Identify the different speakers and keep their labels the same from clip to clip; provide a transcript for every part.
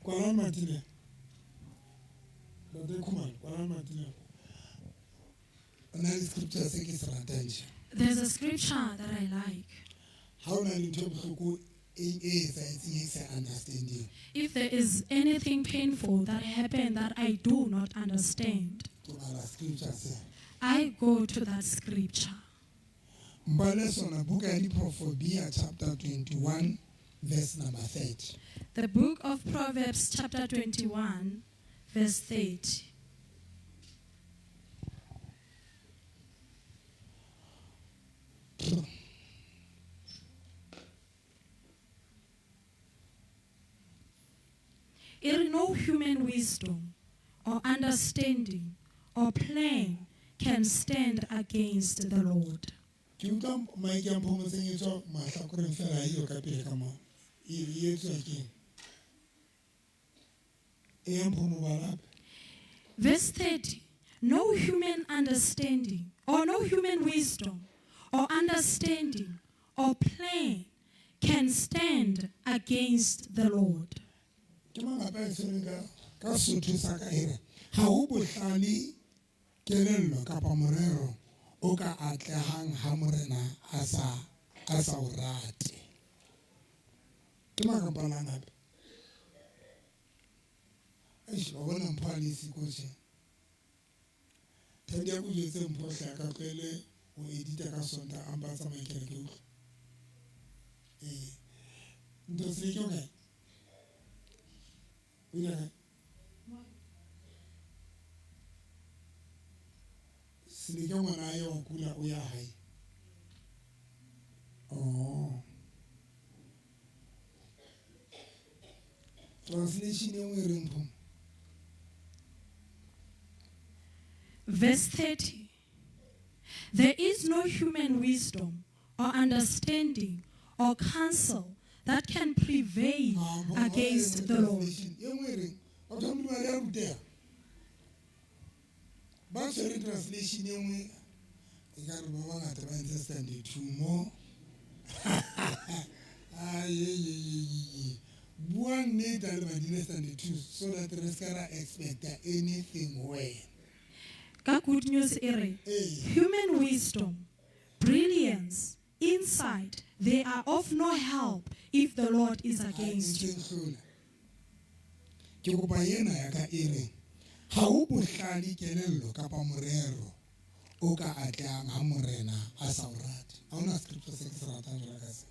Speaker 1: Kwalani matile. Ntate Khumalo, kwalani matile. O na le scripture se ke se ratang tje.
Speaker 2: There's a scripture that I like.
Speaker 1: Ha o na le ntho e bohloko e e etsahetseng e sa understanding,
Speaker 2: If there is anything painful that happened that I do not understand,
Speaker 1: ke bala scripture se.
Speaker 2: I go to that scripture.
Speaker 1: Mpale sona buka ya Diprofobia chapter 21 verse number 30.
Speaker 2: The book of Proverbs, chapter 21, verse 30. E re, no human wisdom or understanding or plan can stand against the Lord.
Speaker 1: Ke utlwa mic ya Mphomoseng e tswa mahlakoreng fela ha eyo ka pele ka mo. E e etswa keng? E ya Mphomo bala hape.
Speaker 2: Verse 30. No human understanding or no human wisdom or understanding or plan can stand against the Lord.
Speaker 1: Ke mang hape a e tshwereng ka ka Sesotho sa ka e re ha ho bohlale kelello kapa morero o ka atlehang ha Morena a sa a sa o rate. Ke mang a ka mpalang hape? Eish, wa bona Mpho a le siko tje. Thandi a ko jwetse Mpho hle a ka tlohele ho edita ka Sontaha a mpa a tsamaye kereke utlwa. Ee. Ntho se ke o kae? O ile kae? Seleke ngwana hae wa kula o ya hae. Oh. Translation e nngwe e reng Mpho?
Speaker 2: Verse 30. There is no human wisdom or understanding or counsel that can prevail
Speaker 1: Ah, Mpho, e
Speaker 2: against
Speaker 1: nngwe
Speaker 2: the Lord.
Speaker 1: translation e nngwe e reng batho ba Modimo ha le a ruteha. Ba tshwere translation e nngwe e ka re ba bangata ba entse standard two mo. Ai, ye, ye, ye, ye, ye. Bua nnete ha le badile standard two so that re ska ra expecta anything ho wena.
Speaker 2: Ka Good News e re,
Speaker 1: Ee.
Speaker 2: human wisdom, brilliance, insight, they are of no help if the Lord is
Speaker 1: Ha e
Speaker 2: against you.
Speaker 1: ntse hlola. Ke kopa ena ya ka e reng ha ho bohlale kelello kapa morero o ka atlehang ha Morena a sa o rate. Ha hona scripture se ke se ratang jwalo ka se.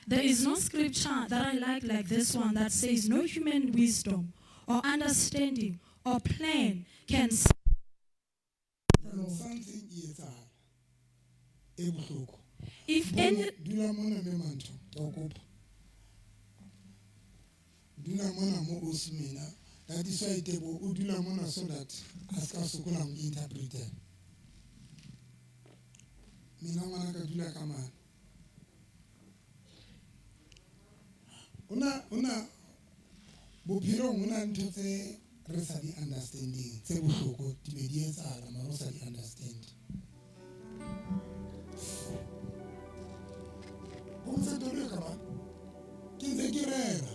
Speaker 2: There is no scripture that I like this one that says no human wisdom or understanding or plan can save the Lord.
Speaker 1: Something e etsahala e bohloko.
Speaker 2: If any
Speaker 1: Dula mona mme Mantho, ke a o kopa. Dula mona mo o semena. That is why Tebo o dula mona so that a ska sokola ho interpreter. Mina ngwana ka dula ka mane. Ona bophelong hona ntho tse re sa di understanding tse bohloko di be di etsahala mara o sa di understand. Ho ntse tolo ka ba ke ntse ke rera.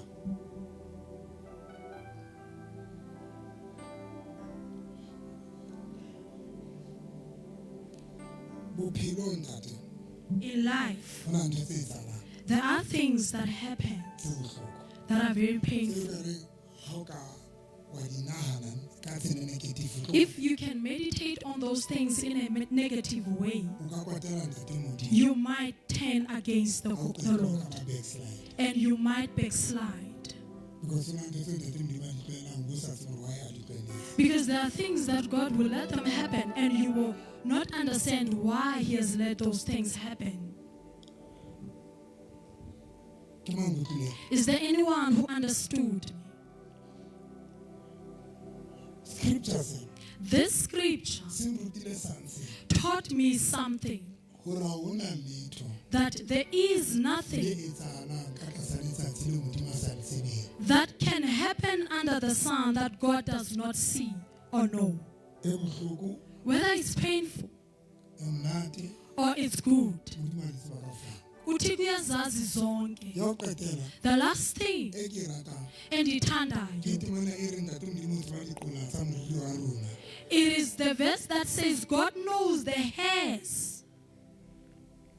Speaker 1: Bophelong ntate
Speaker 2: in life,
Speaker 1: hona ntho tse etsahalang
Speaker 2: there are things that happen
Speaker 1: tse bohloko.
Speaker 2: that are very
Speaker 1: Tse
Speaker 2: painful.
Speaker 1: ka reng ha o ka wa di nahana ka tsela e negative o tlo-
Speaker 2: If you can meditate on those things in a negative way,
Speaker 1: o ka kwatela ntate Modimo.
Speaker 2: you might turn against
Speaker 1: Ha o
Speaker 2: the
Speaker 1: qeta o ka
Speaker 2: Lord
Speaker 1: ba backslide.
Speaker 2: and you might backslide.
Speaker 1: Because hona ntho tse ntate Modimo a di tlohelang, o sa tsebe hore why a di tlohelletse.
Speaker 2: Because there are things that God will let them happen and you will not understand why He has let those things happen.
Speaker 1: Ke mang o utlwileng?
Speaker 2: Is there anyone who understood me?
Speaker 1: Scripture se
Speaker 2: This scripture
Speaker 1: se nrutile something
Speaker 2: taught me something,
Speaker 1: hore ha hona letho
Speaker 2: that there is
Speaker 1: le
Speaker 2: nothing
Speaker 1: etsahalang ka tlasa letsatsi leo Modimo a sa le tsebeng.
Speaker 2: that can happen under the sun that God does not see or know.
Speaker 1: E bohloko,
Speaker 2: Whether it's painful
Speaker 1: e monate,
Speaker 2: or it's good,
Speaker 1: Modimo a di tseba kaofela.
Speaker 2: Uthixo uyazazi zonke.
Speaker 1: Ya ho qetela
Speaker 2: The last thing
Speaker 1: e ke e ratang
Speaker 2: endiyithandayo,
Speaker 1: ke temana e reng ntate Modimo o tseba diqola tsa moriri wa rona.
Speaker 2: it is the verse that says God knows the hairs,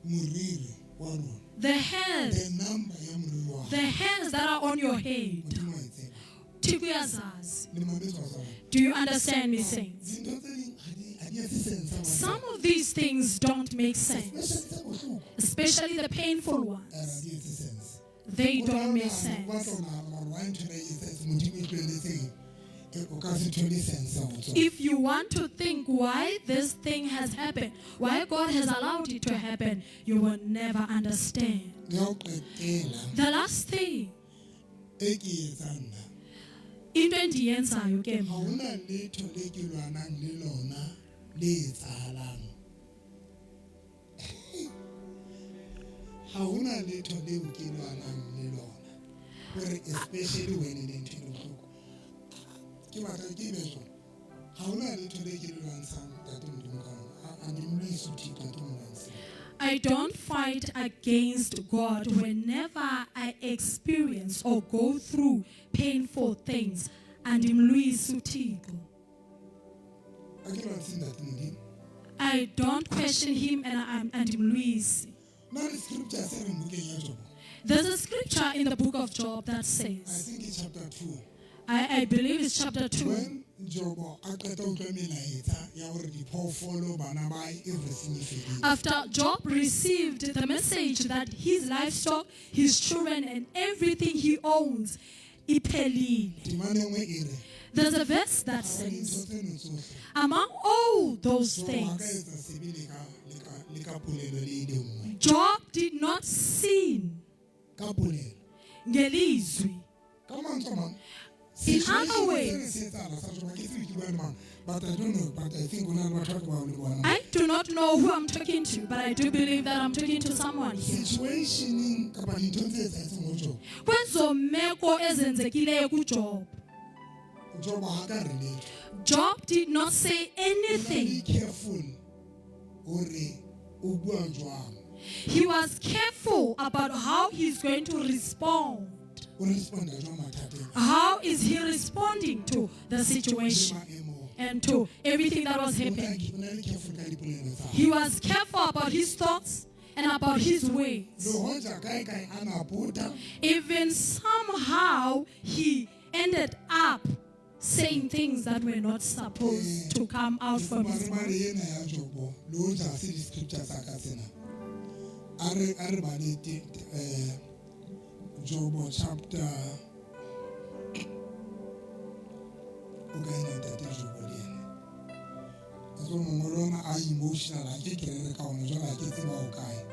Speaker 1: Moriri wa rona.
Speaker 2: the hairs,
Speaker 1: The number ya moriri wa
Speaker 2: the
Speaker 1: hao.
Speaker 2: hairs that are on your head.
Speaker 1: Modimo wa e tseba.
Speaker 2: Uthixo uyazazi.
Speaker 1: Le mametse wa tsona.
Speaker 2: Do you understand me, saints?
Speaker 1: Dintho tse ding ha di etse sense ha
Speaker 2: Some of these things don't make sense,
Speaker 1: Especially tse bohloko.
Speaker 2: especially the painful ones.
Speaker 1: Ha di etse sense.
Speaker 2: They don't make
Speaker 1: O
Speaker 2: sense.
Speaker 1: batla ho nahana hore why ntho ena e etse sense, Modimo e tlohelletseng, o ka se thole sense ho tsona.
Speaker 2: If you want to think why this thing has happened, why God has allowed it to happen, you will never understand.
Speaker 1: Ya ho qetela
Speaker 2: The last thing,
Speaker 1: e ke e etsang nna,
Speaker 2: into endiyenzayo ke
Speaker 1: ha
Speaker 2: mna,
Speaker 1: hona letho le ke lwanang le lona le etsahalang. Ha hona letho leo ke lwanang le lona. Hore especially when e le ntho e bohloko. Ke batla ke be jwang. Ha hona letho le ke le lwantshang ntate Modimo ka lona. A di mlwise Thixo, ha ke mo lwantshe.
Speaker 2: I don't fight against God whenever I experience or go through painful things. Andimlwisi uThixo.
Speaker 1: Ha ke lwantshe ntate Modimo.
Speaker 2: I don't question him and I'm andimlwisi.
Speaker 1: Na le scripture se reng bukeng ya Jobo?
Speaker 2: There's a scripture in the book of Job that
Speaker 1: I
Speaker 2: says,
Speaker 1: think it's chapter 2.
Speaker 2: I believe it's chapter 2.
Speaker 1: When Jobo a qeta ho utlwa melaetsa ya hore diphoofolo, bana ba hae, everything e fedile.
Speaker 2: After Job received the message that his livestock, his children, and everything he owns, iphelile.
Speaker 1: Temana e nngwe e re,
Speaker 2: There's a verse that
Speaker 1: dintho
Speaker 2: says,
Speaker 1: tseno tsohle,
Speaker 2: among all those
Speaker 1: Jobo ha ka
Speaker 2: things,
Speaker 1: etsa sebe le ka polelo le e le nngwe.
Speaker 2: Job did not sin.
Speaker 1: Ka polelo.
Speaker 2: Ngelizwi.
Speaker 1: Ka mantswe a mang,
Speaker 2: In other
Speaker 1: situation sena
Speaker 2: words,
Speaker 1: se etsahala sa Jobo, ha ke tsebe ke bua le mang, but I don't know, but I think ho na le batho ba ke buang le bona.
Speaker 2: I do not know who I'm talking to, but I do believe that I'm talking to someone here.
Speaker 1: Situation-eng kapa dinthong tse etsahetseng ho Jobo,
Speaker 2: Kwezo meko ezenzekileyo kuJob,
Speaker 1: Jobo ha ka re letho.
Speaker 2: Job did not say
Speaker 1: O na le
Speaker 2: anything.
Speaker 1: careful hore o bua jwang.
Speaker 2: He was careful about how he's going to respond.
Speaker 1: O responda jwang mathateng a.
Speaker 2: How is he responding to the situation
Speaker 1: Le maemong.
Speaker 2: and to everything that was
Speaker 1: O
Speaker 2: happening?
Speaker 1: na le careful ka dipolelo tsa hae.
Speaker 2: He was careful about his thoughts and about his ways.
Speaker 1: Le hoja kae kae a na pota,
Speaker 2: Even somehow he ended up saying things that were not supposed to come out from his
Speaker 1: re bale
Speaker 2: mouth.
Speaker 1: ena ya Jobo, le hoja ha se di-scripture tsa ka tsena. A re bale Jobo chapter, o kae na ntate Jobo le yena? A tswa mongolo ona a emotional, ha ke rere ka ona, jwale ha ke tsebe o kae.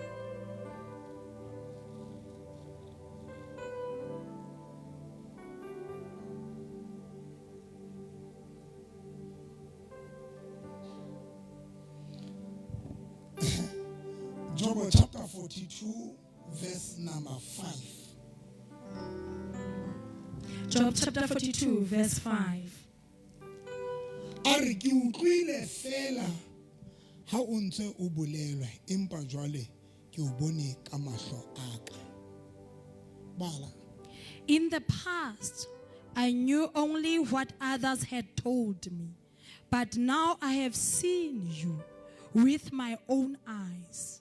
Speaker 1: Job chapter 42, verse number 5.
Speaker 2: Job chapter 42, verse 5.
Speaker 1: A re ke utlwile fela ha o ntse o bolelwa, empa jwale ke o bone ka mahlo a ka. Bala.
Speaker 2: In the past, I knew only what others had told me, but now I have seen you with my own eyes.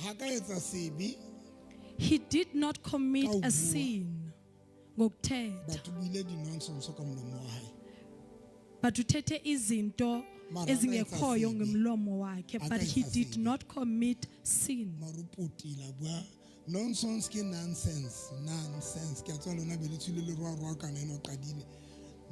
Speaker 1: Ha ka etsa sebe,
Speaker 2: He did not commit
Speaker 1: Ka ho
Speaker 2: a
Speaker 1: bua.
Speaker 2: sin. Ngokuthetha.
Speaker 1: But o buile di-nonsense ka molomo wa hae.
Speaker 2: But uthethe izinto
Speaker 1: Mara a ka etsa
Speaker 2: ezingekhoyo
Speaker 1: sebe.
Speaker 2: ngomlomo wakhe,
Speaker 1: A ka
Speaker 2: but he
Speaker 1: etsa
Speaker 2: did
Speaker 1: sebe.
Speaker 2: not commit sin.
Speaker 1: Mara o potile a bua nonsense ke nonsense, nonsense. Ke a tseba lona be le tswile le roaroa kana ena o qadile.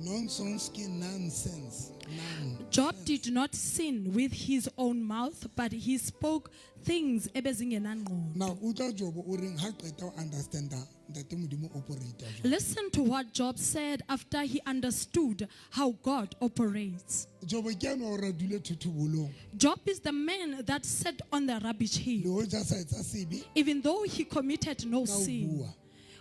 Speaker 1: Nonsense ke nonsense. Nonsense.
Speaker 2: Job did not sin with his own mouth, but he spoke things ebezingenangqondo.
Speaker 1: Now utlwa Jobo o reng ha qeta ho understanda ntate Modimo operate jwang.
Speaker 2: Listen to what Job said after he understood how God operates.
Speaker 1: Jobo ke ena o re a dule thothobolong.
Speaker 2: Job is the man that sat on the rubbish heap,
Speaker 1: Le hoja a sa etsa sebe
Speaker 2: even though he committed no
Speaker 1: ka ho
Speaker 2: sin.
Speaker 1: bua.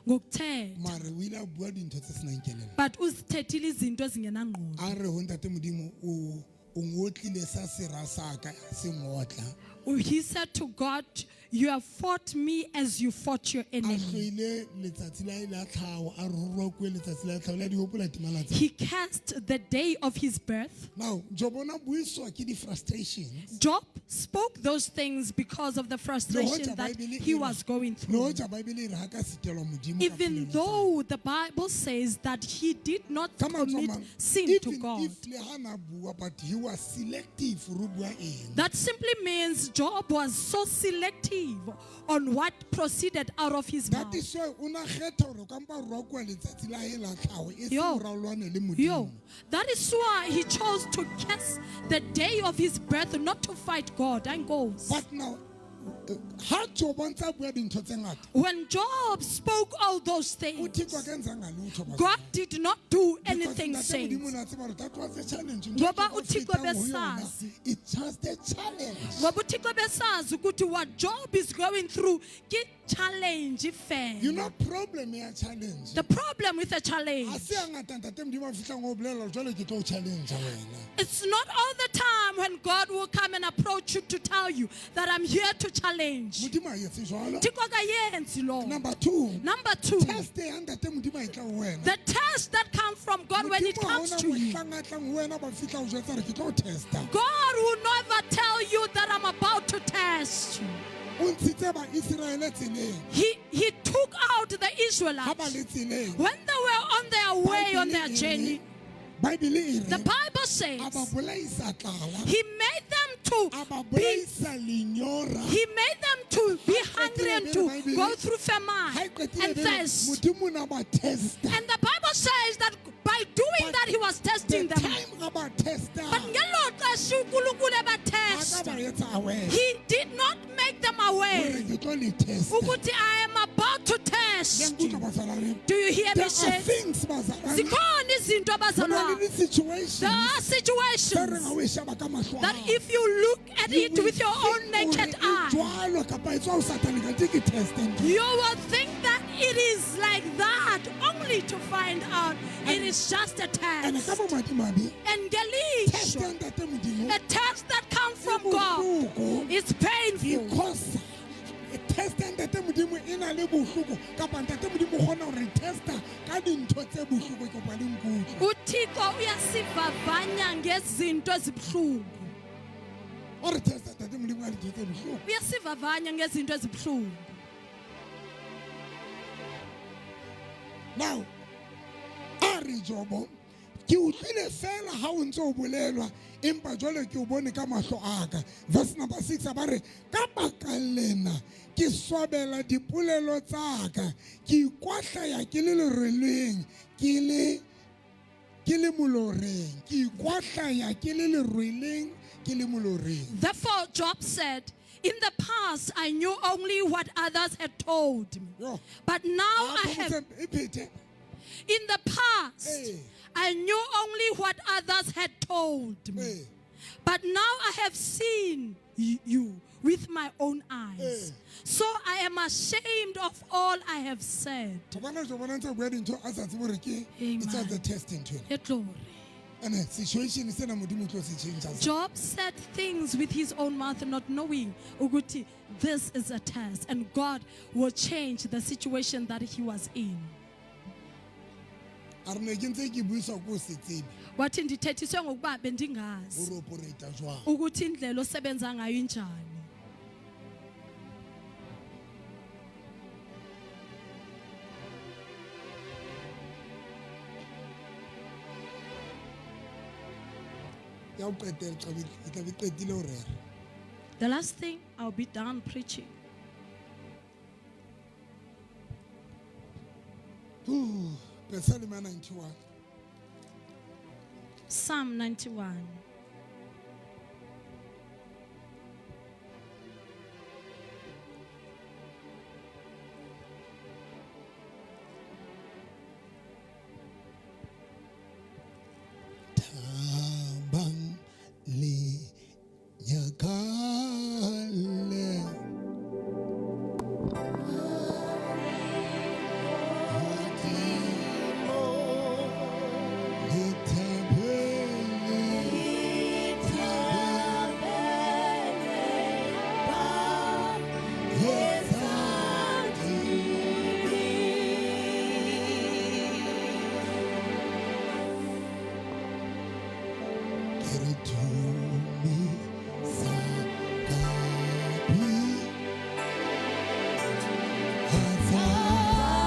Speaker 2: Ngokuthetha.
Speaker 1: Mare o ile a bua dintho tse senang kelello.
Speaker 2: But uzithethile izinto ezingenangqondo.
Speaker 1: A re ho ntate Modimo o ngotlile sa sera sa ka se ngotla.
Speaker 2: He said to God, You have fought me as you fought your
Speaker 1: A
Speaker 2: enemy.
Speaker 1: hloile letsatsi la hae la tlhaho, a rorokwe letsatsi la tlhaho, la di hopola temana tse.
Speaker 2: He cursed the day of his birth.
Speaker 1: Now, Job o na buiswa ke di-frustrations.
Speaker 2: Job spoke those things because of the
Speaker 1: Le
Speaker 2: frustration
Speaker 1: hoja
Speaker 2: that
Speaker 1: Bible
Speaker 2: he
Speaker 1: e re-
Speaker 2: was going
Speaker 1: le
Speaker 2: through.
Speaker 1: hoja Bible e re ha ka sitelwa Modimo ka
Speaker 2: Even
Speaker 1: polelo tsa hae.
Speaker 2: though the Bible says that he did not
Speaker 1: Ka mantswe a
Speaker 2: commit
Speaker 1: mang,
Speaker 2: sin to
Speaker 1: even
Speaker 2: God.
Speaker 1: if le ha na bua, but he was selective hore o bua eng.
Speaker 2: That simply means Job was so selective on what proceeded out of his
Speaker 1: That
Speaker 2: mouth.
Speaker 1: is why o na kgetha hore o ka mpa rokuwa letsatsi la hae la tlhaho, e seng
Speaker 2: Yo.
Speaker 1: hore a lwane le
Speaker 2: Yo,
Speaker 1: Modimo.
Speaker 2: that is why he chose to curse the day of his birth, not to fight God. And goes.
Speaker 1: But now, ha Job a ntse a bua dintho tse ngata,
Speaker 2: When Job spoke all those things,
Speaker 1: uThixo akenzanga lutho bazalwane.
Speaker 2: God did not do
Speaker 1: Because
Speaker 2: anything,
Speaker 1: Ntate
Speaker 2: saints.
Speaker 1: Modimo o ne a tseba hore that was a challenge. Ntho
Speaker 2: Ngoba
Speaker 1: Job a
Speaker 2: uThixo
Speaker 1: fetang ho yona,
Speaker 2: besazi.
Speaker 1: it's just a challenge.
Speaker 2: Ngoba uThixo besazi ukuthi what Job is going through ke challenge
Speaker 1: You
Speaker 2: fela.
Speaker 1: know problem ya challenge.
Speaker 2: The problem with a
Speaker 1: Ha
Speaker 2: challenge,
Speaker 1: se hangata Ntate Modimo a fihlang o bolela hore jwale ke tlo o challenge wena.
Speaker 2: it's not all the time when God will come and approach you to tell you that I'm here to challenge.
Speaker 1: Modimo ha etse jwalo.
Speaker 2: Thixo akayenzi loo.
Speaker 1: Number two,
Speaker 2: Number two,
Speaker 1: test ya Ntate Modimo ha e tla ho wena.
Speaker 2: the test that comes from God when it
Speaker 1: Modimo ha
Speaker 2: comes
Speaker 1: hona
Speaker 2: to you.
Speaker 1: mohlang a tlang ho wena ba fihla o jwetsa hore ke tlo o testa.
Speaker 2: God will never tell you that I'm about to test you.
Speaker 1: O ntshitse Baiseraele tseleng.
Speaker 2: He took out the
Speaker 1: Ha ba
Speaker 2: Israelites
Speaker 1: le tseleng.
Speaker 2: when they were on their way on their
Speaker 1: Bible e re-
Speaker 2: journey.
Speaker 1: Bible e
Speaker 2: The
Speaker 1: re,
Speaker 2: Bible
Speaker 1: a ba
Speaker 2: says
Speaker 1: bolaisa tlala,
Speaker 2: he made them to
Speaker 1: a ba
Speaker 2: be
Speaker 1: bolaisa lenyora.
Speaker 2: he made them to be hungry and to go through
Speaker 1: Ha
Speaker 2: famine
Speaker 1: e qetile
Speaker 2: and
Speaker 1: be re,
Speaker 2: thirst.
Speaker 1: Modimo o ne a ba testa.
Speaker 2: And the Bible says that by doing
Speaker 1: But
Speaker 2: that he was testing
Speaker 1: The
Speaker 2: them.
Speaker 1: time a ba testa,
Speaker 2: But ngelo xesha uNkulunkulu
Speaker 1: ha ka
Speaker 2: ebatesta,
Speaker 1: ba etsa aware
Speaker 2: he did not make them
Speaker 1: hore
Speaker 2: aware
Speaker 1: ke tlo le testa.
Speaker 2: ukuthi I am about to
Speaker 1: Le
Speaker 2: test
Speaker 1: nkutlwa
Speaker 2: you.
Speaker 1: bazalwane?
Speaker 2: Do you hear
Speaker 1: There
Speaker 2: me
Speaker 1: are
Speaker 2: say?
Speaker 1: things bazalwane,
Speaker 2: Zikhona izinto
Speaker 1: ho na le
Speaker 2: abazalwane.
Speaker 1: di-situations
Speaker 2: There are
Speaker 1: tse reng
Speaker 2: situations
Speaker 1: ha o e sheba ka mahlo a
Speaker 2: that
Speaker 1: hao,
Speaker 2: if you look at
Speaker 1: you
Speaker 2: it
Speaker 1: will
Speaker 2: with your own
Speaker 1: think hore
Speaker 2: naked
Speaker 1: e
Speaker 2: eye,
Speaker 1: jwalo kapa e tswa ho Satane kante ke test ntho.
Speaker 2: you will think that it is like that, only to find out it is just a
Speaker 1: Ene ka
Speaker 2: test.
Speaker 1: bomadimabe,
Speaker 2: And
Speaker 1: test
Speaker 2: ngelishwa,
Speaker 1: ya Ntate Modimo
Speaker 2: a test that comes
Speaker 1: e
Speaker 2: from God
Speaker 1: bohloko
Speaker 2: is painful.
Speaker 1: because test ya Ntate Modimo e na le bohloko kapa Ntate Modimo o kgona ho re testa ka dintho tse bohloko ke kopa le nkutlwe.
Speaker 2: uThixo uyasivavanya ngezinto ezibuhlungu.
Speaker 1: O re testa Ntate Modimo ka dintho tse bohloko.
Speaker 2: Uyasivavanya ngezinto ezibuhlungu.
Speaker 1: Now, a re Jobo, ke utlwile fela ha o ntse o bolelwa empa jwale ke o bone ka mahlo a ka. Verse number 6 a ba re ka baka lena ke swabela dipolelo tsa ka, ke ikwahlaya ke le lerweleng, ke le moloreng, ke ikwahlaya ke le lerweleng, ke le moloreng.
Speaker 2: Therefore, Job said, In the past, I knew only what others had told me.
Speaker 1: Yo.
Speaker 2: But now
Speaker 1: Ah,
Speaker 2: I have,
Speaker 1: Phomotse, e phete.
Speaker 2: in the past,
Speaker 1: Eh.
Speaker 2: I knew only what others had told me.
Speaker 1: Eh.
Speaker 2: But now I have seen you with my own eyes.
Speaker 1: Eh.
Speaker 2: So I am ashamed of all I have said.
Speaker 1: Wa bona Jobo o ntse a bua dintho a sa tsebe hore ke
Speaker 2: Amen.
Speaker 1: it's just a test ntho ena.
Speaker 2: Eh, glory.
Speaker 1: Ene situation sena Modimo o tlo se change.
Speaker 2: Job said things with his own mouth, not knowing ukuthi this is a test, and God will change the situation that he was in.
Speaker 1: A re ne ke ntse ke buiswa ke ho se tsebe
Speaker 2: Wathi ndithethiswe ngokuba bendingazi
Speaker 1: hore o operate jwang.
Speaker 2: ukuthi indlela osebenza ngayo injani.
Speaker 1: Ya ho qetela ke tla be qetile ho rera.
Speaker 2: The last thing, I'll be done preaching.
Speaker 1: Pesalema ya 91.
Speaker 2: Psalm 91.
Speaker 1: Thabang le nyakalle. Hodimo le thabele. Re tumisa kabi. Tumisa kabi.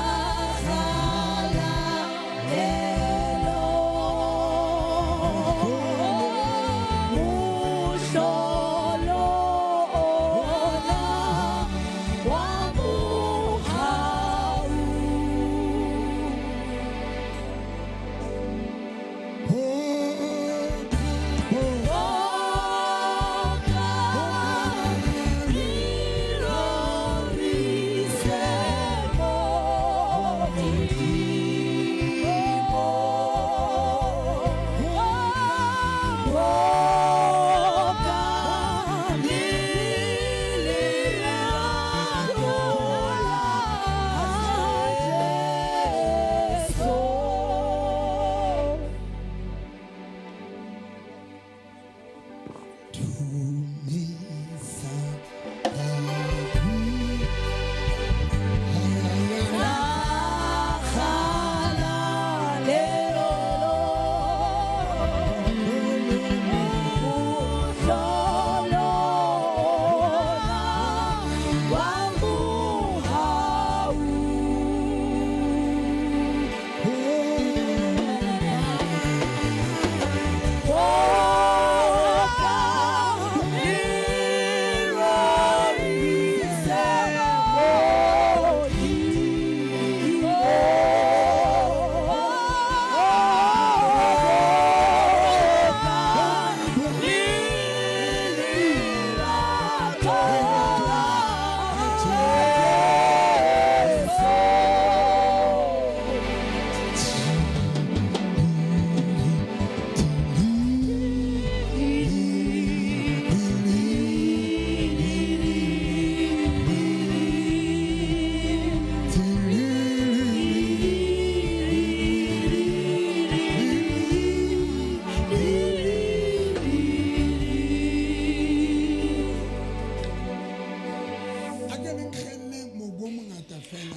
Speaker 1: A ke le nkgelle mobu o mongata fela,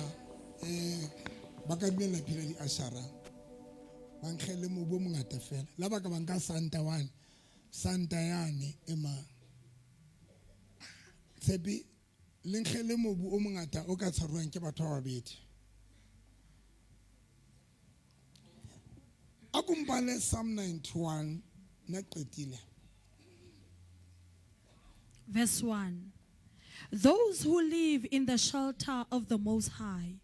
Speaker 1: ba ka dumella phela di-ashara, ba nkgelle mobu o mongata fela, la ba ka ba nka santa one, santa yane e mang tshepe, le nkgelle mobu o mongata o ka tshwarwang ke batho ba babedi. A kompale Psalm 91 nna qetile.
Speaker 2: Verse 1. Those who live in the shelter of the Most High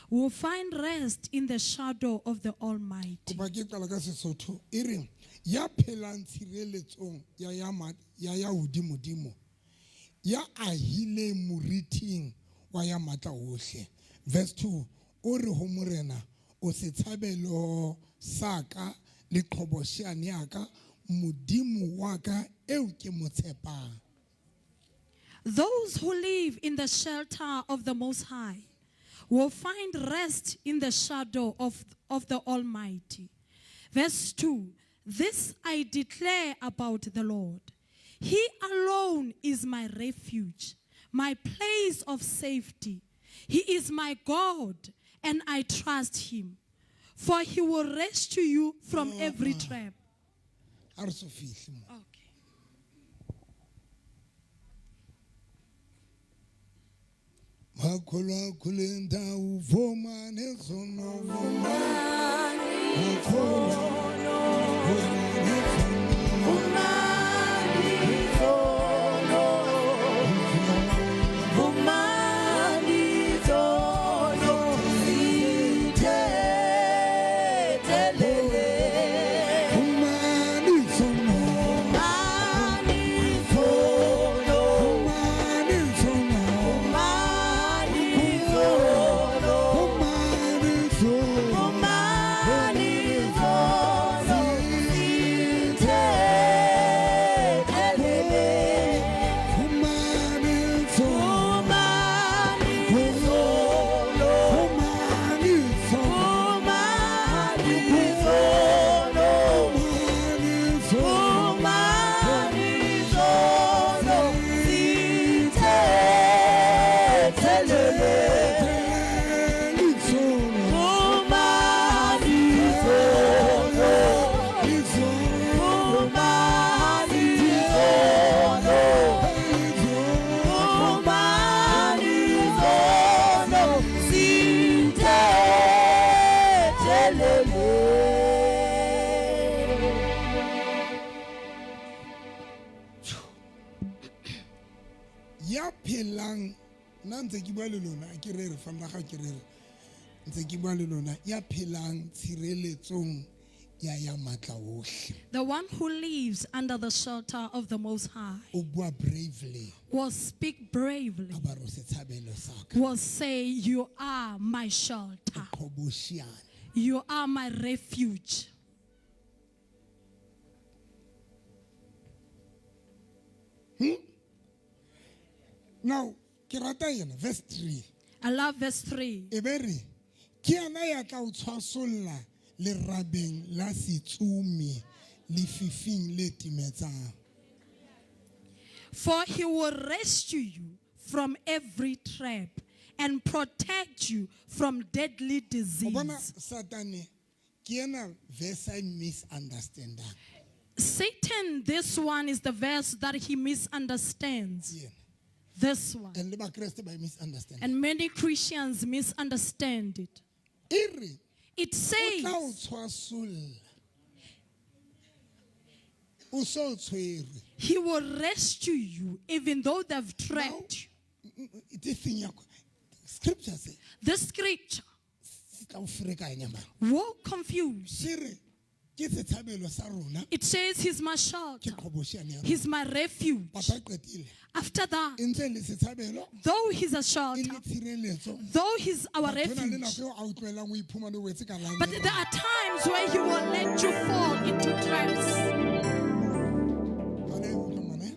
Speaker 2: will find rest in the shadow of the Almighty.
Speaker 1: Kopa ke qala ka Sesotho e reng ya phelang tshireletsong ya ya ya ya hodimodimo, ya ahileng moriting wa ya matla ohle. Verse 2 o re ho Morena, o setshabelo sa ka le qhobosheane ya ka, Modimo wa ka eo ke mo tshepang.
Speaker 2: Those who live in the shelter of the Most High will find rest in the shadow of the Almighty. Verse 2. This I declare about the Lord. He alone is my refuge, my place of safety. He is my God, and I trust him. For he will rescue you from every trap.
Speaker 1: Ha re so fihle mo.
Speaker 2: Okay.
Speaker 1: Makholwa khulenta uvuma nezono vuma. Makholwa vuma nezono. Vuma nezono. Vuma nezono. Vuma nezono. Vuma nezono. Vuma nezono. Vuma nezono. Nezono. ntse ke bua le lona ke re re fandaga ke re re ntse ke bua le lona ya phelang tshireletsong ya ya matla ohle.
Speaker 2: The one who lives under the shelter of the Most High
Speaker 1: O bua bravely
Speaker 2: will speak bravely,
Speaker 1: a ba re o setshabelo sa ka.
Speaker 2: Will say, "You are my shelter,
Speaker 1: Qhobosheane.
Speaker 2: You are my refuge."
Speaker 1: Now ke rata yena verse 3.
Speaker 2: I love verse 3.
Speaker 1: E be re ke yena ya tla o tshwasolla lerabeng la setsumi lefifing le timetsang.
Speaker 2: For he will rescue you from every trap and protect you from deadly
Speaker 1: O bona
Speaker 2: disease.
Speaker 1: Satane ke yena verse a misunderstandang.
Speaker 2: Satan, this one is the verse that he misunderstands.
Speaker 1: Ke yena.
Speaker 2: This one.
Speaker 1: And le bakreste ba e misunderstand.
Speaker 2: And many Christians misunderstand it.
Speaker 1: E re
Speaker 2: It
Speaker 1: o tla o
Speaker 2: says
Speaker 1: tshwasolla. O so tshwerwe.
Speaker 2: he will rescue you even though they've trapped you.
Speaker 1: This thing ya scripture se
Speaker 2: This scripture
Speaker 1: se tla o ferekanya man.
Speaker 2: will confuse.
Speaker 1: Se re ke setshabelo sa rona
Speaker 2: It says he's my
Speaker 1: ke
Speaker 2: shelter,
Speaker 1: qhobosheane ya rona.
Speaker 2: he's my refuge.
Speaker 1: Papa e qetile.
Speaker 2: After that,
Speaker 1: E ntse e le setshabelo
Speaker 2: though he's a
Speaker 1: e
Speaker 2: shelter,
Speaker 1: le tshireletso.
Speaker 2: though he's our
Speaker 1: But ho na le
Speaker 2: refuge,
Speaker 1: nako eo a utlwelang o iphumane o wetse ka la
Speaker 2: but there are times where he will let you fall into traps.
Speaker 1: Ha le utlwa ngwana, eh?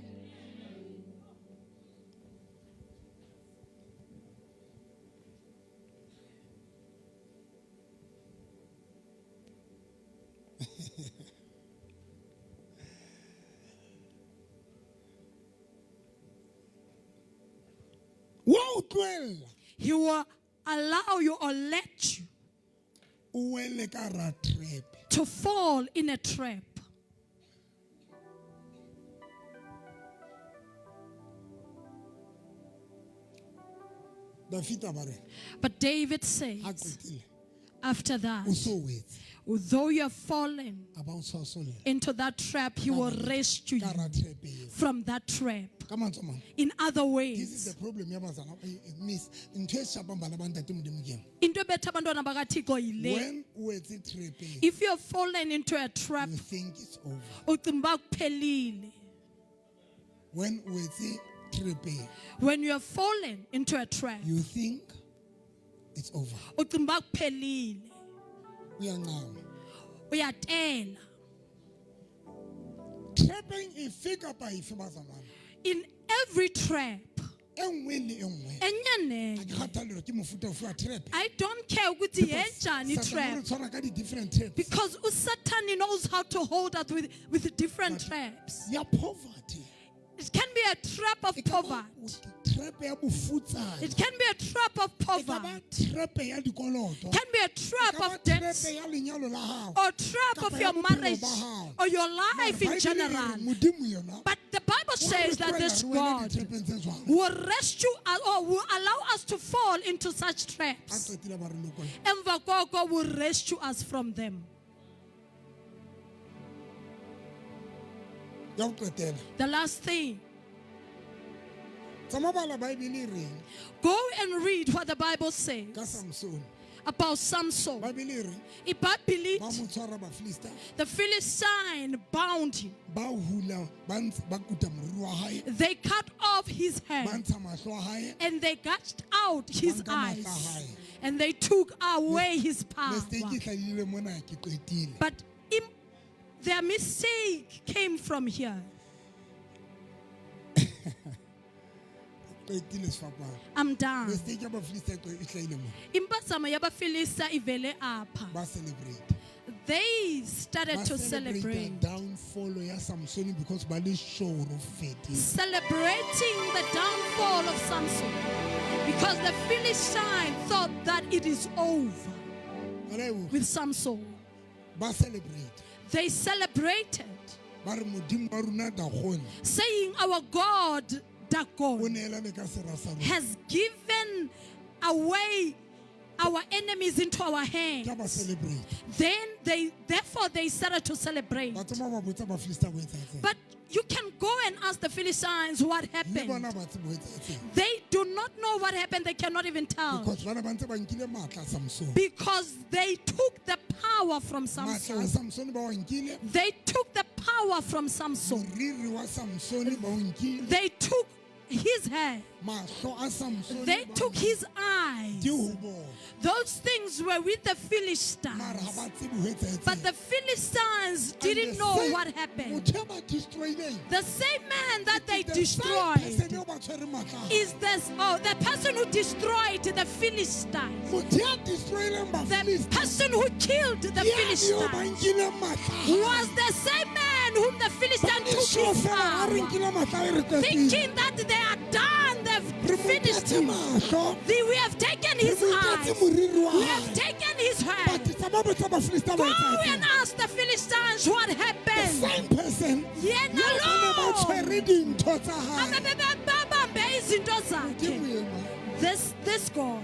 Speaker 1: Wa o tlohella
Speaker 2: He will allow you or let you
Speaker 1: o wele ka hara trap.
Speaker 2: to fall in a trap.
Speaker 1: Dafita ba re
Speaker 2: But David
Speaker 1: ha
Speaker 2: says,
Speaker 1: qetile
Speaker 2: after that,
Speaker 1: o so wetse
Speaker 2: though you have fallen
Speaker 1: a ba o tshwasolla
Speaker 2: into that trap, he will rescue
Speaker 1: ka
Speaker 2: you
Speaker 1: hara trap eo.
Speaker 2: from that trap.
Speaker 1: Ka mantswe a mang,
Speaker 2: In other
Speaker 1: this is
Speaker 2: ways,
Speaker 1: the problem ya bazala miss ntho e shapang bana ba ntate Modimo ke ena.
Speaker 2: into ebetha abantwana bakaThixo yile.
Speaker 1: When o wetse trapeng,
Speaker 2: If you have fallen into a trap,
Speaker 1: you think it's over.
Speaker 2: ucinga uba kuphelile.
Speaker 1: When o wetse trapeng,
Speaker 2: When you have fallen into a trap,
Speaker 1: you think it's over.
Speaker 2: ucinga uba kuphelile.
Speaker 1: Uyancama.
Speaker 2: Uyatela.
Speaker 1: Trapping efe kapa efe bazalwane.
Speaker 2: In every trap,
Speaker 1: E nngwe le e nngwe.
Speaker 2: enye
Speaker 1: Ha
Speaker 2: nenye,
Speaker 1: ke kgathalle hore ke mofuta ofe wa trap.
Speaker 2: I don't care ukuthi yenjani
Speaker 1: Satan o re
Speaker 2: trap.
Speaker 1: tshwara ka di-different traps.
Speaker 2: Because uSatan knows how to hold us with different traps.
Speaker 1: Ya poverty.
Speaker 2: It can be a trap of
Speaker 1: E ka ba
Speaker 2: poverty.
Speaker 1: trap ya bofutsana.
Speaker 2: It can be a trap of
Speaker 1: E ka ba
Speaker 2: poverty.
Speaker 1: trap ya dikoloto.
Speaker 2: Can be a
Speaker 1: E
Speaker 2: trap
Speaker 1: ka ba
Speaker 2: of debt
Speaker 1: trap ya lenyalo la hao.
Speaker 2: or trap
Speaker 1: Kapa
Speaker 2: of
Speaker 1: ya
Speaker 2: your
Speaker 1: bophelo
Speaker 2: marriage
Speaker 1: ba hao.
Speaker 2: or your life in
Speaker 1: Mara Bible e re
Speaker 2: general.
Speaker 1: Modimo yena
Speaker 2: But the Bible
Speaker 1: o re
Speaker 2: says that
Speaker 1: tlohella
Speaker 2: this
Speaker 1: re wele
Speaker 2: God
Speaker 1: di-trapeng tse jwalo.
Speaker 2: will rescue us or will allow us to fall into such
Speaker 1: A
Speaker 2: traps.
Speaker 1: qetile ba re lokolla.
Speaker 2: Emva koko will rescue us from them.
Speaker 1: Ya ho qetela.
Speaker 2: The last thing,
Speaker 1: Tsamaya bala Bible e reng
Speaker 2: go and read what the Bible
Speaker 1: ka
Speaker 2: says
Speaker 1: Samson.
Speaker 2: about Samson.
Speaker 1: Bible e reng
Speaker 2: Ibhayibhile
Speaker 1: ba mo tshwara Bafilista
Speaker 2: the Philistine bound him.
Speaker 1: ba hula ba ba kuta moriri wa hae
Speaker 2: They cut off his
Speaker 1: ba
Speaker 2: hair
Speaker 1: ntsha mahlo a hae
Speaker 2: and they gouged out his
Speaker 1: Ba nka matla a
Speaker 2: eyes
Speaker 1: hae.
Speaker 2: and they took away his power.
Speaker 1: Mistake e hlahile mona ke qetile.
Speaker 2: But their mistake came from here.
Speaker 1: Qetile sefapano.
Speaker 2: I'm done.
Speaker 1: Mistake ya Bafilista e hlahile mona.
Speaker 2: Impazamo yabaFilista ivele apha.
Speaker 1: Ba celebrate.
Speaker 2: They started
Speaker 1: Ba
Speaker 2: to
Speaker 1: celebrate
Speaker 2: celebrate.
Speaker 1: downfall ya Samson because ba le sure o fedile.
Speaker 2: Celebrating the downfall of Samson because the Philistine thought that it is over
Speaker 1: Ba la e utlwa?
Speaker 2: with Samson.
Speaker 1: Ba celebrate.
Speaker 2: They celebrated,
Speaker 1: Ba re Modimo wa rona Dagon
Speaker 2: saying, "Our God
Speaker 1: o
Speaker 2: Dagon
Speaker 1: neelane ka sera sa rona.
Speaker 2: has given away our enemies into our
Speaker 1: Ke ha ba
Speaker 2: hands.
Speaker 1: celebrate.
Speaker 2: Then they therefore they started to celebrate.
Speaker 1: Ba tsamaya ba botsa Bafilista ho etsahetseng.
Speaker 2: But you can go and ask the Philistines what
Speaker 1: Le
Speaker 2: happened.
Speaker 1: bona ba tsebe ho etsahetseng.
Speaker 2: They do not know what happened. They cannot even tell.
Speaker 1: Because bana ba ntse ba nkile matla a Samson.
Speaker 2: Because they took the power from
Speaker 1: Matla a
Speaker 2: Samson.
Speaker 1: Samson ba wa nkile.
Speaker 2: They took the power from Samson.
Speaker 1: Moriri wa Samson ba o nkile.
Speaker 2: They took his hair.
Speaker 1: Mahlo a Samson
Speaker 2: They
Speaker 1: ba o
Speaker 2: took
Speaker 1: nkile.
Speaker 2: his eyes.
Speaker 1: Ke ho bona.
Speaker 2: Those things were with the
Speaker 1: Mara ha
Speaker 2: Philistines.
Speaker 1: ba tsebe ho etsahetseng.
Speaker 2: But the Philistines
Speaker 1: And
Speaker 2: didn't
Speaker 1: the
Speaker 2: know
Speaker 1: same
Speaker 2: what happened.
Speaker 1: Motho e ba destroyileng.
Speaker 2: The same man that they
Speaker 1: The same person
Speaker 2: destroyed
Speaker 1: eo ba tshwereng matla a hae.
Speaker 2: is this oh the person who destroyed the Philistines.
Speaker 1: Motho ya destroyileng
Speaker 2: The
Speaker 1: Bafilista.
Speaker 2: person who killed the
Speaker 1: Ke yane eo ba
Speaker 2: Philistines
Speaker 1: nkileng matla a hae.
Speaker 2: was the same man whom the Philistines
Speaker 1: Ba
Speaker 2: took
Speaker 1: sure
Speaker 2: his
Speaker 1: fela ha re
Speaker 2: power,
Speaker 1: nkile matla a e re qetile.
Speaker 2: thinking that they are done,
Speaker 1: Re
Speaker 2: they've
Speaker 1: mo
Speaker 2: finished
Speaker 1: nketse
Speaker 2: him.
Speaker 1: mahlo.
Speaker 2: We have taken
Speaker 1: Re
Speaker 2: his
Speaker 1: mo nketse
Speaker 2: eyes.
Speaker 1: moriri wa
Speaker 2: We have
Speaker 1: hae.
Speaker 2: taken his hair.
Speaker 1: But tsamaya botsa Bafilista ba
Speaker 2: Go
Speaker 1: etsahetseng.
Speaker 2: and ask the Philistines what
Speaker 1: The
Speaker 2: happened.
Speaker 1: same person
Speaker 2: Yena
Speaker 1: eo ba ne ba
Speaker 2: lo
Speaker 1: tshwere dintho tsa hae.
Speaker 2: ababebabambe izinto
Speaker 1: Ke
Speaker 2: zakhe.
Speaker 1: moema.
Speaker 2: This God.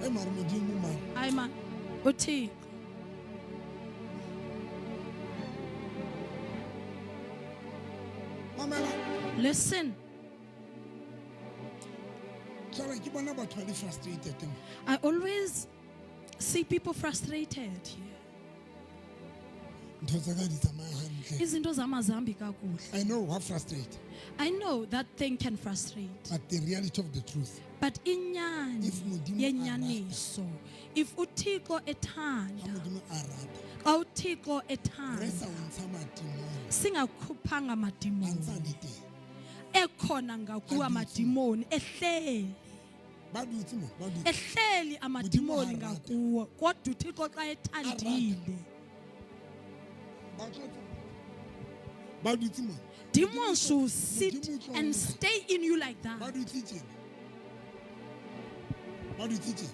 Speaker 1: E mare Modimo man.
Speaker 2: Hayi man, uThixo.
Speaker 1: Mamela.
Speaker 2: Listen,
Speaker 1: Jwale ke bona batho ba le frustrated mo.
Speaker 2: I always see people frustrated here.
Speaker 1: Ntho tsa ka di tsamaya hantle.
Speaker 2: Izinto zam azihambi kakuhle.
Speaker 1: I know what frustrate,
Speaker 2: I know that thing can frustrate.
Speaker 1: but the reality of the truth,
Speaker 2: But inyani
Speaker 1: If Modimo
Speaker 2: yenyaniso, if uThixo
Speaker 1: ha
Speaker 2: ethanda,
Speaker 1: Modimo a rata,
Speaker 2: xa uThixo
Speaker 1: re
Speaker 2: ethanda,
Speaker 1: sa o ntsha madimoni,
Speaker 2: singakhuphanga
Speaker 1: a ntsa
Speaker 2: amadimoni.
Speaker 1: le teng.
Speaker 2: Ekhona ngakuwe amadimoni ehleli.
Speaker 1: Ba dutse mo, ba dutse.
Speaker 2: Ehleli amadimoni
Speaker 1: Modimo a rata.
Speaker 2: ngakuwe kodwa uThixo xa ethandile.
Speaker 1: Ba tlo tsamaya. Ba dutse mo.
Speaker 2: Demons will sit
Speaker 1: Modimo o tlo
Speaker 2: and
Speaker 1: nka.
Speaker 2: stay in you like
Speaker 1: Ba
Speaker 2: that.
Speaker 1: dutse tjena. Ba dutse tjena.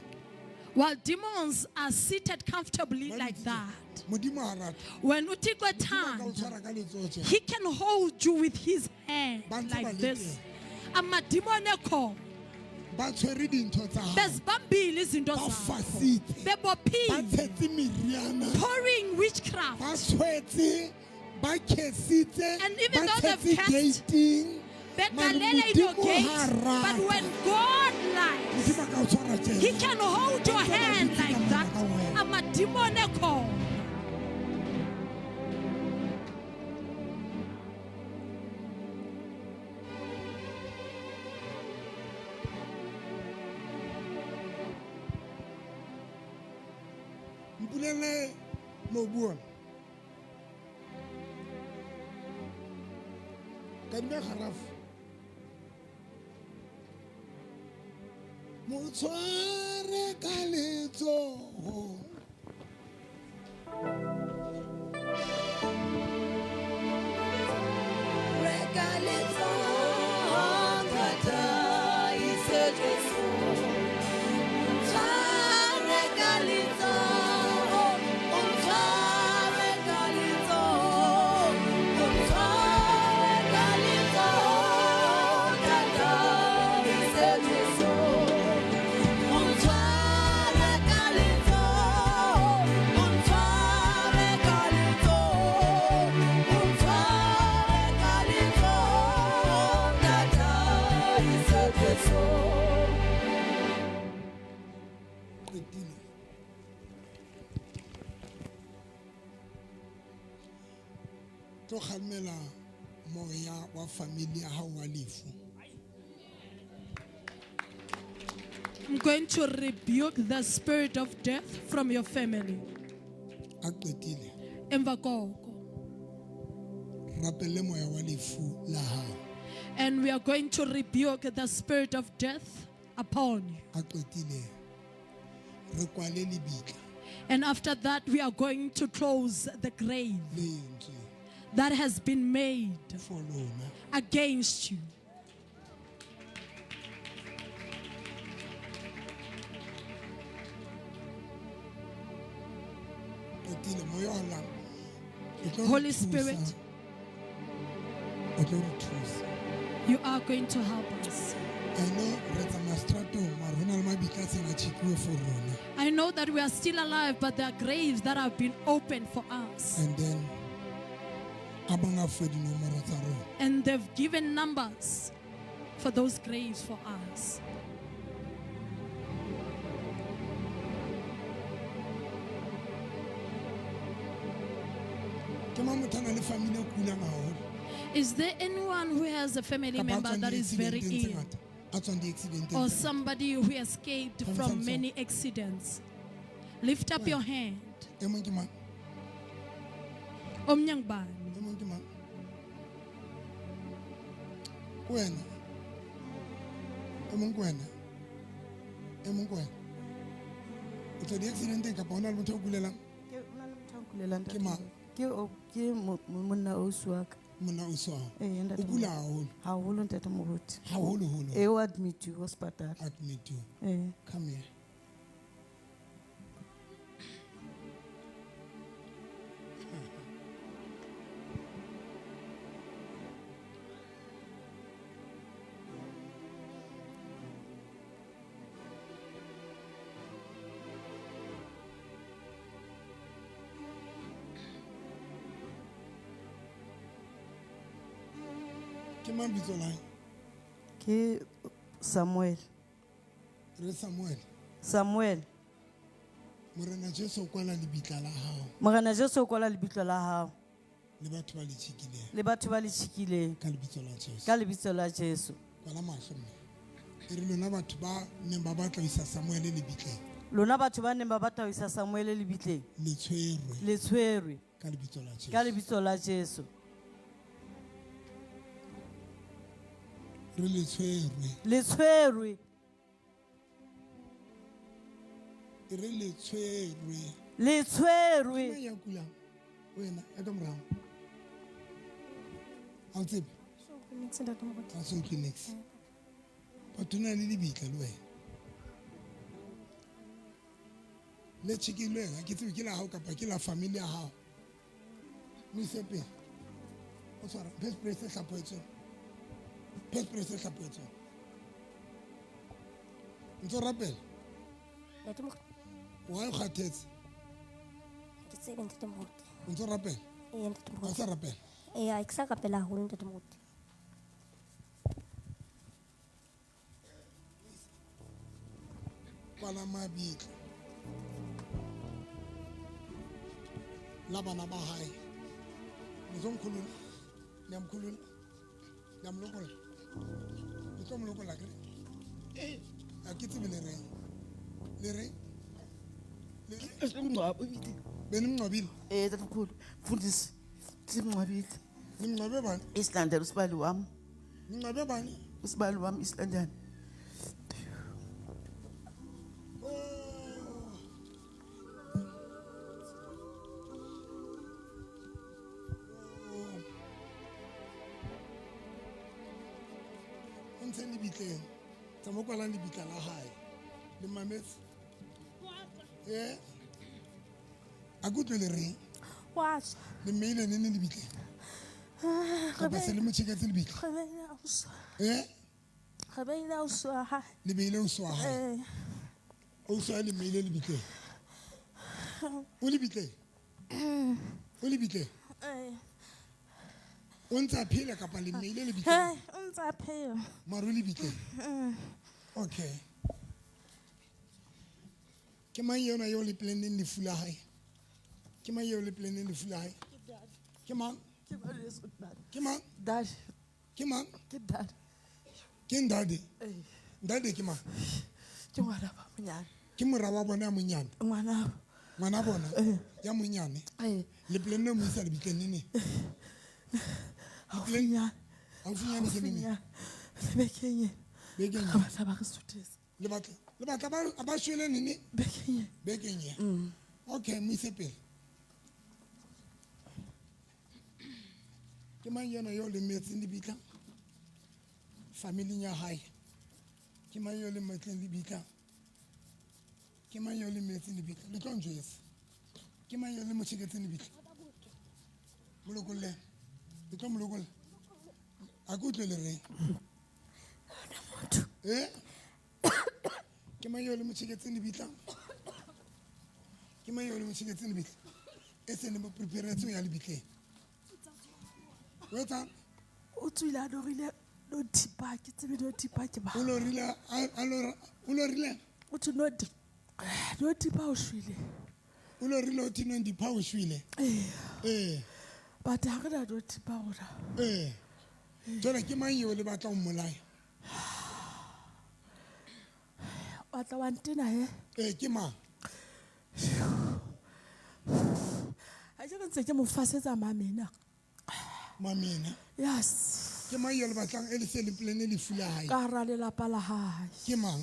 Speaker 2: While demons are seated comfortably
Speaker 1: Ba
Speaker 2: like
Speaker 1: dutse tjena.
Speaker 2: that.
Speaker 1: Modimo a rata.
Speaker 2: When uThixo
Speaker 1: Modimo a ka o
Speaker 2: ethanda,
Speaker 1: tshwara ka letsoho tjena.
Speaker 2: he can hold you with his hand
Speaker 1: Ba ntse ba
Speaker 2: like
Speaker 1: le
Speaker 2: this. Amadimoni ekhona
Speaker 1: Ba tshwere dintho tsa hao.
Speaker 2: bezibambile izinto
Speaker 1: Ba
Speaker 2: zakho.
Speaker 1: fasitse. Ba
Speaker 2: Bebophile,
Speaker 1: tshetse meriana.
Speaker 2: pouring witchcraft.
Speaker 1: Ba tshwetse, ba khesitse,
Speaker 2: And even
Speaker 1: ba
Speaker 2: though they've
Speaker 1: tshetse
Speaker 2: cast-
Speaker 1: gating. Mare
Speaker 2: Begalela ino
Speaker 1: Modimo
Speaker 2: gate.
Speaker 1: ha
Speaker 2: But
Speaker 1: rata.
Speaker 2: when God likes,
Speaker 1: Modimo a ka o tshwara tjena.
Speaker 2: he can hold your
Speaker 1: Ba ntse ba
Speaker 2: hand
Speaker 1: dutse ka
Speaker 2: like
Speaker 1: mona
Speaker 2: that.
Speaker 1: ka wena.
Speaker 2: Amadimoni ekhona.
Speaker 1: Mpulele mobu ona. Kadima kgarafu. Mo tshware ka letsoho. Qetile. Tlo kgalemela moya wa family ya hao wa lefu.
Speaker 2: I'm going to rebuke the spirit of death from your family.
Speaker 1: A qetile.
Speaker 2: Emva koko.
Speaker 1: Rapelle moya wa lefu la hao.
Speaker 2: And we are going to rebuke the spirit of death upon you.
Speaker 1: A qetile. Re kwale lebitla
Speaker 2: And after that, we are going to close the grave
Speaker 1: le entsweng
Speaker 2: that has been made
Speaker 1: for lona.
Speaker 2: against you.
Speaker 1: Qetile moya o lang. O tlo re
Speaker 2: Holy
Speaker 1: thusa.
Speaker 2: Spirit.
Speaker 1: O tlo re thusa.
Speaker 2: You are going to help us.
Speaker 1: I know re tsamaya stratong mara ho na le mabitla a seng a tjhekiwe for rona.
Speaker 2: I know that we are still alive, but there are graves that have been opened for us.
Speaker 1: And then a bang a fuwe dinomoro tsa rona.
Speaker 2: And they've given numbers for those graves for us.
Speaker 1: Ke mang motho a nang le family e kulang haholo?
Speaker 2: Is there anyone who has a family
Speaker 1: Kapa a
Speaker 2: member
Speaker 1: tswang
Speaker 2: that is very
Speaker 1: di-accidenteng tse
Speaker 2: ill?
Speaker 1: ngata? A tswang di-accidenteng
Speaker 2: Or
Speaker 1: tse ngata.
Speaker 2: somebody who escaped
Speaker 1: From
Speaker 2: from
Speaker 1: Samsung.
Speaker 2: many accidents? Lift up your hand.
Speaker 1: E mong ke mang?
Speaker 2: Omnye ngubani?
Speaker 1: E mong ke mang? Ke wena. E mong ke wena. E mong ke wena. O tswa di-accidenteng kapa ho na le motho o kulelang?
Speaker 3: Ke ho na le motho a nkulelang,
Speaker 1: Ke
Speaker 3: ntate
Speaker 1: mang?
Speaker 3: Moruti. Ke ke monna ausi wa ka.
Speaker 1: Monna ausi wa hao.
Speaker 3: Ee, ntate
Speaker 1: O kula
Speaker 3: Moruti.
Speaker 1: haholo.
Speaker 3: Haholo, ntate Moruti.
Speaker 1: Haholoholo.
Speaker 3: Ee, o admit-uwe sepatala.
Speaker 1: Admit-uwe.
Speaker 3: Ee.
Speaker 1: Come here. Ke mang bitso la hae?
Speaker 3: Ke Samuel.
Speaker 1: Re Samuel.
Speaker 3: Samuel.
Speaker 1: Morena Jesu o kwala lebitla la hao.
Speaker 3: Morena Jesu o kwala lebitla la hao.
Speaker 1: Le batho ba le tjhekileng.
Speaker 3: Le batho ba le tjhekileng.
Speaker 1: Ka lebitso la Jesu.
Speaker 3: Ka lebitso la Jesu.
Speaker 1: Kwala mahlo mme. E re lona batho ba neng ba batla ho isa Samuel lebitleng.
Speaker 3: Lona batho ba neng ba batla ho isa Samuel lebitleng.
Speaker 1: Le tshwerwe.
Speaker 3: Le tshwerwe.
Speaker 1: Ka lebitso la Jesu.
Speaker 3: Ka lebitso la Jesu.
Speaker 1: Re le tshwerwe.
Speaker 3: Le tshwerwe.
Speaker 1: E re le tshwerwe.
Speaker 3: Le tshwerwe.
Speaker 1: Ke mang ya kulang? Wena, ya ka morao. Ha o tsebe? Ha o so utlwe niks. Batho na le lebitla le wena. Le tjhekilweng, ha ke tsebe ke la hao kapa ke la family ya hao. Mo ise pele. O tshwara, mphe spray se hlaphohetsweng. Mphe spray se hlaphohetsweng. Ntso rapela?
Speaker 4: Ntate Moruti.
Speaker 1: Why o kgathetse?
Speaker 4: Ha ke tsebe, ntate Moruti.
Speaker 1: O ntso rapela?
Speaker 4: Ee, ntate
Speaker 1: Ha o
Speaker 4: Moruti.
Speaker 1: sa rapela?
Speaker 4: Ee, ha ke sa rapela haholo, ntate Moruti.
Speaker 1: Kwala mabitla. La bana ba hae. Le tlo mkhulula? Le a mkhulula? Le a mlokolla? Le tlo mlokolla akere? Ha ke tsebe le reng. Le reng? Le reng?
Speaker 5: Simngcwabo ebile.
Speaker 1: Benimngcwabile?
Speaker 5: Eh, tatomkhulu, mfundisi, simngcwabile.
Speaker 1: Nimngcwabe bani?
Speaker 5: Isilandela usibali wami.
Speaker 1: Nimngcwabe bani?
Speaker 5: Usibali wami isilandela.
Speaker 1: O ntse lebitleng. Tsamaya o kwalang lebitla la hae. Le mametse? A ke utlwe le reng?
Speaker 6: Wa tswa.
Speaker 1: Le mmeile neng lebitleng? Kapa se le mo tjheketse lebitla?
Speaker 6: Re beile ausi. Re beile ausi wa hae.
Speaker 1: Le beile ausi wa hae? Ausi wa hae le mmeile lebitleng? O lebitleng? O lebitleng? O ntse a phela kapa le mmeile lebitleng?
Speaker 6: O ntse a phela.
Speaker 1: Mara o lebitleng? Okay. Ke mang yona eo le planneng lefu la hae? Ke mang eo le planneng lefu la hae? Ke mang?
Speaker 5: Ke ngwaneso, ntate.
Speaker 1: Ke mang?
Speaker 5: Dad.
Speaker 1: Ke mang?
Speaker 5: Ke dad.
Speaker 1: Ke ndade?
Speaker 5: Ee.
Speaker 1: Ndade ke mang?
Speaker 5: Ke ngwana ba monyane.
Speaker 1: Ke mora wa bona ya monyane?
Speaker 5: Ngwana.
Speaker 1: Ngwana bona?
Speaker 5: Ee.
Speaker 1: Ya monyane?
Speaker 5: Ee.
Speaker 1: Le planne ho mo isa lebitleng neng?
Speaker 5: Haufinyane.
Speaker 1: Haufinyane ke neng?
Speaker 5: Haufinyane. Bekeng ena.
Speaker 1: Bekeng
Speaker 5: Re
Speaker 1: ena.
Speaker 5: batla ba re suthetse.
Speaker 1: Le batla, le batla ba, ba shwele neng?
Speaker 5: Bekeng ena.
Speaker 1: Bekeng ena. Okay, mo ise pele. Ke mang yena eo le metseng lebitla? Familing ya hae. Ke mang eo le metseng lebitla? Ke mang eo le metseng lebitla? Le tlo njwetsa. Ke mang eo le mo tjheketseng lebitla? Mo lokolle. Le tlo mo lokolla. A ke utlwe le reng?
Speaker 6: Motho.
Speaker 1: Eh? Ke mang eo le mo tjheketseng lebitla? Ke mang eo le mo tjheketseng lebitla? E seng le mo preparetse ho ya lebitleng. O etsang?
Speaker 5: O tswile a lorile no thipa ke tsebe no thipa ke ba.
Speaker 1: O lorile a lora o lorile?
Speaker 5: O thwe no no thipa o shwele.
Speaker 1: O lorile o thwe no thipa o shwele. Eh.
Speaker 5: But ha re na no thipa rona.
Speaker 1: Eh. Jwale ke mang eo le batla ho mmolaya?
Speaker 5: Wa tla wa ntena he?
Speaker 1: Eh, ke mang?
Speaker 5: Ha ke ntse ke mo fasetsa mamena.
Speaker 1: Mamena?
Speaker 5: Yes.
Speaker 1: Ke mang eo le batlang e le se le plane lefu la hae?
Speaker 5: Ka hara lelapa la hae.
Speaker 1: Ke mang?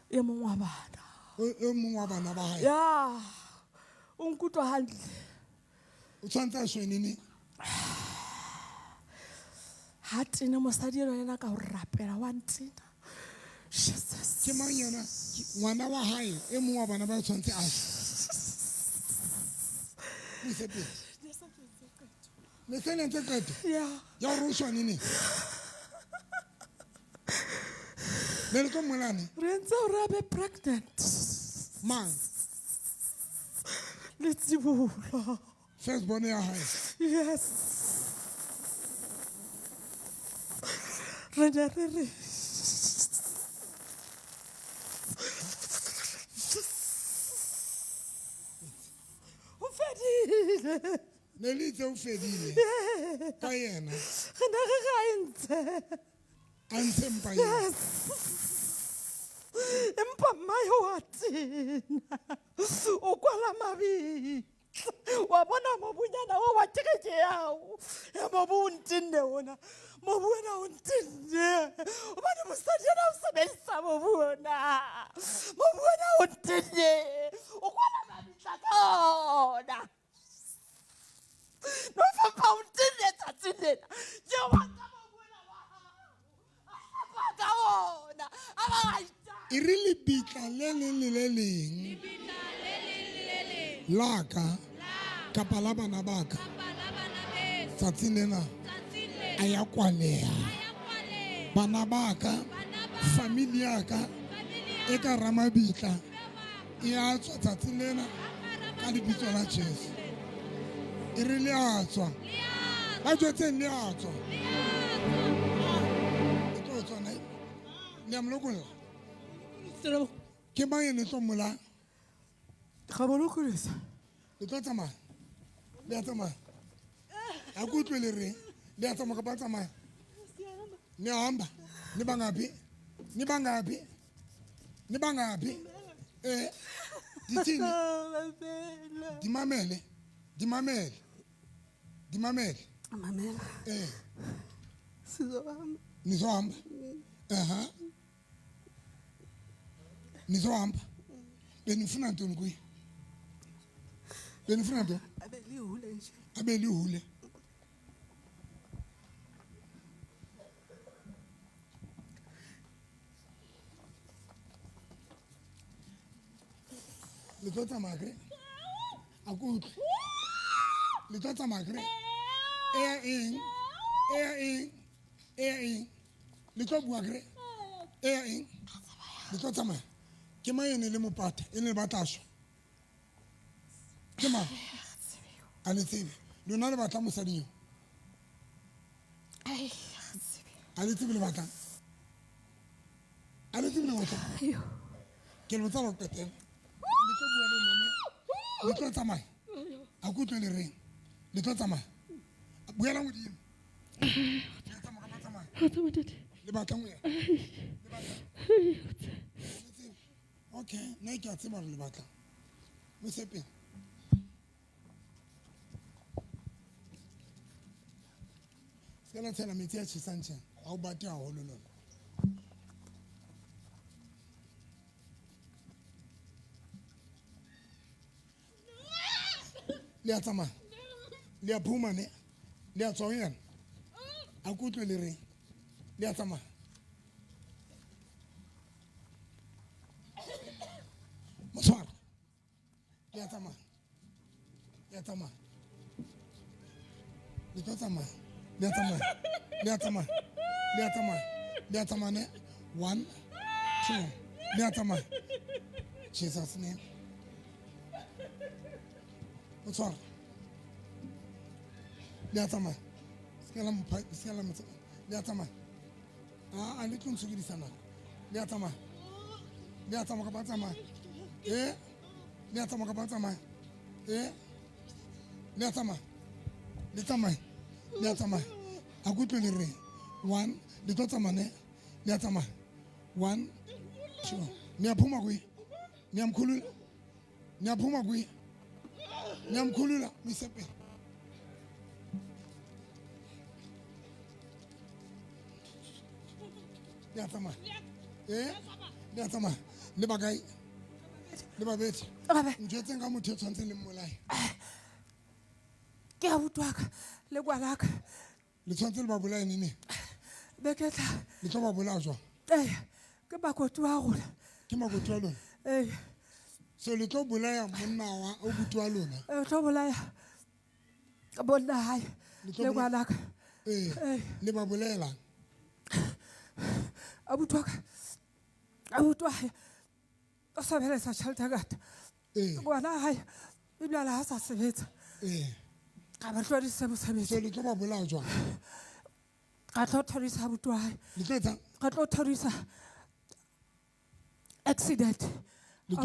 Speaker 5: E mong wa bana.
Speaker 1: E mong wa bana ba hae?
Speaker 5: Ya. O nkutlwa hantle.
Speaker 1: O tshwantse a shwe neng?
Speaker 5: Ha tene mosadi enwa yena ka ho rapela wa ntena. Jesus.
Speaker 1: Ke mang yena? Ngwana wa hae, e mong wa bana ba tshwantse a shwe. Mo pele. Ne se le entse qeto?
Speaker 5: Ya.
Speaker 1: Ya hore o shwa neng? Ne le tlo mmolaya?
Speaker 5: Re entse hore a be pregnant.
Speaker 1: Mang?
Speaker 5: Letsibolo.
Speaker 1: First born ya hae.
Speaker 5: Yes. Re ne re re. O fedile.
Speaker 1: Ne le itse o fedile. Ka yena.
Speaker 5: Re ne re re a entse.
Speaker 1: A ntshe mpa eo.
Speaker 5: Yes. Empa mmae wa tena. O kwala mabitla. Wa bona mobunyana o wa kereke yao. E mobu o ntenne ona. Mobu ona o ntenne. Hobane mosadi ena o sebedisa mobu ona. Mobu ona o ntenne. O kwala mabitla ka ona. No fapa o ntenne tsatsing lena. Ke batla mobu ona wa hao. A hlapa ka ona. A ba a ita.
Speaker 1: E re lebitla le leng le le leng.
Speaker 2: Lebitla le leng le le leng.
Speaker 1: La ka. Kapa la bana ba ka. Tsatsing lena. A ya kwaleha. Bana ba ka. Family ya ka. E ka ramabitla. E a tswa tsatsing lena ka lebitso la Jesu. E re le a tswa. Ba jwetseng le a tswa. E tlo tswa ne? Le a mo lokolla? Ke mang e le tlo mmolaya?
Speaker 5: Ga mo lokolisa.
Speaker 1: Le tlo tsamaya? Le a tsamaya? Ha ke utlwe le reng? Le a tsamaya kapa tsamaya? Ne hamba? Ne bangaphi? Ne bangaphi? Ne bangaphi? Eh, dithini? Di mamele. Di mamele. Di mamele.
Speaker 5: Mamela.
Speaker 1: Eh.
Speaker 5: Sizohamba.
Speaker 1: Nizohamba? Aha. Nizohamba. Benifuna ntoni kuye? Benifuna ntoni?
Speaker 5: Abe lihule nje.
Speaker 1: Abe lihule. Le tlo tsamaya kere? A ke utlwe. Le tlo tsamaya kere? E ya eng? E ya eng? E ya eng? Le tlo bua kere? E ya eng? Le tlo tsamaya. Ke mang ene le mopata e ne le batla shwa? Ke mang? A le tsebe. Lona le batla mosadi eo? A le tsebe le batlang? A le tsebe le batlang? Ke le botsa la ho qetela. Le tlo bua le nna. Le tlo tsamaya. A ke utlwe le reng? Le tlo tsamaya. Buela modimo. Le tsamaya kapa tsamaya? Le batlang ho ya? Le batlang? Okay, nna ke a tseba hore le batlang. Mo sepeng. Se ka la tshela metsi a tjhesang tjena. Ha o bate haholo lona. Le a tsamaya? Le a phuma ne? Le a tswa ho yena? A ke utlwe le reng? Le a tsamaya? Motshwara. Le a tsamaya? Le a tsamaya? Le tlo tsamaya? Le a tsamaya? Le a tsamaya? Le a tsamaya? Le a tsamaya ne? 1 2 Le a tsamaya. Jesus name. O tshware. Le a tsamaya. Se ke la mo se ke la mo le a tsamaya. A le tlo ntshokodisa nako. Le a tsamaya. Le a tsamaya kapa tsamaya. Le a tsamaya kapa tsamaya. Le a tsamaya. Le tsamaya. Le a tsamaya. A ke utlwe le reng. 1 le tlo tsamaya ne. Le a tsamaya. 1 2 Niyaphuma kuye. Niyamkhulula. Niyaphuma kuye. Niyamkhulula misepele. Le a tsamaya. Le a tsamaya. Le ba kae? Le babedi. Ntjwetseng ka motho o tshwantseng le mmolaye.
Speaker 5: Ke abuti wa ka le ngwanaka.
Speaker 1: Le tshwanetse le ba bolaye neng?
Speaker 5: Beke tla.
Speaker 1: Le tlo ba bolaya jwang?
Speaker 5: Ke makoti wa rona.
Speaker 1: Ke makoti wa lona? So le tlo bolaya monna wa abuti wa lona?
Speaker 5: Re tlo bolaya monna hae le ngwanaka.
Speaker 1: Le ba bolaelang?
Speaker 5: Abuti wa ka, abuti wa hae o sebelisa tjhelete e ngata. Ngwana hae ebile ha sa sebetsa. Ga ba tlodise mosebetsi.
Speaker 1: So le tlo ba bolaya jwang?
Speaker 5: Ga tlo thodisa abuti wa hae.
Speaker 1: Le tlo etsang?
Speaker 5: Ga tlo thodisa accident.
Speaker 1: Le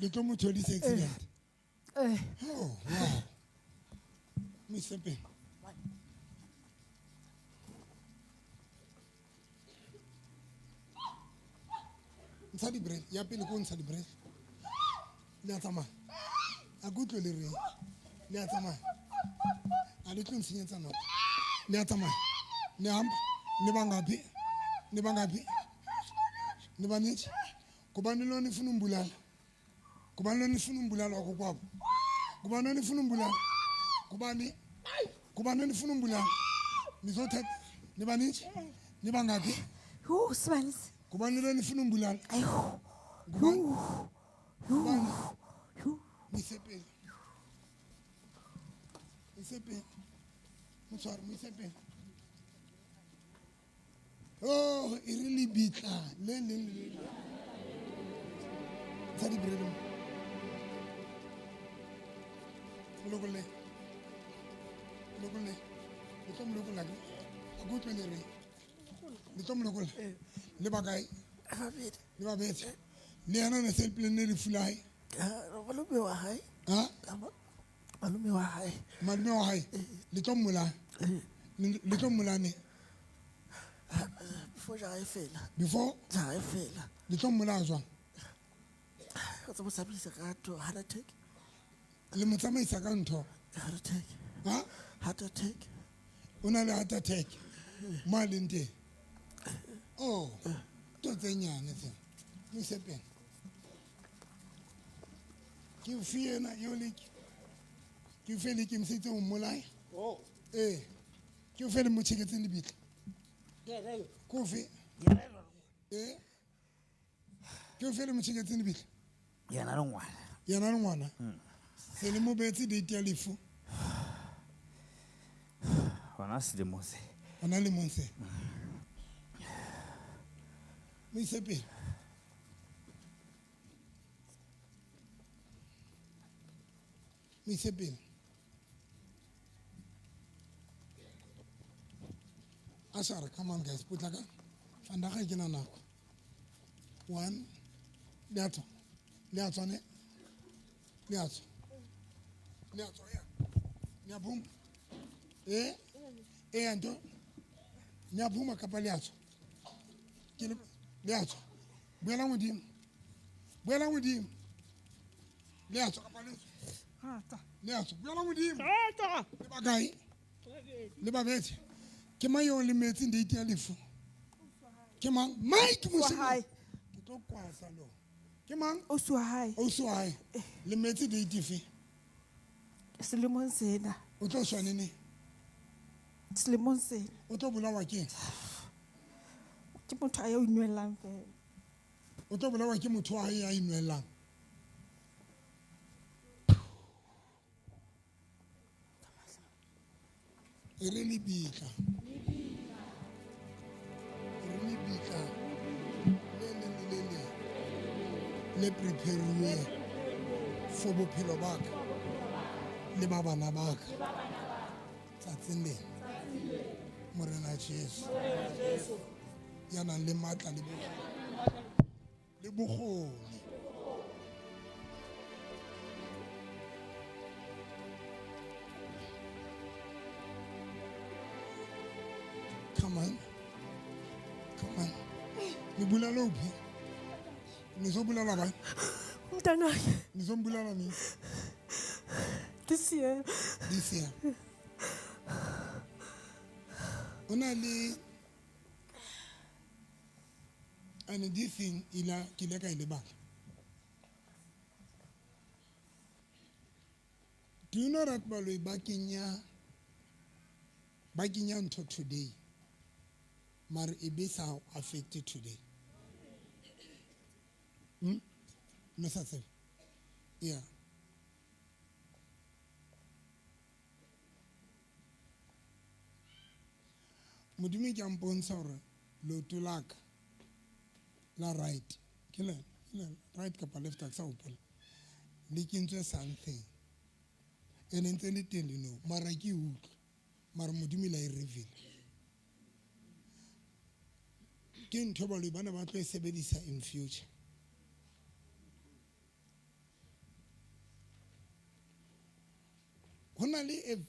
Speaker 1: tlo mo thodisa accident. Oh, wow. Misepe. Ntsha di-break. Ya pele ko ntsha di-break. Le a tsamaya. A ke utlwe le reng. Le a tsamaya. A le tlo ntshenyetsa nako. Le a tsamaya. Le hamba. Le bangaphi? Le bangaphi? Le banintsi? Kubani lo nifuna umbulala? Kubani lo nifuna umbulala wakokwabo? Kubani lo nifuna umbulala? Kubani? Kubani lo nifuna umbulala? Nizothetha. Le banintsi? Le bangaphi?
Speaker 5: Sibanisi.
Speaker 1: Kubani lo nifuna umbulala? Kubani? Kubani? Misepele. Misepele. Motshware, misepele. Oh, e re lebitla le leng le le leng. Ntsha di-break mo. Mo lokolle. Lokolle. Le tlo mo lokolla ke? A ke utlwe le reng. Le tlo mo lokolla. Le ba kae? Le babedi. Le yena o ne se le planne lefu la hae?
Speaker 6: Malome wa hae.
Speaker 1: Ha?
Speaker 6: Malome wa hae.
Speaker 1: Malome wa hae. Le tlo mmolaya. Le tlo mmolaya neng?
Speaker 6: Before jara e fela.
Speaker 1: Before?
Speaker 6: Jara e fela.
Speaker 1: Le tlo mmolaya jwang?
Speaker 6: Re tlo mo tsamaisa ka ntho, heart attack.
Speaker 1: Le mo tsamaisa ka ntho?
Speaker 6: Heart attack.
Speaker 1: Ha?
Speaker 6: Heart attack.
Speaker 1: O na le heart attack. Mo a leng teng. Oh, ntho tse nyane tsena. Mo ise pele. Ke ofe ena eo le ke ofe le ikemiseditseng ho mmolaya? Ke ofe le mo tjheketseng lebitla? Ke ofe? Ke ofe le mo tjheketseng lebitla?
Speaker 7: Yena le ngwana.
Speaker 1: Yena le ngwana? Se le mo beetse date ya lefu?
Speaker 7: Hona selemong se.
Speaker 1: Hona lemong se. Mo ise pele. Mo ise pele. Ashara, come on guys, potlaka. Vandag ke na nako. 1 le a tswa. Le a tswa ne? Le a tswa. Le a tswa ya. Le a phuma. Nto. Le a phuma kapa le a tswa? Ke le a tswa. Boela modimo. Boela modimo. Le a tswa kapa le tswa? Le a tswa. Boela modimo. Le ba kae? Le babedi. Ke mang eo le metseng date ya lefu? Ke mang? Mike moshemane. Ke tlo kwasa lo. Ke mang?
Speaker 5: Ausi wa hae.
Speaker 1: Ausi wa hae. Le metse date efe?
Speaker 5: Selemong sena.
Speaker 1: O tlo shwa neng?
Speaker 5: Selemong sena.
Speaker 1: O tlo bolawa ke eng?
Speaker 5: Ke motho a ya inwellang fela.
Speaker 1: O tlo bolawa ke motho wa hae ya inwellang. E re lebitla. E re lebitla. Le preparilweng for bophelo ba ka le ba bana ba ka tsatsing lena. Morena Jesu ya nang le matla le bokgoni. Come on. Come on. Nibulala uphi? Nizobulala bani?
Speaker 5: Mntanakhe.
Speaker 1: Nizombulala nini?
Speaker 5: This year.
Speaker 1: This year. Ona le and this thing ila ke ile ka e lebala. Do you know that baloi ba kenya ntho today? Mare e be sa affected today. No sa tsebe. Yeah. Modimo ke a mpontsha hore leoto la ka la right ke lena right kapa left a ke sa hopola le kentswe something ene ntse le teng le no mara ke utlwa mara Modimo ile a e reveal. Ke ntho baloi bana ba tlo e sebedisa in future. Ho na le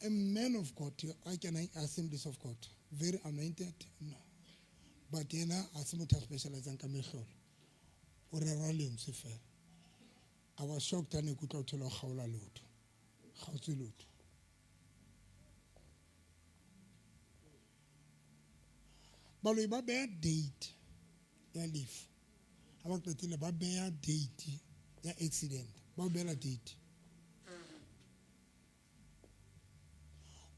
Speaker 1: a man of God, I can Assemblies of God, very anointed, no. But yena a se motho a specializang ka mehlolo. O rera lentswe fela. I was shocked ha ne ke utlwa ho thola ho kgaola leoto. Kgaotswe leoto. Baloi ba beha date ya lefu. Ha ba qetile ba beha date ya accident. Ba o behela date.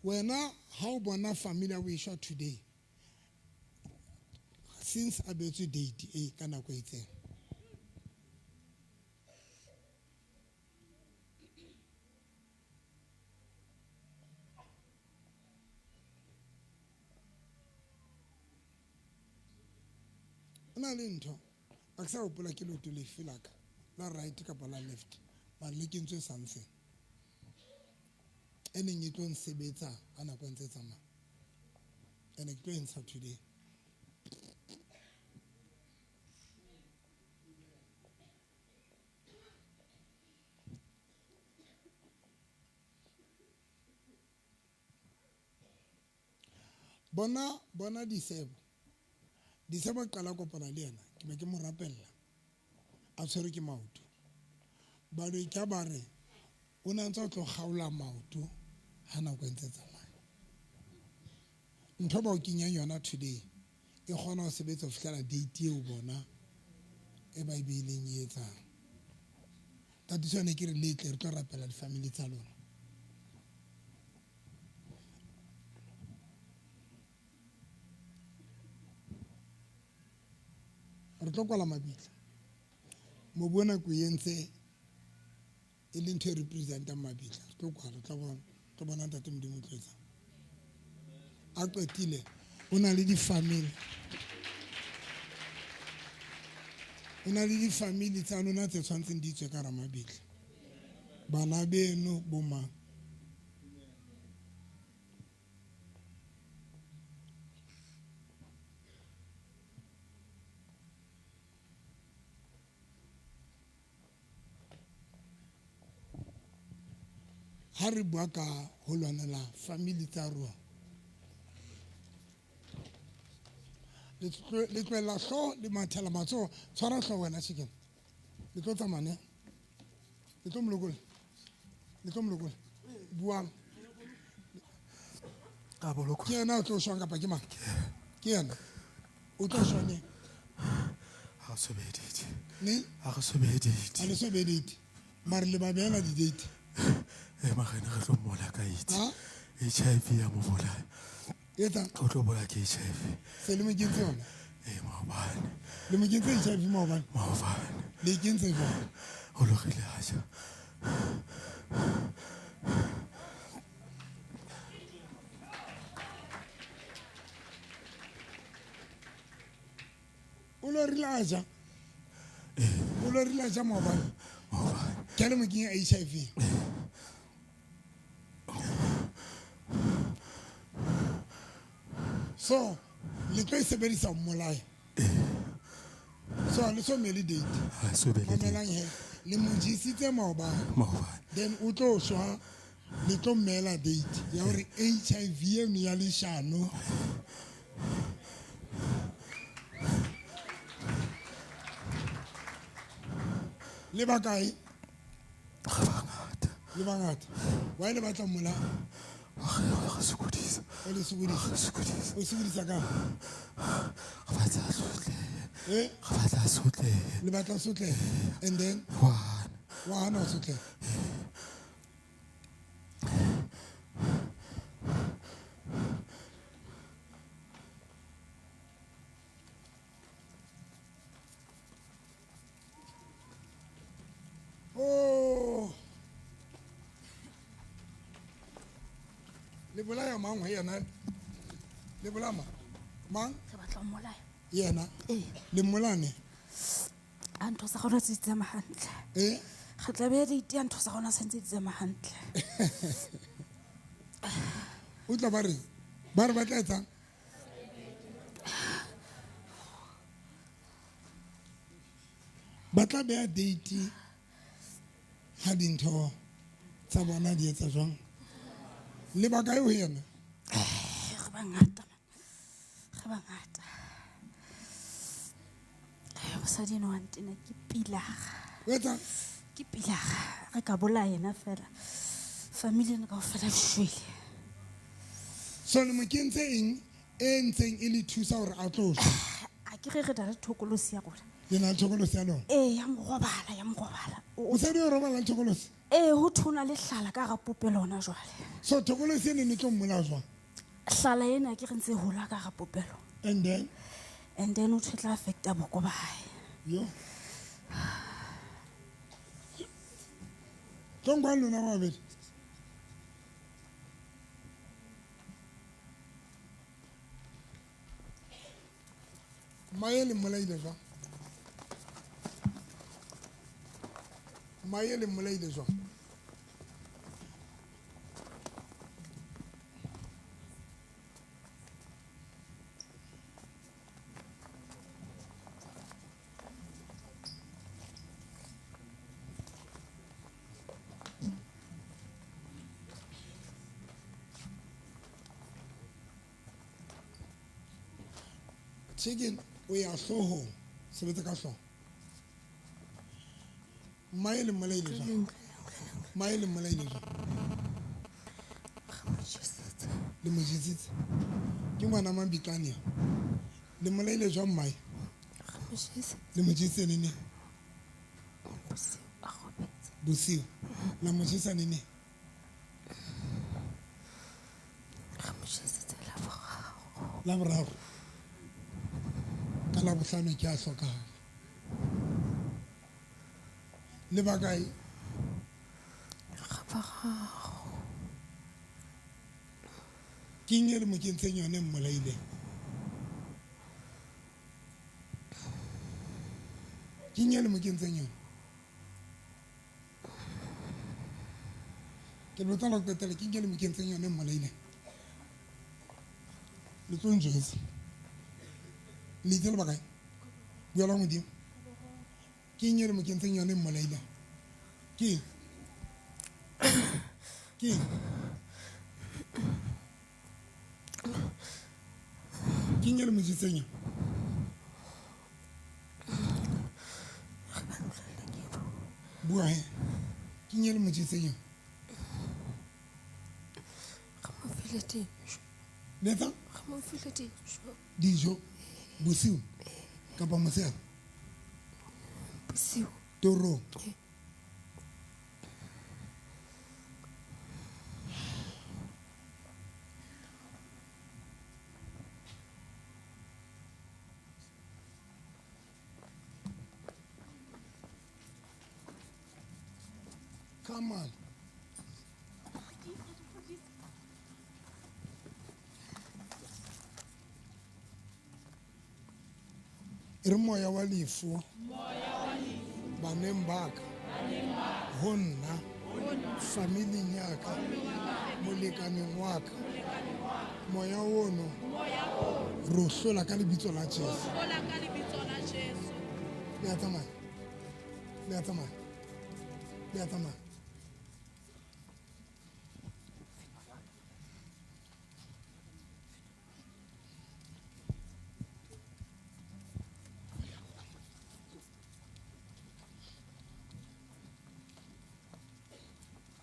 Speaker 1: Wena ha o bona family ya o e shwa today, since a beetswe date e ka nako e itseng. Ho na le ntho a ke sa hopola ke leoto lefe la ka la right kapa la left mara le kentswe something e neng e tlo nsebetsa ha nako e ntse e tsamaya. Ene ke tlo e ntsha today. Bona Disebo. Disebo qala kopana le yena, ke be ke mo rapella. A tshwerwe ke maoto. Baloi ka ba re o ne a ntse a tlo kgaola maoto ha nako e ntse e tsamaya. Ntho ba o kenyang yona today e kgona ho sebetsa ho fihlela date eo bona e ba e beileng e etsang. Tatiso yone ke re le tle re tlo rapela di-family tsa lona. Re tlo kwala mabitla. Mobu ona ko entse e le ntho e representang mabitla. Re tlo kwala, re tlo bona ntate Modimo o tlo etsang. A qetile o na le di-family. O na le di-family tsa lona tse tshwantseng di tswe ka hara mabitla. Bana beno bo mang. Ha re bua ka ho lwanela family tsa rona. Le tlohella hlooho le mathela matsoho, tshwara hlooho wena chicken. Le tlo tsamaya ne? Le tlo molokola. Le tlo molokola. Buang.
Speaker 8: Ka bolokwa.
Speaker 1: Ke yena o tlo shwang kapa ke mang? Ke yena. O tlo shwa neng?
Speaker 8: Ha so be date.
Speaker 1: Ne?
Speaker 8: Ha re so be date.
Speaker 1: Ha le so be date. Mare le ba behela di-date.
Speaker 8: E magene re tlo mmola ka AIDS.
Speaker 1: Ha?
Speaker 8: HIV ya mo bolaya.
Speaker 1: Etsa.
Speaker 8: O tlo bolaya ke HIV.
Speaker 1: Se le mo kentse yona?
Speaker 8: E maobane.
Speaker 1: Le mo kentse HIV maobane?
Speaker 8: Maobane.
Speaker 1: Le kentse jwang?
Speaker 8: O lokile a ja.
Speaker 1: O lorile a ja? O lorile a ja maobane. Ke a le mo kenya HIV. So le tlo e sebedisa ho mmolaya. So ha le so mele date.
Speaker 8: Ha so be le date.
Speaker 1: Mamelang he, le mo jesitse maobane.
Speaker 8: Maobane.
Speaker 1: Then o tlo shwa, le tlo mmela date ya hore HIV eno ya leshano. Le ba kae?
Speaker 8: Re bangata.
Speaker 1: Le bangata. Why le batla mmola?
Speaker 8: Re sokodisa.
Speaker 1: O le sokodisa.
Speaker 8: Re sokodisa.
Speaker 1: O sokodisa kang?
Speaker 8: Re batla a sotlehe.
Speaker 1: Eh?
Speaker 8: Re batla a sotlehe.
Speaker 1: Le batla a sotlehe. And then?
Speaker 8: Wa hana.
Speaker 1: Wa hana ho sotleha. Oh. Le bolaya mang ho yena? Le bolaya mang? Mang?
Speaker 6: Re batla ho mmolaya.
Speaker 1: Yena?
Speaker 6: Ee.
Speaker 1: Le mmolane?
Speaker 6: A ntho tsa rona tse di tsamaya hantle.
Speaker 1: Eh?
Speaker 6: Re tla beha date ya ntho tsa rona se ntse di tsamaya hantle.
Speaker 1: O tla ba reng? Ba re ba tla etsang? Ba tla beha date ha dintho tsa bona di etsa jwang? Le ba kae ho yena?
Speaker 6: Re bangata. Re bangata. Mosadi enwa wa ntena ke pilara.
Speaker 1: O etsang?
Speaker 6: Ke pilara. Re ka bolaya yena fela. Family ena kaofela e shwele.
Speaker 1: So le mo kentse eng e ntseng e le thusa hore a tlo shwa?
Speaker 6: A ke re re na le thokolosi ya rona.
Speaker 1: Le na le thokolosi ya lona?
Speaker 6: Ee, ya morobala, ya morobala.
Speaker 1: Mosadi o robala le thokolosi?
Speaker 6: Ee, ho thona le hlala ka hara popelo hona jwale.
Speaker 1: So thokolosi ene ne tlo mmolaya jwang?
Speaker 6: Hlala ena ke re ntse e hola ka hara popelo.
Speaker 1: And then?
Speaker 6: And then o tla affecta boko ba hae.
Speaker 1: Yo. Tlo nkwa lona ba babedi. Mmae le mmolaile jwang? Mmae le mmolaile jwang? Chicken o ya hloohong, sebetsa ka hlooho. Mmae le mmolaile jwang? Mmae le mmolaile jwang? Le mo jesitse. Ke ngwana Mabitlane eo. Le mmolaile jwang mmae? Le mo jesitse neneng? Bosiu. La mo jesa neneng? La boraro. Ka la bohlano ke a hlokahala. Le ba kae? Ke eng e le mo kentseng yona e mmolaileng? Ke eng e le mo kentseng yona? Ke botsa la ho qetela, ke eng e le mo kentseng yona e mmolaileng? Le tlo njwetsa. Le itse le ba kae? Bua la Modimo. Ke eng e le mo kentseng yona e mmolaileng? Ke eng? Ke eng? Ke eng e le mo jeseng yona? Bua he. Ke eng e le mo jeseng yona? Le etsang? Dijo. Bosiu kapa motshehare?
Speaker 4: Bosiu.
Speaker 1: Torong. Come on. E re moya wa lefu. Baneng ba ka, ho nna, familing ya ka, molekaneng wa ka, moya ono re o hlola ka lebitso la Jesu. Le a tsamaya, le a tsamaya, le a tsamaya.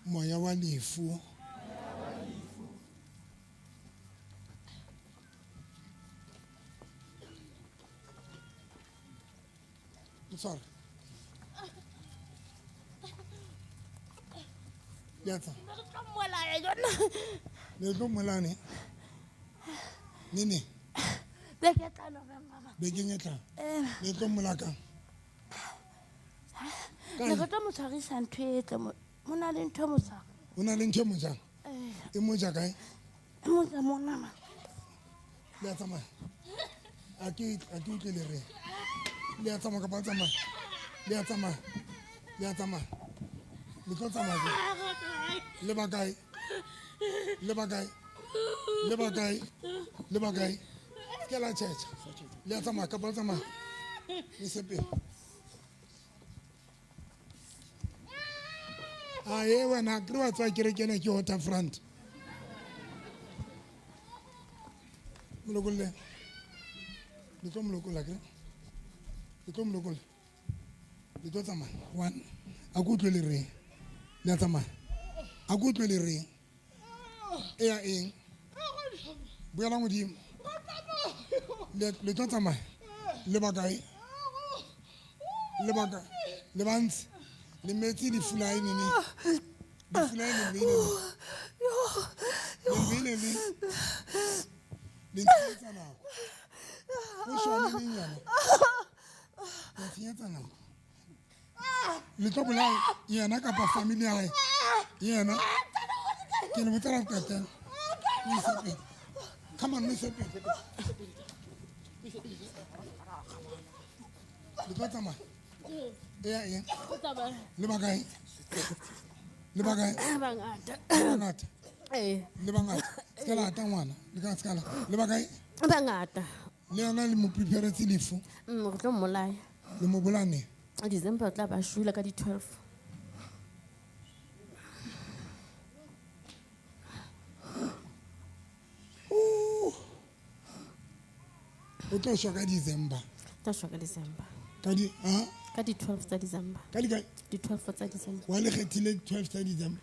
Speaker 1: Moya wa lefu sorry. Le a tsamaya. Le tlo mmolaya ne ne bekeng e tlang. Le tlo mmolaya kang?
Speaker 6: Ne re tlo mo tshwarisa ntho e tle mo na le ntho e mo tshwara.
Speaker 1: Ho na le ntho e mo jang? E mo ja kae?
Speaker 6: E mo ja mona ma.
Speaker 1: Le a tsamaya. A ke utlwe le reng. Le a tsamaya kapa le tsamaya? Le a tsamaya. Le a tsamaya. Le tlo tsamaya jwang? Le ba kae? Le ba kae? Le ba kae? Le ba kae? Se ke la tjhetjha. Le a tsamaya kapa le tsamaya? Le sepele. A e wena ke re wa tswa kereke ena ke Waterfront. Mo lokolle. Le tlo mo lokolla akere? Le tlo mo lokolla. Le tlo tsamaya. One. A ke utlwe le reng. Le a tsamaya. A ke utlwe le reng. E ya eng? Boela modimo. Le tlo tsamaya. Le ba kae? Le ba kae? Le bantsi. Le metsi lefu la hae nene. Lefu la hae le beile neng? Le beile neng? Le ntshenyetsa nako. O shwa le neng yena? Le ntshenyetsa nako. Le tlo bolaya yena kapa family ya hae? Yena. Ke le botsa la ho qetela. Mo ise pele. Come on, mo ise pele. Le tlo tsamaya. E ya eng? Le ba kae? Le ba kae?
Speaker 6: Bangata.
Speaker 1: Bangata. Le bangata. Se ka la ata ngwana. Le ka se ka la. Le ba kae?
Speaker 6: Bangata.
Speaker 1: Le yona le mo preparetse lefu.
Speaker 6: Re tlo mmolaya.
Speaker 1: Le mo bolaya neng?
Speaker 6: December o tla ba shwele ka di-12.
Speaker 1: O tlo shwa ka December.
Speaker 6: Tla shwa ka December.
Speaker 1: Ka di ha?
Speaker 6: Ka di-12 tsa December.
Speaker 1: Ka di kae?
Speaker 6: Di-12 tsa December.
Speaker 1: Wa le kgethile 12 tsa December.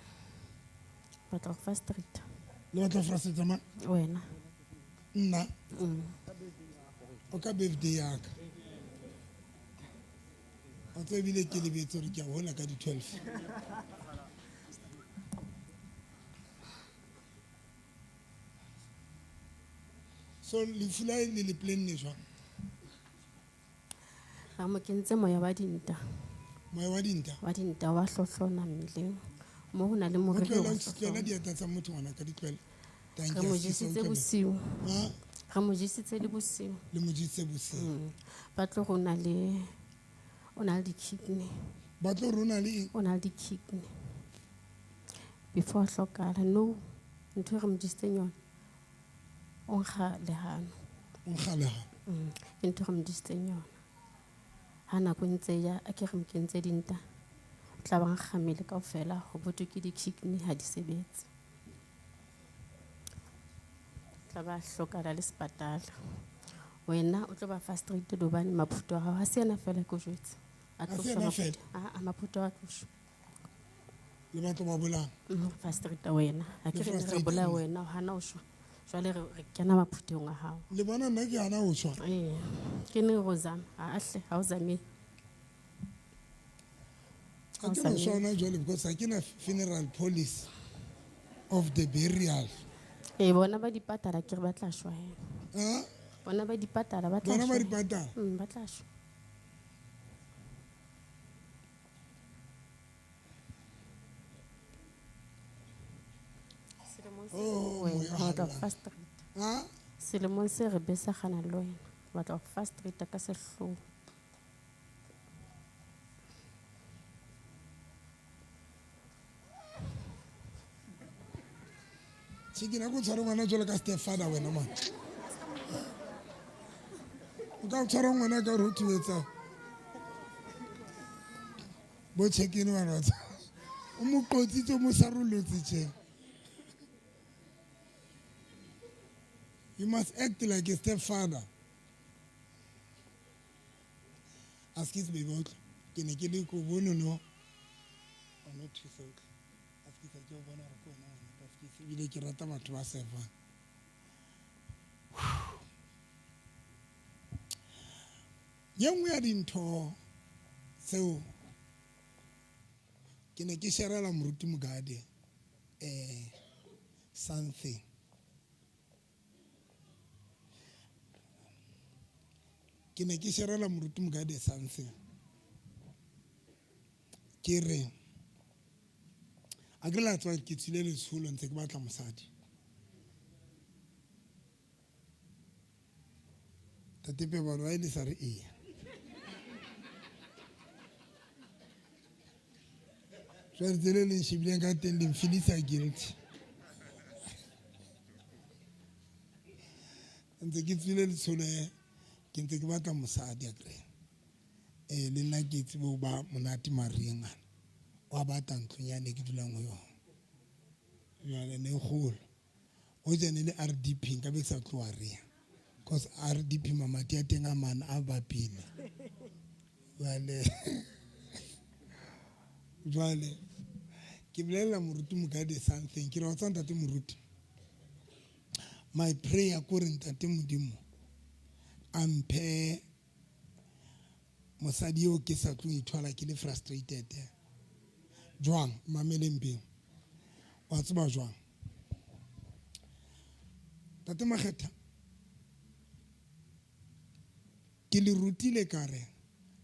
Speaker 6: Batla go frustrate.
Speaker 1: Le batla go frustrate mang?
Speaker 6: Wena.
Speaker 1: Nna. O ka birthday ya ka. O tsebe ebile ke lebetse hore ke a hola ka di-12. So lefu la hae le le planne jwang?
Speaker 6: Ra mo kentse moya wa dinta.
Speaker 1: Moya wa dinta?
Speaker 6: Wa dinta wa hlohlona mmeleng. Mo ho na le moriri
Speaker 1: O tlohela
Speaker 6: wa
Speaker 1: o tlohela
Speaker 6: hlohlona.
Speaker 1: dieta tsa motho ngwana ka di tlohela. Thank
Speaker 6: Re
Speaker 1: you,
Speaker 6: mo
Speaker 1: sisi, o
Speaker 6: jesitse
Speaker 1: utlwe
Speaker 6: bosiu.
Speaker 1: Ha?
Speaker 6: Re mo jesitse le bosiu.
Speaker 1: Le mo jesitse bosiu.
Speaker 6: Ba tlo re o na le di-kidney.
Speaker 1: Ba tlo re o na le eng?
Speaker 6: O na le di-kidney. Before a hlokahala, no, ntho e re mo jesitseng yona, o nkga lehano.
Speaker 1: O nkga lehano.
Speaker 6: Ke ntho e re mo jesitseng yona. Ha nako e ntse e ya, a ke re mo kentse dinta, o tla ba nkga mmele kaofela, ho bothwe ke di-kidney ha di sebetse. Tla ba hlokahala le sepatala. Wena o tlo ba frustrated hobane maphuto a hao ha se yena feela ke o jwetse. A
Speaker 1: Ha
Speaker 6: tlo
Speaker 1: se
Speaker 6: shwa
Speaker 1: yena
Speaker 6: maphuto.
Speaker 1: feela?
Speaker 6: Ah, maphuto a tlo shwa.
Speaker 1: Le batho ba bolang?
Speaker 6: Frustrate wena. Ha ke
Speaker 1: Le
Speaker 6: re re
Speaker 1: frustrate
Speaker 6: bolaya
Speaker 1: nna.
Speaker 6: wena, o hana ho shwa. Jwale re kena maphutong a hao.
Speaker 1: Le bona nna ke hana ho shwa?
Speaker 6: Ee, ke ne re o zama. Ha hle, ha o zame.
Speaker 1: Ha ke no shwa hona jwale because ha ke na funeral policy of the burial.
Speaker 6: Ee, bona ba di patala ke re ba tla shwa he.
Speaker 1: Ha?
Speaker 6: Bona ba di patala ba tla
Speaker 1: Bona ba
Speaker 6: shwa.
Speaker 1: di patala?
Speaker 6: Ba tla shwa.
Speaker 1: Oh,
Speaker 6: Wena,
Speaker 1: moya
Speaker 6: o batla ho
Speaker 1: halala.
Speaker 6: frustrate.
Speaker 1: Ha?
Speaker 6: Selemong se re besagana le wena. O batla ho frustrate ka sehloho.
Speaker 1: Tjhe, ko tshware ngwana jwalo ka stepfather wena man. O ka tshwara ngwana ka hore o thuetsa. Bo check-in wa tsa. O mo qotsitse o mo sarollotse tje. You must act like a stepfather. Askies baby o utlwa. Ke ne ke le ko bone no. O no thusa utlwa. Askies ha ke o bona hore ke wena ngwana. Askies ebile ke rata batho ba servang. Ye nngwe ya dintho tseo ke ne ke sharela moruti Mogadi something. Ke ne ke sharela moruti Mogadi something. Ke re a ke la tswa ke tswile letsholo ntse ke batla mosadi. Tate Pebalo wa ile sa re eya. Jwale tsela e leng shebileng ka teng le mfilisa guilty. Ntse ke tswile letsholo ke ntse ke batla mosadi akere. Le nna ke tsebe ho ba monate mariheng ana. Wa bata ntlong yane ke dulang ho yona. Jwale ne e kgolo. Hoja ne le RDP nka be ke sa tloha rea. Because RDP mamati a teng a mane a bapile. Jwale ke bolella moruti Mogadi something. Ke re wa tseba ntate moruti. My prayer kore ntate Modimo a mphe mosadi eo ke sa tlo ithola ke le frustrated. Jwang mameleng pele. Wa tseba jwang? Tate Makgetha ke le rutile ka re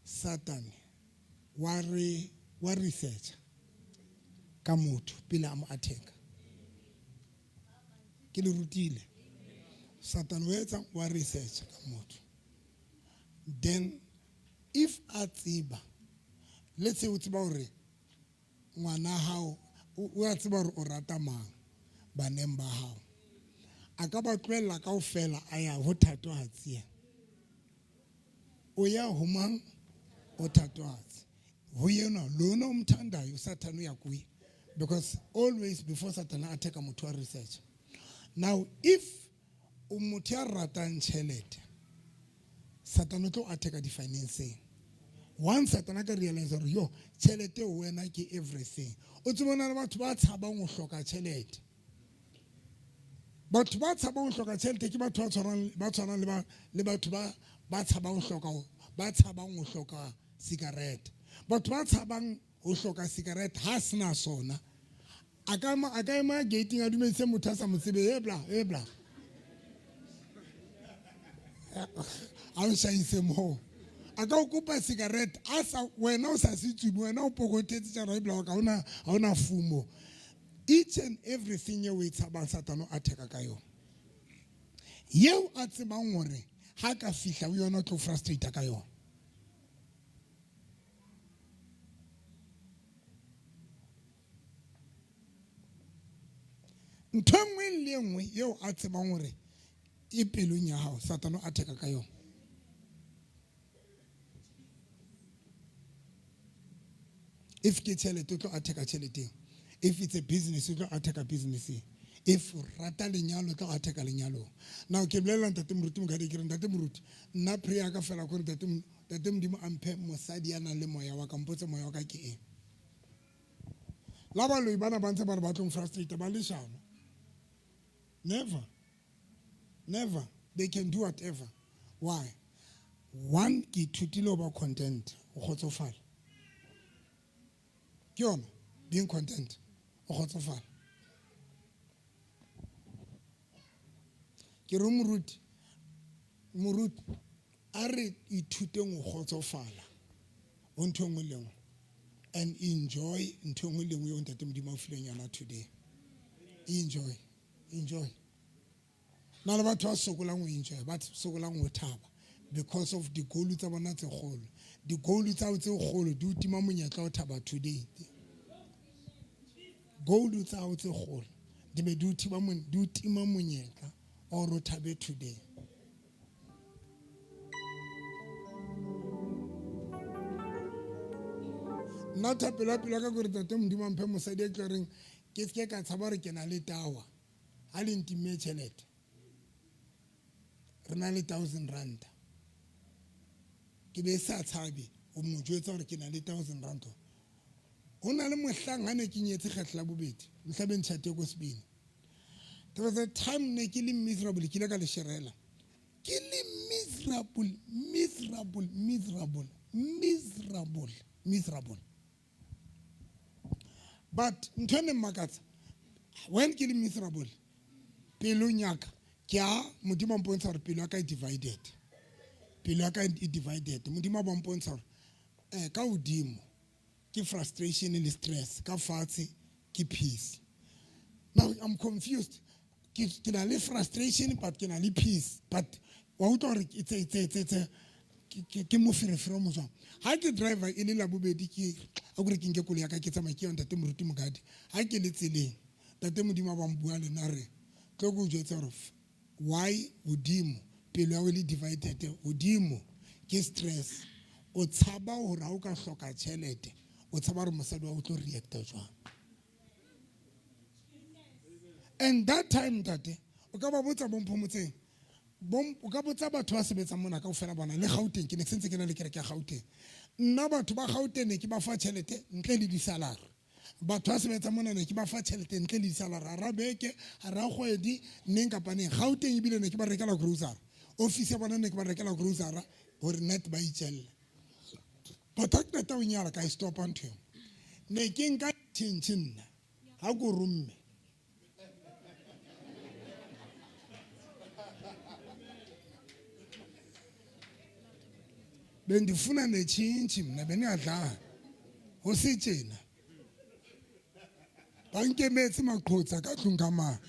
Speaker 1: Satan wa re wa research ka motho pele a mo attack. Ke le rutile Satan o etsa wa research ka motho. Then if a tseba, let's say o tseba hore ngwana hao o a tseba hore o rata mang baneng ba hao, a ka ba tlohella kaofela a ya ho thatohatsi yena. O ya ho mang? O thatohatsi. Ho yena lona o mthandayo Satan o ya kuye, because always before Satan a attack motho wa research. Now if o motho ya ratang tjhelete, Satan o tlo attack di-financing. Once Satan a ka realize hore yo tjhelete ho wena ke everything. O tsebe hona le batho ba tshabang ho hloka tjhelete. Batho ba tshabang ho hloka tjhelete ke batho ba tshwanang le batho ba tshabang ho hloka, ba tshabang ho hloka cigarette. Batho ba tshabang ho hloka cigarette ha sena sona. A ka ema gating a dumedise motho a sa mo tsebe, e bla, e bla. A o shaise moo. A ka o kopa cigarette a sa wena o sa se tsube, wena o pokotetse tjara e bla ka ha ona fumo. Each and everything eo e tshabang Satan o attack ka yona. Yeo a tsebang hore ha ka fihla o yona o tlo frustrate ka yona. Ntho e nngwe le e nngwe eo a tsebang hore e pelong ya hao, Satan o attack ka yona. If ke tjhelete, o tlo attack tjheleteng. If it's a business, o tlo attack businesseng. If o rata lenyalo, o tlo attack lenyalong. Now ke bolella ntate Moruti Mogadi, ke re ntate Moruti, nna prayer ka fela kore ntate Modimo a mphe mosadi ya nang le moya wa ka, mpotse moya wa ka ke eng. La baloi bana ba ntse ba re ba tlo frustrate, ba leshano. Never. Never. They can do whatever. Why? One, ke ithutile ho ba content, o kgotsofala. Ke yona, being content, o kgotsofala. Ke re moruti, moruti, a re ithuteng ho kgotsofala ho ntho e nngwe le nngwe and enjoy ntho e nngwe le nngwe eo ntate Modimo a o fileng yona today. Enjoy, enjoy. Na le batho ba sokolang ho enjoy, ba sokolang ho thaba because of di-goal tsa bona tse kgolo. Di-goal tsa hao tse kgolo di o tima monyetla wa ho thaba today. Goal tsa hao tse kgolo Di be di o thiba di o tima monyetla wa hore o thabe today. Nna thapelo ya pelo ya ka ke hore tate Modimo a mphe mosadi e tlo reng ke seke ka tshaba hore ke na le tawa ha le ntimme tjhelete. Re na le 1000 rand. Ke be sa tshabe o mo jwetsa hore ke na le 1000 rand. Ho na le mohlang ha ne ke nyetse kgetlo la bobedi, mohla be ntjhate ko Sebini. There was a time ne ke le miserable, ke ile ka le sherela. Ke le miserable, miserable, miserable, miserable, miserable. But ntho e neng makatsa, when ke le miserable, pelong ya ka, ke a Modimo a mpontsha hore pelo ya ka e divided. Pelo ya ka e divided. Modimo a ba mpontsha hore, ka hodimo ke frustration le stress, ka fatshe ke peace. Now I'm confused. Ke na le frustration but ke na le peace. But wa utlwa hore ke moferefere o mo jwang. Ha ke driver e le Labobedi ke a kore ke nke koloi ya ka ke tsamaye ke ya ntate Moruti Mokadi. Ha ke le tseleng, ntate Modimo a ba mbua le nna a re, tlo ke o jwetsa hore why hodimo pelo ya hao e le divided, hodimo ke stress. O tshaba hore ha o ka hloka tjhelete, o tshaba hore mosadi wa hao o tlo reacta jwang. And that time ntate, o ka ba botsa bo Mphomotseng, o ka botsa batho ba sebetsang mona kaofela bona le Gauteng, ke ne ke sentse ke na le kereke ya Gauteng. Nna batho ba Gauteng ne ke ba fa tjhelete ntle le disalary. Batho ba sebetsang mona ne ke ba fa tjhelete ntle le disalary, hara beke, hara kgwedi, neng kapa neng. Gauteng ebile ne ke ba rekela grocery. Office ya bona ne ke ba rekela grocery hore net ba itjelle. But ha ke qeta ho nyala ka e stopa ntho eo. Ne ke nka tjhentjhe nna ha ko romme. Bendifuna netshintshi mna, bendingadlali. Ho se tjena. Ba nkemetse maqhotsa ka tlung ka mane.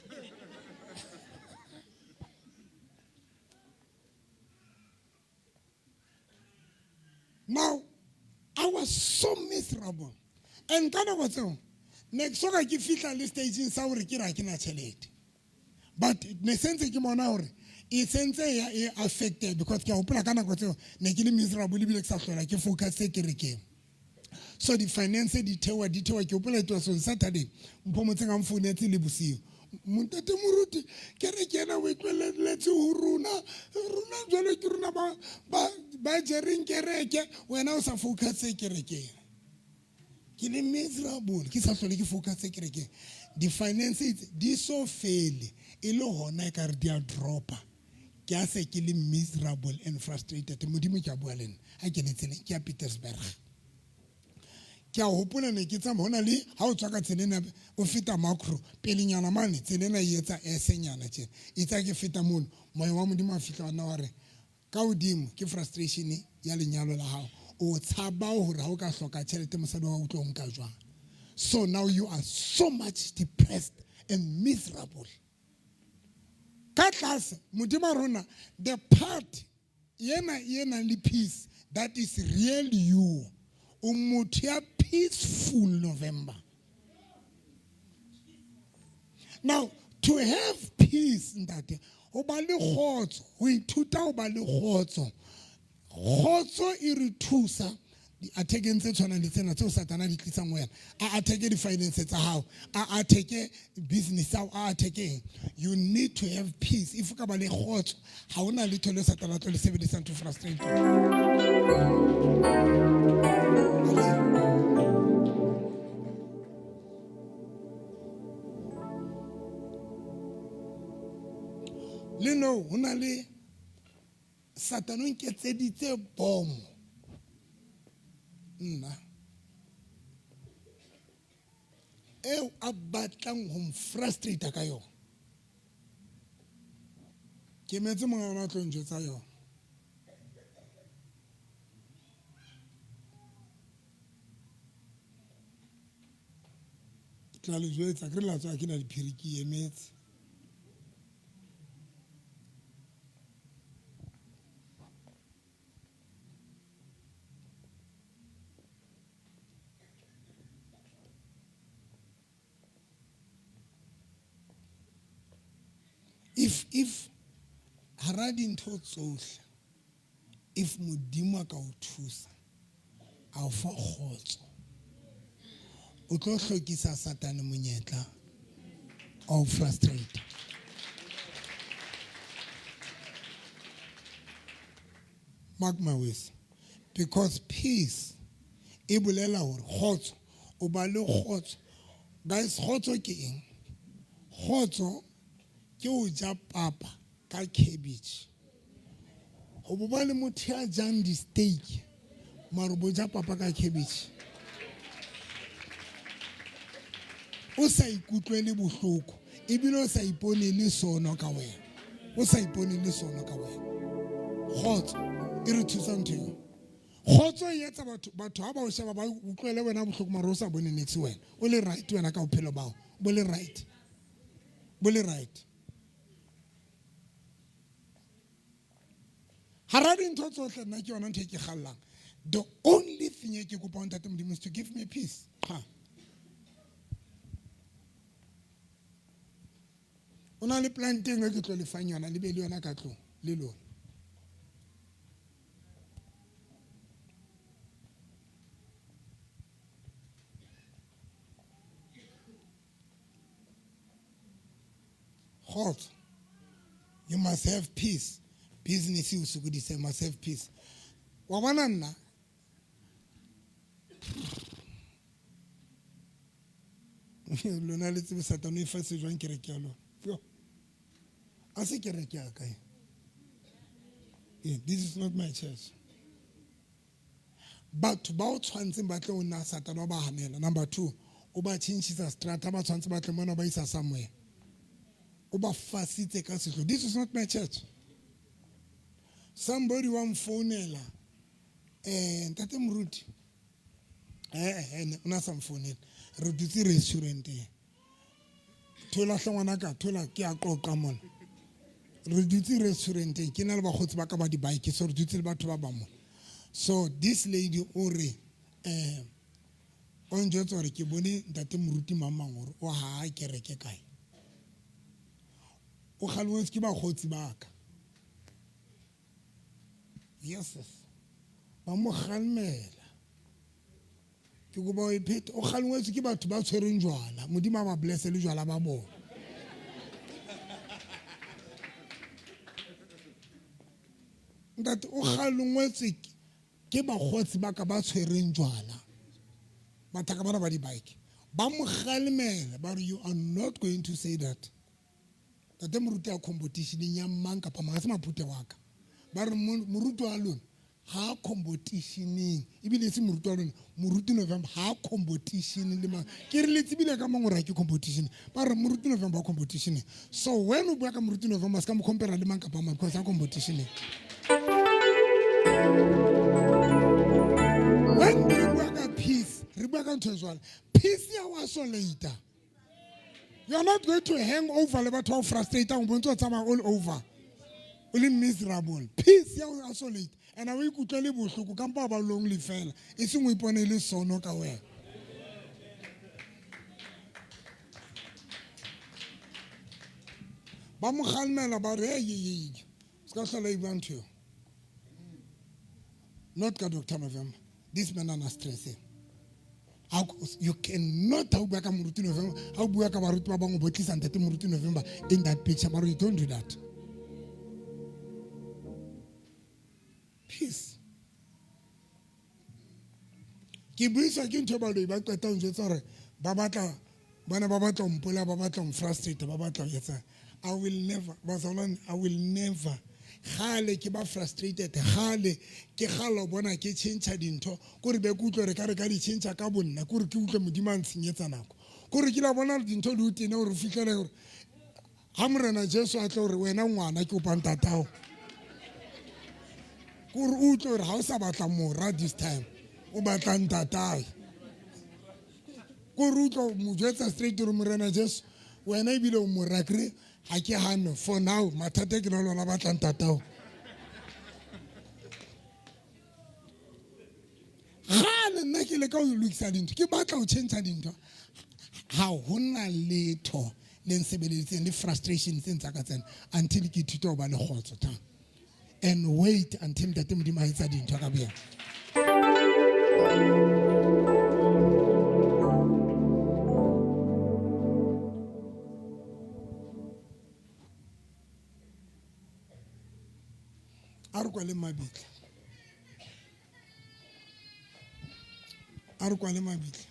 Speaker 1: Now, I was so miserable. And ka nako tseo, ne ke soka ke fihla le stageng sa hore ke re ha ke na tjhelete. But ne sentse ke bona hore e sentse ya e affected because ke a hopola ka nako tseo ne ke le miserable ebile ke sa hlola ke focus kerekeng. So di finance di theoha, di theoha, ke hopola it was on Saturday, Mphomotseng a mfounetse le bosiu. Montate Moruti, kereke ena o e tlohelletse ho rona, rona jwale ke rona ba jereng kereke, wena o sa focus kerekeng. Ke le miserable, ke sa hlole ke focus kerekeng. Di finance di so fele, e le hona ekare di a dropa. Ke a se ke le miserable and frustrated. Modimo ke a bua le nna, ha ke le tseleng, ke ya Pietersburg. Ke a hopola ne ke tsamaya, hona le ha o tswa ka tsela ena o feta Makro, pelenyana mane tsela ena e etsa S-nyana tjena. E tsa ke feta mono, moya wa Modimo wa fihla wa nna wa re, ka hodimo ke frustration ya lenyalo la hao. O tshaba hore ha o ka hloka tjhelete mosadi wa hao o tlo nka jwang. So now you are so much depressed and miserable. Ka tlase Modimo a rona, the part yena e nang le peace, that is real you. O motho ya peaceful November. Now, to have peace, ntate, ho ba le kgotso, ho ithuta ho ba le kgotso. Kgotso e re thusa di-attack-eng tse tshwanang le tsena tseo Satana a di tlisang ho wena. A attack-e di-finance tsa hao, a attack-e business ya hao, a attack-e eng. You need to have peace. If o ka ba le kgotso, ha hona letho leo Satana a tlo le sebedisang to frustrate you. Le no, ho na le Satane o nketseditse bomo nna eo a batlang ho mfrustrate ka yona. Ke emetse monga yona a tlo njwetsa yona. Ke tla le jwetsa, ke re la tswa ke na diphiri ke emetse. If if hara dintho tsohle if Modimo a ka o thusa a o fa kgotso o tlo hlokisa Satane monyetla wa ho frustrate. Mark my words. Because peace e bolela hore kgotso o ba le kgotso. Guys, kgotso ke eng? Kgotso ke o ja papa ka cabbage. Ho bo ba le motho ya jang di-steak mara bo ja papa ka cabbage. O sa ikutlwele bohloko ebile o sa ipone le sono ka wena. O sa ipone le sono ka wena. Kgotso e re thusa ntho eo. Kgotso e etsa batho batho ha ba o sheba ba utlwele wena bohloko mara o sa bone niks wena. O le right wena ka bophelo bao. Bo le right. Bo le right. Hara dintho tsohle nna ke yona ntho e ke kgallang. The only thing e ke kopang Ntate Modimo is to give me peace. Ha. O na le plant e nngwe ke tlo le fang yona le be le yona ka tlong le lona. Kgotso. You must have peace. Business e o sokodisa, you must have peace. Wa bona nna lona le tsebe Satane o e fa se jwang kereke ya lona. Yo. A se kereke ya ka e. This is not my church. Batho ba o tshwantseng ba tle o nna Satane wa ba hanela. Number 2, o ba tjhentjhisa strata ba tshwantse ba tle mona ba isa somewhere. O ba fasitse ka sehlo. This is not my church. Somebody wa mfounela ntate Moruti. O na sa mfounela. Re dutse restauranteng. Thola hle ngwanaka, thola ke a qoqa mona. Re dutse restauranteng, ke na le bakgotsi ba ka ba di-bike, so re dutse le batho ba bang mona. So this lady o re o njwetsa hore ke bone ntate Moruti mang mang hore o ha kereke kae. O kgalengwetse ke bakgotsi ba ka. Yes. Ba mo kgalemela. Ke kopa o e phete. O kgalengwetse ke batho ba tshwereng jwala. Modimo a ba blesse le jwala ba bona. Ntate o kgalengwetse ke bakgotsi ba ka ba tshwereng jwala. Mathaka bana ba di-bike. Ba mo kgalemela ba re you are not going to say that. Ntate Moruti a competition-eng ya mang kapa mang, ha se maphute wa ka. Ba re moruti wa lona ha competition-eng, ebile e se moruti wa lona, Moruti November ha competition le mang. Ke re le tsebile ka mang hore ha ke competition. Ba re Moruti November ha competition. So when o bua ka Moruti November se ka mo compare le mang kapa mang because ha competition. When re bua ka peace, re bua ka ntho e jwalo. Peace ya wa isolate. You are not going to hang over le batho ba o frustrate-ang, o bontse o tsamaya all over. O le miserable. Peace ya o isolate. And a o ikutlwe le bohloko kampa ba lonely fela. E seng o ipone le sono ka wena. Ba mo kgalemela ba re, hey, hey, hey. Se ka hlola e bua ntho eo. Not ka Dr. November. This man ana stress. You cannot ha o bua ka Moruti November, ha o bua ka baruti ba bangwe bo tlisa ntate Moruti November in that picture, but you don't do that. Peace. Ke buiswa ke ntho e baloi ba qeta ho njwetsa hore ba batla bana ba batla ho mpola, ba batla ho frustrate, ba batla ho etsa. I will never, bazalwane, I will never. Kgale ke ba frustrated, kgale ke kgala ho bona ke tjhentjha dintho, kore be ke utlwe re ka re ka di tjhentjha ka bonna, kore ke utlwe Modimo a ntshenyetsa nako. Kore ke la bona dintho di o tene hore o fihlele hore ha Morena Jesu a tlo hore wena ngwana ke kopa ntatao. Kore o utlwe hore ha o sa batla mora this time, o batla ntatae. Kore utlwe mo jwetsa straight hore Morena Jesu wena ebile o mora kre ha ke hane for now mathata ke na lona batla ntatao. Gale nna ke leka ho lokisa dintho, ke batla ho tjhentjha dintho. Ha hona letho le nsebeleditseng le frustration tse ntsa ka tsena until ke ithuta ho ba le kgotso ta. And wait until Ntate Modimo a etsa dintho ka boyena. A re kwale mabitla. A re kwale mabitla.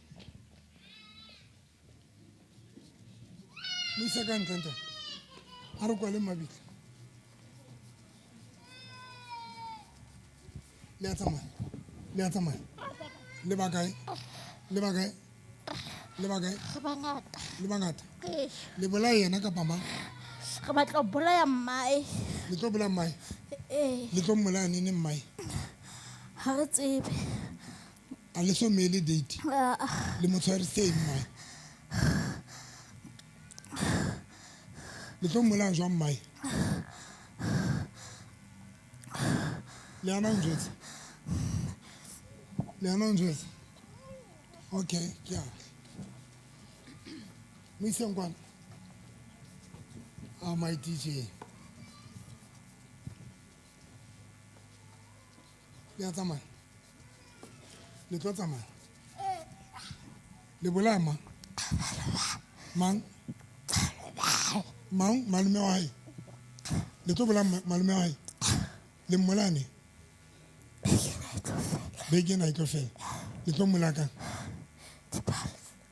Speaker 1: Mo isa ka ntle ntate. A re kwale mabitla. Le a tsamaya. Le a tsamaya. Le ba kae? Le ba kae? Le ba kae?
Speaker 9: Re bangata.
Speaker 1: Le bangata?
Speaker 9: Ee.
Speaker 1: Le bolaya yena kapa mang?
Speaker 9: Re batla ho bolaya mmae.
Speaker 1: Le tlo bolaya mmae?
Speaker 9: Ee.
Speaker 1: Le tlo mmolaya neng mmae?
Speaker 9: Ha re tsebe.
Speaker 1: A le so mele date?
Speaker 9: Ah.
Speaker 1: Le mo tshwarisitse eng mmae? Le tlo mmolaya jwang mmae? Le ana o njwetse? Le ana o njwetse? Okay, ke a. Mo iseng kwana. Ah, my DJ. Le a tsamaya? Le tlo tsamaya? Le bolaya mang? Mang? Mang? Malome wa hae? Le tlo bolaya malome wa hae? Le mmolaya neng? Beke ena e tlo fela. Le tlo mmolaya kang?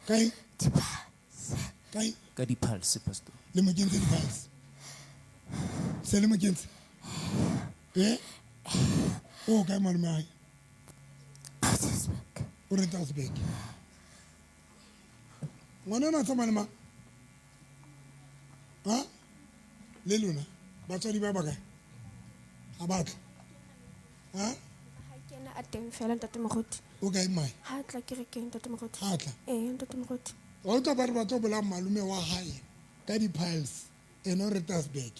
Speaker 1: Kae? Kae?
Speaker 7: Ka di-pulse, pastor.
Speaker 1: Le mo kentse di-pulse? Se le mo kentse? Eh? O kae malome wa hae? O re Tasberg. Ngwana ona o tsamaya le mang? Ha? Le lona? Batswadi ba bakae? Ha ba tla? Ha?
Speaker 10: Ha kena a teng fela ntate Moruti.
Speaker 1: O kae mmae?
Speaker 10: Ha tla kerekeng ntate Moruti.
Speaker 1: Ha tla?
Speaker 10: Ee ntate Moruti.
Speaker 1: Wa utlwa ba re ba tlo bolaya malome wa hae ka di-piles, ene o re Tasberg.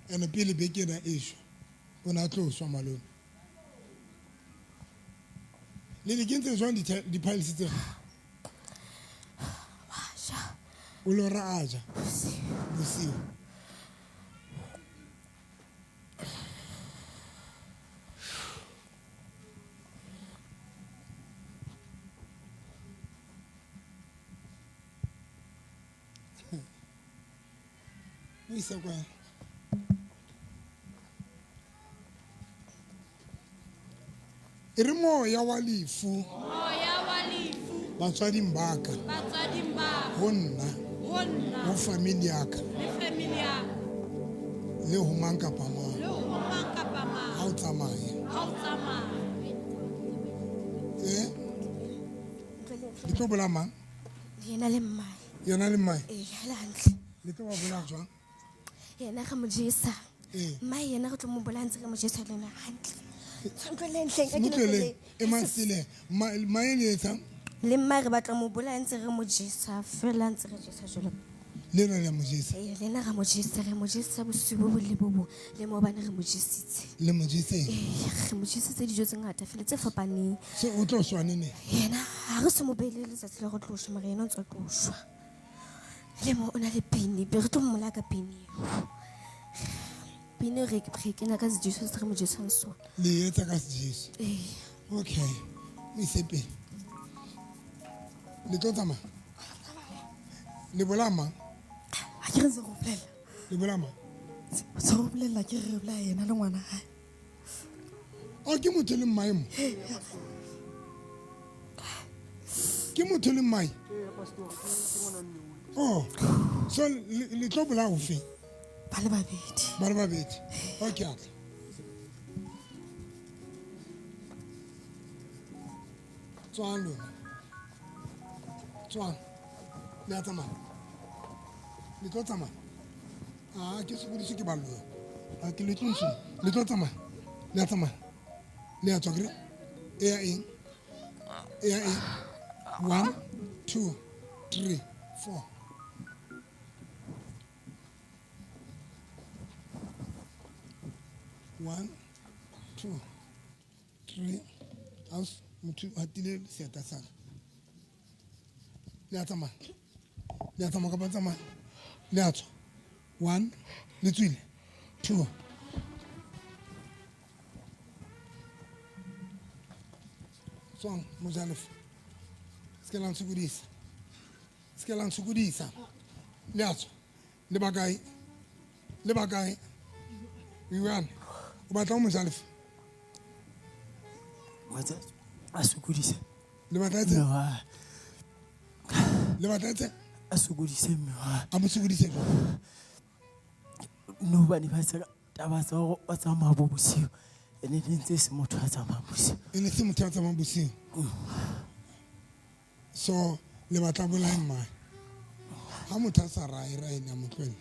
Speaker 1: Ene pele beke ena e shwa, o ne a tlo shwa malome. Le di kentse jwang di-piles tseo?
Speaker 10: Wa ja.
Speaker 1: O lora a ja? Bosiu. Mo ise kwa. E re moya wa lefu.
Speaker 2: Moya wa lefu.
Speaker 1: Batswading ba ka.
Speaker 2: Batswading ba ka.
Speaker 1: Ho nna.
Speaker 2: Ho nna.
Speaker 1: Ho family ya ka.
Speaker 2: Le family ya ka.
Speaker 1: Le ho mang kapa mang.
Speaker 2: Le ho mang kapa mang.
Speaker 1: Ha o tsamaye.
Speaker 2: Ha o tsamaye.
Speaker 1: Eh? Le tlo bolaya mang?
Speaker 10: Yena le mmae.
Speaker 1: Yena le mmae?
Speaker 10: Ee, ha le hantle.
Speaker 1: Le tlo ba bolaya jwang?
Speaker 10: Yena re mo jesa.
Speaker 1: Ee.
Speaker 10: Mmae yena re tlo mo bolaya ntse re mo jesa le yena hantle. Ntlweleng hleng, ka ke
Speaker 1: Mo tlohele,
Speaker 10: ntlweleng.
Speaker 1: e mang sele? Mmae le etsang?
Speaker 10: Le mmae re batla mo bolaya ntse re mo jesa, fela ntse re jesa jwalo.
Speaker 1: Le lona le a mo jesa?
Speaker 10: Ee, le nna ra mo jesa, re mo jesa bosiu bo bong le bo bong, le maobane re mo jesitse.
Speaker 1: Le mo jeseng?
Speaker 10: Ee, re mo jesitse dijo tse ngata fela tse fapaneng.
Speaker 1: So o tlo shwa neng?
Speaker 10: Yena ha re so mo beile letsatsi la go tlo shwa, mara yena o ntse a tlo shwa. Le mo o na le pini, be re tlo mmolaya ka pini eo. Pini re kena ka sejeso se re mo jesang sona.
Speaker 1: Le etsa ka sejeso?
Speaker 10: Ee.
Speaker 1: Okay, mo ise pele. Le tlo tsamaya? Le bolaya mang?
Speaker 5: Ha ke re ntse re o bolella.
Speaker 1: Le bolaya mang?
Speaker 5: Se re o bolella ke re bolaya yena le ngwana hae.
Speaker 1: O ke motho le mmae mo? Ke motho le mmae? Oh, so le tlo bolaya ofe?
Speaker 5: Ba le babedi.
Speaker 1: Ba le babedi. Okay, a tla. Tswang lona. Tswang. Le a tsamaya. Le tlo tsamaya. Ah, ke sokodiswe ke baloi. Ah, ke le tlo ntshong. Le tlo tsamaya. Le a tsamaya. Le a tswa kere? E ya eng? E ya eng? 1, 2, 3, 4. 1, 2, 3. House, motho o hatile seeta sa ka. Le a tsamaya. Le a tsamaya kapa tsamaya? Le a tswa. 1, le tswile. 2. Tswang, mojalefa. Se ke la ntshokodisa. Se ke la ntshokodisa. Le a tswa. Le ba kae? Le ba kae? Iwan, o batla ho mojalefa?
Speaker 8: A sokodisa.
Speaker 1: Le batla etse? Le batla etse?
Speaker 8: A sokodise mme wa.
Speaker 1: A mo sokodise jwang?
Speaker 8: No hobane ba tsa taba tsa hore ba tsamaya bo bosiu. Ene ne ntse se motho a tsamayang bosiu.
Speaker 1: E ne se motho a tsamayang bosiu. So le batla bolae mmae. Ha motho a sa rae rae ne a mo tlohella.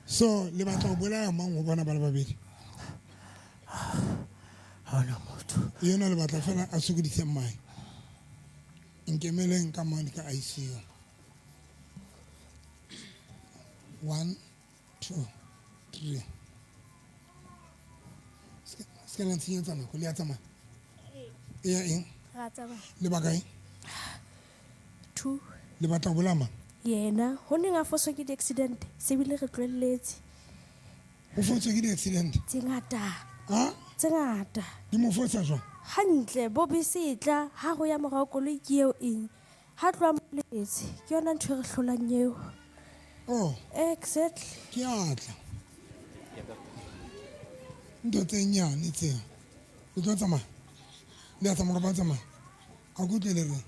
Speaker 1: So le batla ho bolaya mang ho bona ba le babedi?
Speaker 8: Ha hona motho.
Speaker 1: Yena le batla fela a sokodise mmae. Nkemeleng ka mane ka ICU. 1, 2, 3. Se la ntshenyetsa nako, le a tsamaya? E ya eng?
Speaker 9: Ra tsamaya.
Speaker 1: Le ba kae?
Speaker 9: 2.
Speaker 1: Le batla ho bolaya mang?
Speaker 9: Yena, ho neng a foswa ke di-accident, se bile re tlohelletse.
Speaker 1: O foswa ke di-accident?
Speaker 9: Tse ngata.
Speaker 1: Ha?
Speaker 9: Tse ngata.
Speaker 1: Di mo fosa jwang?
Speaker 9: Hantle, bo bese e tla, ha ho ya morao koloi ke eo eng. Ha tloha moletse, ke yona ntho e re hlolang eo.
Speaker 1: Oh.
Speaker 9: Exactly.
Speaker 1: Ke a tla. Ntho tse nyane tseo. Le tlo tsamaya? Le a tsamaya kapa tsamaya? A ke utlwe le reng?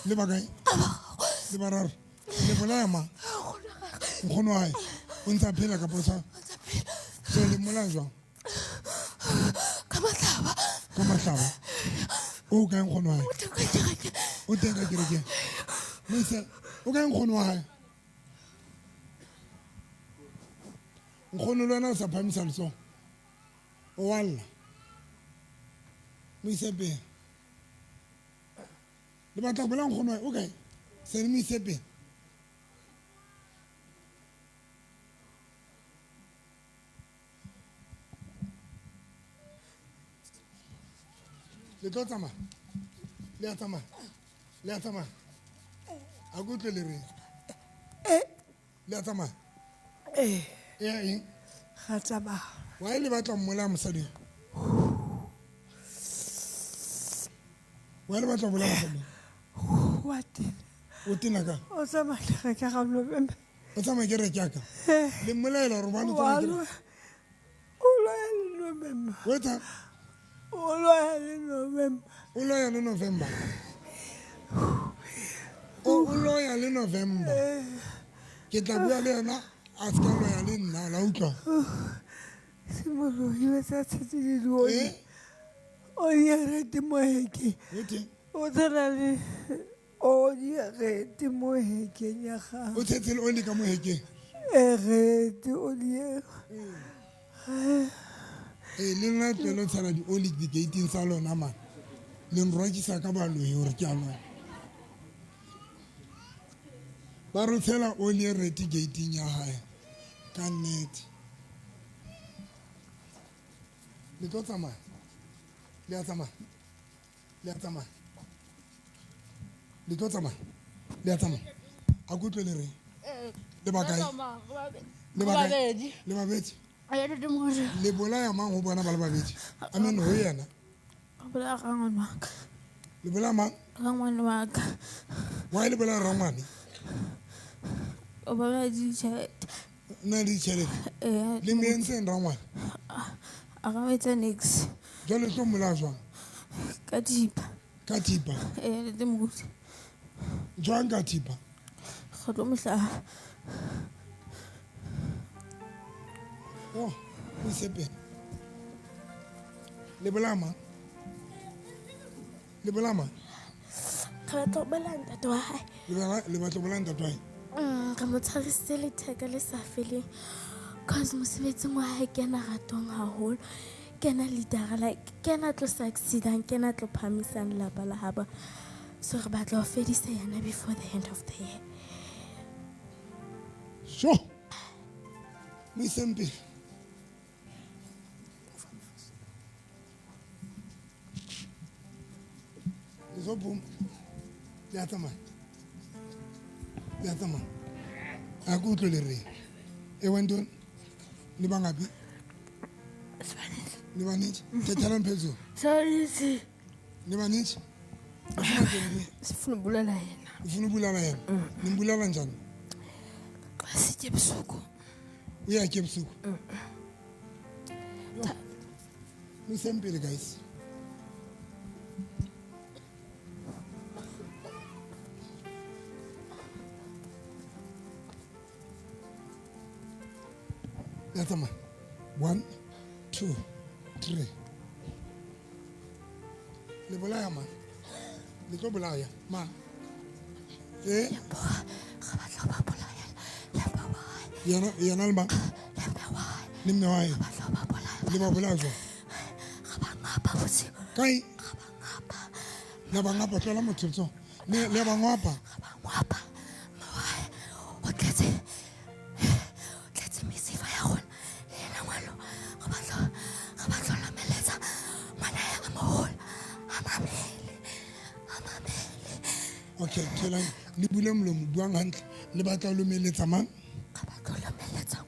Speaker 1: Le ba kae? Le bararo. Le bolaya mang? Nkgono wa hae. O ntse a phela kapa o sa? So le mmolaya jwang?
Speaker 10: Ka mahlaba.
Speaker 1: Ka mahlaba. O kae nkgono wa hae?
Speaker 10: O teng ka kerekeng.
Speaker 1: O teng ka kerekeng. Moise, o kae nkgono wa hae? Nkgono le wena o sa phahamisa letsoho. O wa lla. Mo ise pele. Le batla ho bolaya nkgono wa hae? O kae? Se le mo ise pele. Le tlo tsamaya? Le a tsamaya? Le a tsamaya? A ke utlwe le reng? Le a tsamaya?
Speaker 5: Eh.
Speaker 1: E ya eng?
Speaker 5: Ra tsamaya.
Speaker 1: Why le batla ho mmolaya mosadi? Why le batla ho bolaya mosadi?
Speaker 5: Wa tena.
Speaker 1: O tena ka?
Speaker 5: O tsamaya kereke ya November.
Speaker 1: O tsamaya kereke ya ka? Le mmolaela hore hobane o tsamaya kereke?
Speaker 5: O loya le November.
Speaker 1: O etsang?
Speaker 5: O loya le November.
Speaker 1: O loya le November. O loya le November. Ke tla bua le yena a se ka loya le nna, la utlwa?
Speaker 5: Simolohi o sa tshetse le dioli. O di mo hekeng. O tshela le o di rete mo hekeng ya gago.
Speaker 1: O tshetse le oli ka mo hekeng?
Speaker 5: E rete oli eo.
Speaker 1: Ee, le nna tlohele ho tshela dioli di-gate-ing tsa lona mane. Le nrwakisa ka baloi hore ke a lona. Ba re tshela oli e rete gate-ing ya hae. Ka nnete. Le tlo tsamaya? Le a tsamaya? Le a tsamaya? Le tlo tsamaya? Le a tsamaya? A ke utlwe le reng? Le ba kae? Le ba kae? Le babedi? Le bolaya mang ho bona ba le babedi? Amen ho yena.
Speaker 11: Re bolaya rangwane wa ka.
Speaker 1: Le bolaya mang?
Speaker 11: Rangwane wa ka.
Speaker 1: Why le bolaya rangwane?
Speaker 11: O bona ditjhelete.
Speaker 1: Na le ditjhelete?
Speaker 11: Ee.
Speaker 1: Le mo entseng rangwane?
Speaker 11: A ra etsa niks.
Speaker 1: Jwale o tlo mmolaya jwang?
Speaker 11: Ka thipa.
Speaker 1: Ka thipa?
Speaker 11: Ee, ntate moruti.
Speaker 1: Jwang ka thipa?
Speaker 11: Re tlo mo hlaba.
Speaker 1: Oh, o ise pele. Le bolaya mang? Le bolaya mang?
Speaker 9: Re batla ho bolaya ntate wa hae.
Speaker 1: Le batla ho bolaya ntate wa hae?
Speaker 9: Re mo tshwarisitse letheka le sa feleng. Cause mosebetsing wa hae ke yena ratwang haholo. Ke yena leader, like ke yena a tlo succeedang, ke yena a tlo phahamisang lelapa la habo. So re batla ho fedisa yena before the end of the year.
Speaker 1: Sure. Mo iseng pele. Le tlo phuma. Le a tsamaya. Ya tsamaya. A ke utlwe le reng. Ewe ntoni? Niba ngaphi? Niba nintshi? Thethelani phezulu.
Speaker 11: Sanitsi.
Speaker 1: Niba nintshi? Ufuna ntoni kuye?
Speaker 11: Sifuna ubulala yena.
Speaker 1: Ufuna ubulala yena? Nimbulala njani?
Speaker 11: Xa sitya ebusuku.
Speaker 1: Uyatya ebusuku? Yho. Nisempile guys. Ya tsamaya. 1 2 3. Le bolaya mang? Le tlo bolaya mang? Eh? Yena yena le mang? Le mme wa hae. Le ba bolaya jwang? Kae? Le ba ngapa, tlola motho letsoho. Le ba ngwapa.
Speaker 10: O tletse mesifa ya rona le yena ngwalo. Re batla ho lomeletsa ngwana ya a moholo. A mamele. A mamele.
Speaker 1: Okay, tholang le bule molomo, buang hantle. Le batla ho lomeletsa mang?
Speaker 10: Re batla ho lomeletsa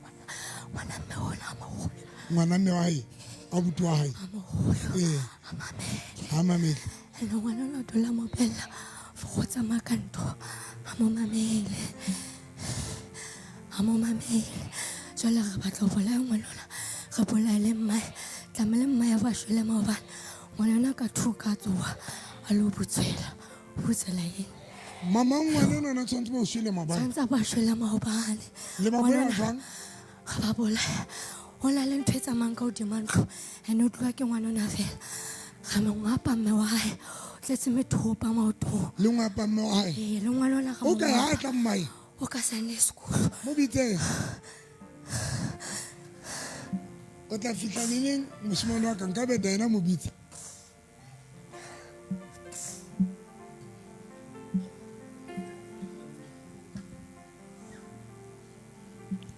Speaker 10: ngwana mme ona a moholo.
Speaker 1: Ngwana mme wa hae, abuti wa hae.
Speaker 10: A moholo.
Speaker 1: Eh.
Speaker 10: A mamele.
Speaker 1: Ha mamele.
Speaker 10: Ene ngwana ona o dula mo bella for go tsamaya ka ntho. A mo mamele. A mo mamele. Jwale re batla ho bolaya ngwana ona. Re bolaye le mmae. Tlamehile mmae a ba shwele maobane. Ngwana ona ka thuka a tsoha a lo butswela. O butswela eng?
Speaker 1: Mama ngwana ona o tshwanetse ba o shwele maobane.
Speaker 10: Tshwanetse a ba shwele maobane.
Speaker 1: Le ba
Speaker 10: Ngwana
Speaker 1: bolaya
Speaker 10: ona
Speaker 1: jwang?
Speaker 10: Re ba bolaya. Ho na le ntho e tsamayang ka hodima ntlo. Ene o tloha ke ngwana ona fela. Re mo ngwapa mme wa hae. O tletse methopa maotong.
Speaker 1: Le ngwapa mme wa hae?
Speaker 10: Ee, le ngwana ona re
Speaker 1: O
Speaker 10: mo
Speaker 1: kae ha
Speaker 10: ngwapa.
Speaker 1: tla mmae?
Speaker 10: O ka Sunday school.
Speaker 1: Mo bitseng. O tla fihla neneng moshemane wa ka nka be Diana mo bitsa.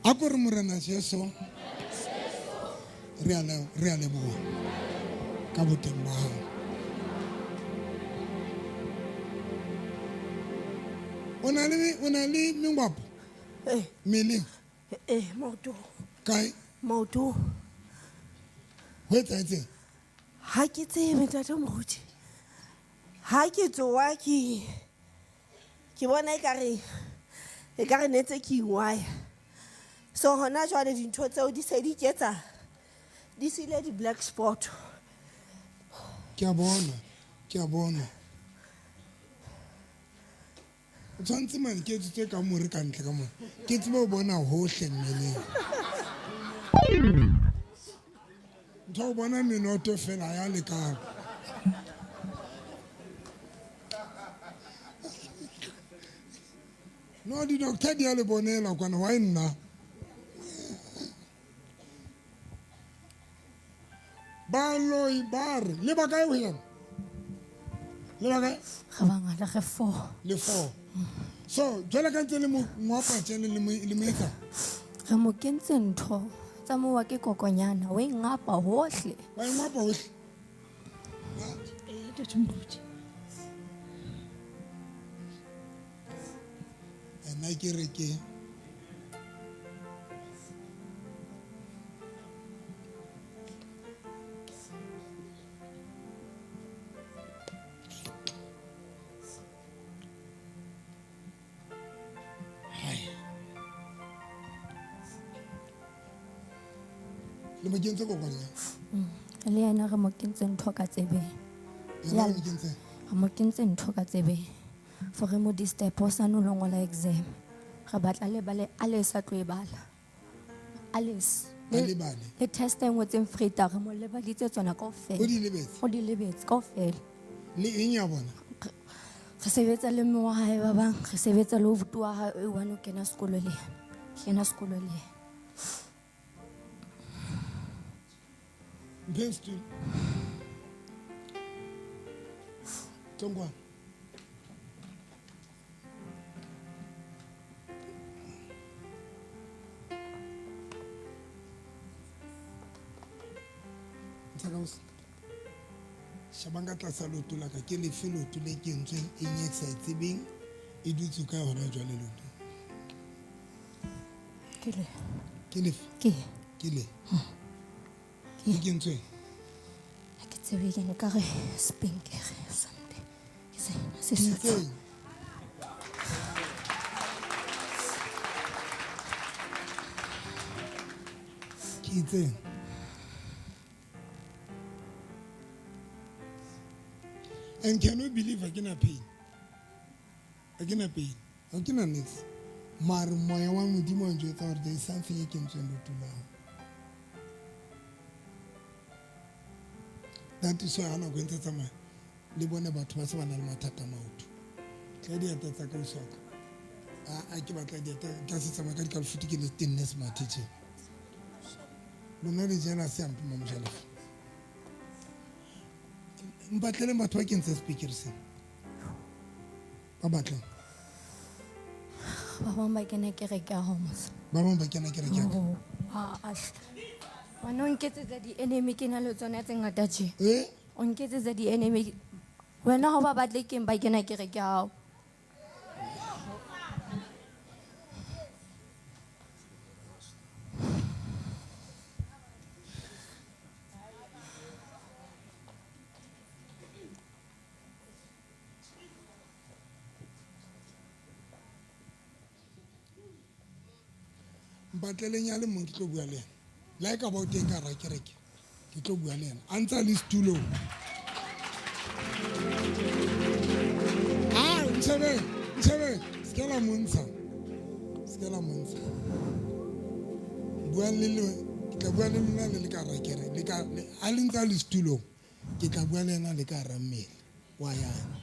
Speaker 1: A ko re Morena Jesu, re a leboha ka boteng ba hao. O na le mengwapo?
Speaker 5: Eh.
Speaker 1: Mmeleng?
Speaker 5: Eh, maotong.
Speaker 1: Kae?
Speaker 5: Maotong.
Speaker 1: Ho etsahetseng?
Speaker 5: Ha ke tsebe ntate moruti. Ha ke tsoha ke bona ekare ne ntse ke ingwaya. So hona jwale dintho tseo di se di iketsa, di siile di-black spot.
Speaker 1: Ke a bona, ke a bona. O tshwanetse mane ke etsetswe ka more ka ntle ka mona. Ke tsebe ho bona hohle mmeleng. Ntho ya ho bona menoto fela ha ya lekana. No, di-doctor di a le bonela kwana, why nna? Baloi ba re, le ba kae ho yena? Le ba kae?
Speaker 10: Re bangata, re 4.
Speaker 1: Le 4. So, jwale ka ntse le mo ngwapa tjena le mo etsa?
Speaker 10: Re mo kentse ntho tsa mowa ke kokonyana, o e ngapa hohle.
Speaker 1: Wa e ngwapa hohle?
Speaker 2: Eh, ntate moruti.
Speaker 1: Nna ke re ke Le mo kentse kokonyana?
Speaker 10: Le yena re mo kentse ntho ka tsebeng.
Speaker 1: Yena re mo kentse?
Speaker 10: Re mo kentse ntho ka tsebeng. For re mo disturb ho sa no lo ngola exam. Re batla le bale a le sa tlo e bala. A le
Speaker 1: A lebale.
Speaker 10: Le test e ngotseng Frida re mo lebaditse tsona kaofela.
Speaker 1: O di lebetse?
Speaker 10: O di lebetse kaofela.
Speaker 1: Le eng ya bona?
Speaker 10: Re sebetsa le mme wa hae ba bang, re sebetsa le obuti wa hae o one o kena sekolo le yena. Kena sekolo le yena.
Speaker 1: Mpheng setulo. Tlong kwano. Ntsha Shebang ka tlasa leoto la ka, ke lefe leoto le kentsweng eng e ke sa e tsebeng, e dutse ka hona jwale leoto.
Speaker 4: Ke le.
Speaker 1: Ke lefe?
Speaker 4: Ke.
Speaker 1: Ke le. Ke kentsweng?
Speaker 4: Ha ke tsebe ke nka re spenkere something. Ke sena Sesotho.
Speaker 1: Ke itseng? And can you believe ha ke na pain? Ha ke na pain. Ha ke na niks. Mare moya wa Modimo wa njwetsa hore there is something e kentsweng leotong la hao. That is why ha nako e ntse tsamaya le bone batho ba se ba na le mathata a maoto. Tla dieta tsa ka ausi wa ka. A ke batla dieta ka se tsamaya ka dikalofutu ke le tenne semathe tje. Lona le jela se hampe mo mojalefa. Mpatleleng batho ba kentseng sepikiri sena. Ba batleng.
Speaker 4: Ba bang ba kena kereke ya hao mos.
Speaker 1: Ba bang ba kena kereke ya ka.
Speaker 4: Oh, a hle. Wena o nketsetsa di-enemy ke na le tsona tse ngata tje.
Speaker 1: Eh?
Speaker 4: O nketsetsa di-enemy. Wena ha o ba batle keng ba kena kereke ya hao.
Speaker 1: Mpatleleng ya le mong ke tlo bua le ena. Le ha e ka ba o teng ka hara kereke, ke tlo bua le ena. A ntse a le setulong. Ah, ntshebeng, ntshebeng. Se ke la montsha. Se ke la montsha. Buang le le, ke tla bua le lona le le ka hara kereke. Le ka, le, a le ntse a le setulong, ke tla bua le ena le ka hara mmele wa yana.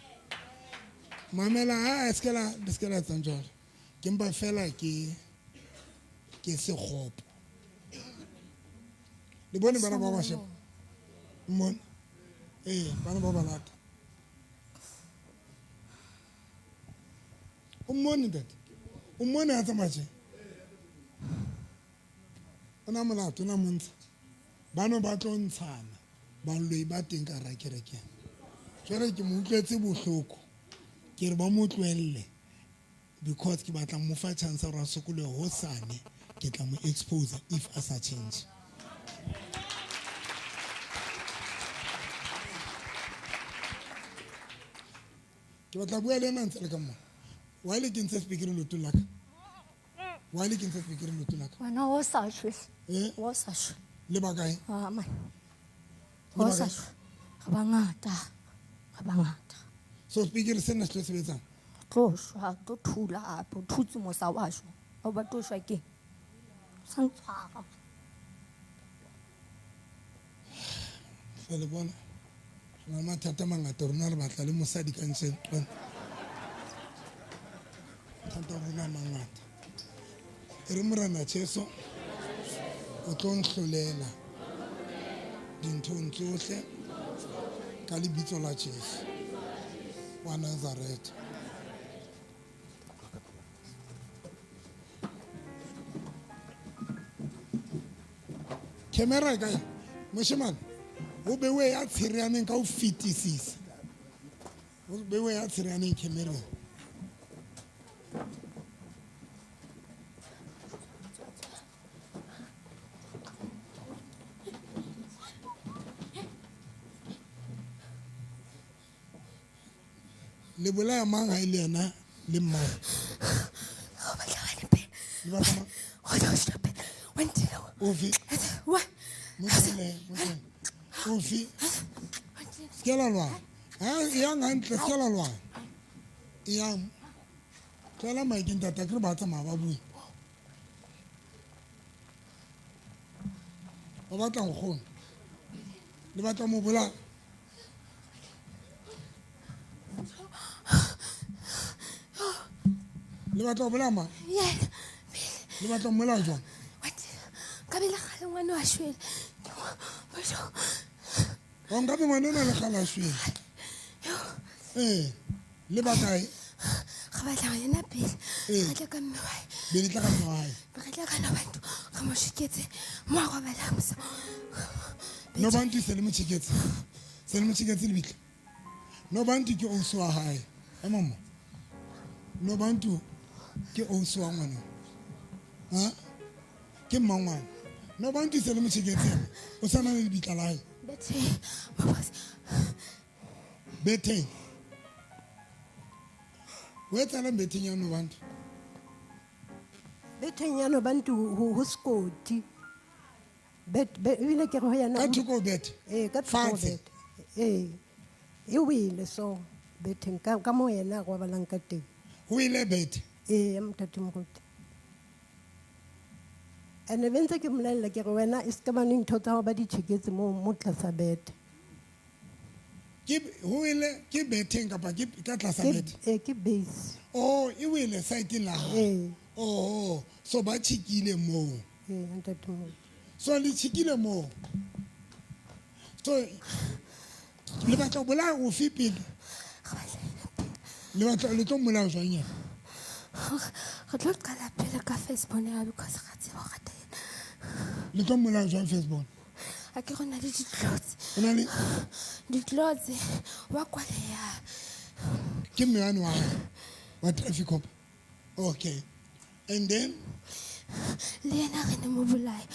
Speaker 1: Mamela, ha, se ke la, le se ke la etsang jwalo. Ke mpa fela ke sekgopo. Le bone bana ba ba sheba? Mmone? Ee, bana ba ba lata. O mmone, ntate? O mmone a tsamaya tje? O na molato, o na montsha. Bano ba tlo ntshana, baloi ba teng ka hara kereke. Jwale ke mo utlwetse bohloko. Ke re ba mo tlohelle because ke batla mo fa chance hore a sokolohe hosane. Ke tla mo expose if a sa change. Ke batla bua le ena ntse le ka mona. Why le kentse speaker leotong la ka? Why le kentse speaker leotong la ka?
Speaker 4: Wena o sa shwe.
Speaker 1: Eh?
Speaker 4: O sa shwe.
Speaker 1: Le ba kae?
Speaker 4: Ah, man.
Speaker 1: Le
Speaker 4: O
Speaker 1: ba
Speaker 4: sa
Speaker 1: kae?
Speaker 4: shwe. Re bangata. Re bangata.
Speaker 1: So speaker sena se tlo sebetsang?
Speaker 4: Tlo shwa, tlo thula hape, o thutse mosa wa shwa. O ba tlo shwa keng? Sa ntshwara.
Speaker 1: Fe le bona. Re na le mathata a mangata, rona re batla le mosadi ka ntle. Mathata a rona a mangata. E re Morena Jesu, o tlo nhlolela dinthong tsohle ka lebitso la Jesu wa Nazareth. Camera e kae? Moshemane, o bewe ya tshereaneng ka ho fetisisa. O bewe ya tshereaneng camera. Le bolaya mang ha e le yena le mmae?
Speaker 10: O batla hwane pele.
Speaker 1: Le batla mang?
Speaker 10: O tla ho shwa pele. Wa ntila.
Speaker 1: Ofe?
Speaker 10: Wa.
Speaker 1: Motlele, motlele. Ofe? Se ke la lwana. Ha, yang hantle, se ke la lwana. Yang. Tlohela mic ntate, akere ba tsamaya ba bue. Ba batla nkgono. Le batla mo bolaya. Le batla ho bolaya mang?
Speaker 10: Yena.
Speaker 1: Le batla ho mmolaya jwang?
Speaker 10: Ka be le kgale ngwana wa shwele.
Speaker 1: O nka be ngwana ona le kgale a shwele. Ee, le ba kae?
Speaker 10: Re batla ho yena pele.
Speaker 1: Ee.
Speaker 10: Re tla ka mme wa hae.
Speaker 1: Be le tla ka mme wa hae.
Speaker 10: Re tla ka Nobantu, re mo tjheketse mo a robalang so.
Speaker 1: Nobantu se le mo tjheketse. Se le mo tjheketse lebitla. Nobantu ke ausi wa hae. Ema mo. Nobantu ke ausi wa ngwana. Ha? Ke mmangwana. Nobantu se le motjheketseng. O sa na le lebitla la hae.
Speaker 9: Betheng.
Speaker 1: Betheng. O etsahalang betheng ya Nobantu?
Speaker 12: Betheng ya Nobantu ho sekoti. Ebile ke re ho yena
Speaker 1: Ka thoko ho bethe?
Speaker 12: Ee, ka thoko ho
Speaker 1: Fatshe?
Speaker 12: bethe. Ee. E wele so betheng ka moo yena a robalang ka teng.
Speaker 1: Ho wele bethe?
Speaker 12: Ee, ntate moruti. Ene be ntse ke mmolella ke re wena e se ka bane ntho tsa hao ba di tjheketse mo tlasa bethe.
Speaker 1: Ke ho wele ke betheng kapa ke ka tlasa bethe?
Speaker 12: Ee, ke base.
Speaker 1: Oh, e wele side-eng la hae.
Speaker 12: Ee.
Speaker 1: Oh, so ba tjhekile moo.
Speaker 12: Ee, ntate moruti.
Speaker 1: So le tjhekile moo. So le batla ho bolaya ofe pele? Le batla le tlo mmolaya jwang yena?
Speaker 9: Re tlo qala pele ka firstborn ya because ra tseba hore rata yena.
Speaker 1: Le tlo mmolaya jwang firstborn?
Speaker 9: Ha ke re o na le ditlotse.
Speaker 1: O na le?
Speaker 9: Ditlotse, wa kwaleha.
Speaker 1: Ke mme wane wa hae, wa traffic cop. Okay. And then?
Speaker 9: Le yena re ne mo bolaye.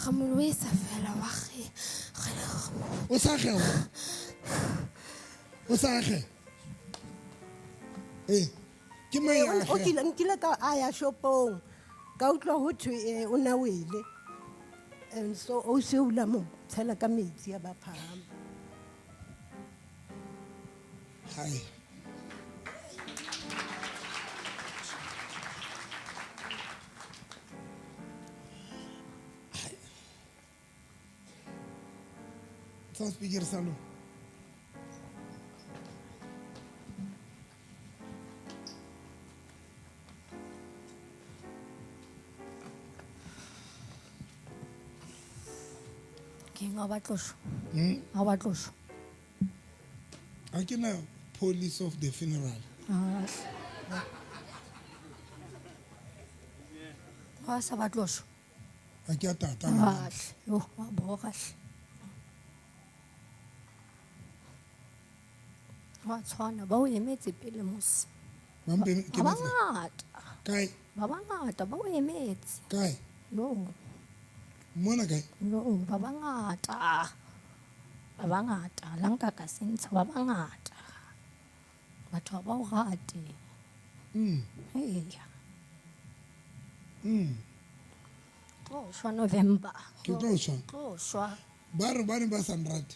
Speaker 9: Re mo lwesa fela wa re. Re ne re mo
Speaker 1: O sa kgewa? O sa kge? Ee. Ke mang ya
Speaker 12: O
Speaker 1: akgehang?
Speaker 12: nkile ka a ya shopong. Ka utlwa ho thwe, o na wele. And so o se o la mo tshela ka metsi a ba phahama.
Speaker 1: Hai. Tsa speaker sa lona.
Speaker 4: Ke eng ha o batla ho shwa? Ha o batla ho shwa?
Speaker 1: Ha ke na police of the funeral.
Speaker 4: Ha sa batle ho shwa?
Speaker 1: Ha ke a tata.
Speaker 4: Ah, hle. Yo, wa bora hle. Wa tshwana, ba o emetse pele mos.
Speaker 1: Ba mpe, ke
Speaker 4: Ba
Speaker 1: metse.
Speaker 4: bangata.
Speaker 1: Kae?
Speaker 4: Ba bangata, ba o emetse.
Speaker 1: Kae?
Speaker 4: Yo.
Speaker 1: Mona kae?
Speaker 4: Yo, ba bangata. Ba bangata, la nka ka se ntsha, ba bangata. Batho ha ba o rate. Eya. Tlo shwa November.
Speaker 1: Ke tlo shwa?
Speaker 4: Tlo shwa.
Speaker 1: Ba re ba ne ba sa nrate.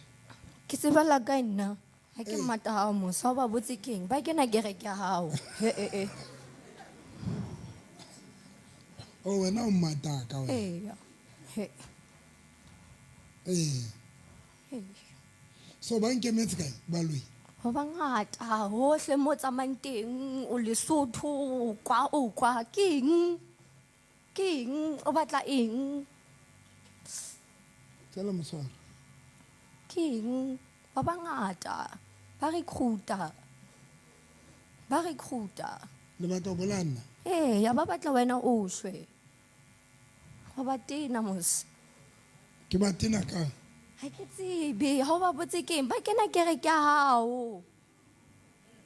Speaker 4: Ke tseba la kae nna? Ha ke mmata hao mos, ha o ba botse keng? Ba kena kereke ya hao. He, he, he.
Speaker 1: Oh, wena o mmata ka wena.
Speaker 4: Eya. He.
Speaker 1: Ee.
Speaker 4: Eya.
Speaker 1: So ba nkemetse kae baloi?
Speaker 4: Ho bangata hohle mo tsamayang teng, o Lesotho, o kwa, o kwa. Ke eng? Ke eng? O batla eng?
Speaker 1: Tsela motshwaro.
Speaker 4: Ke eng? Ba bangata. Ba recruita. Ba recruita.
Speaker 1: Le batla ho bolaya nna?
Speaker 4: Eya, ba batla wena o shwe. Ho ba tena mos.
Speaker 1: Ke ba tena kang?
Speaker 4: Ha ke tsebe, ha o ba botse keng? Ba kena kereke ya hao.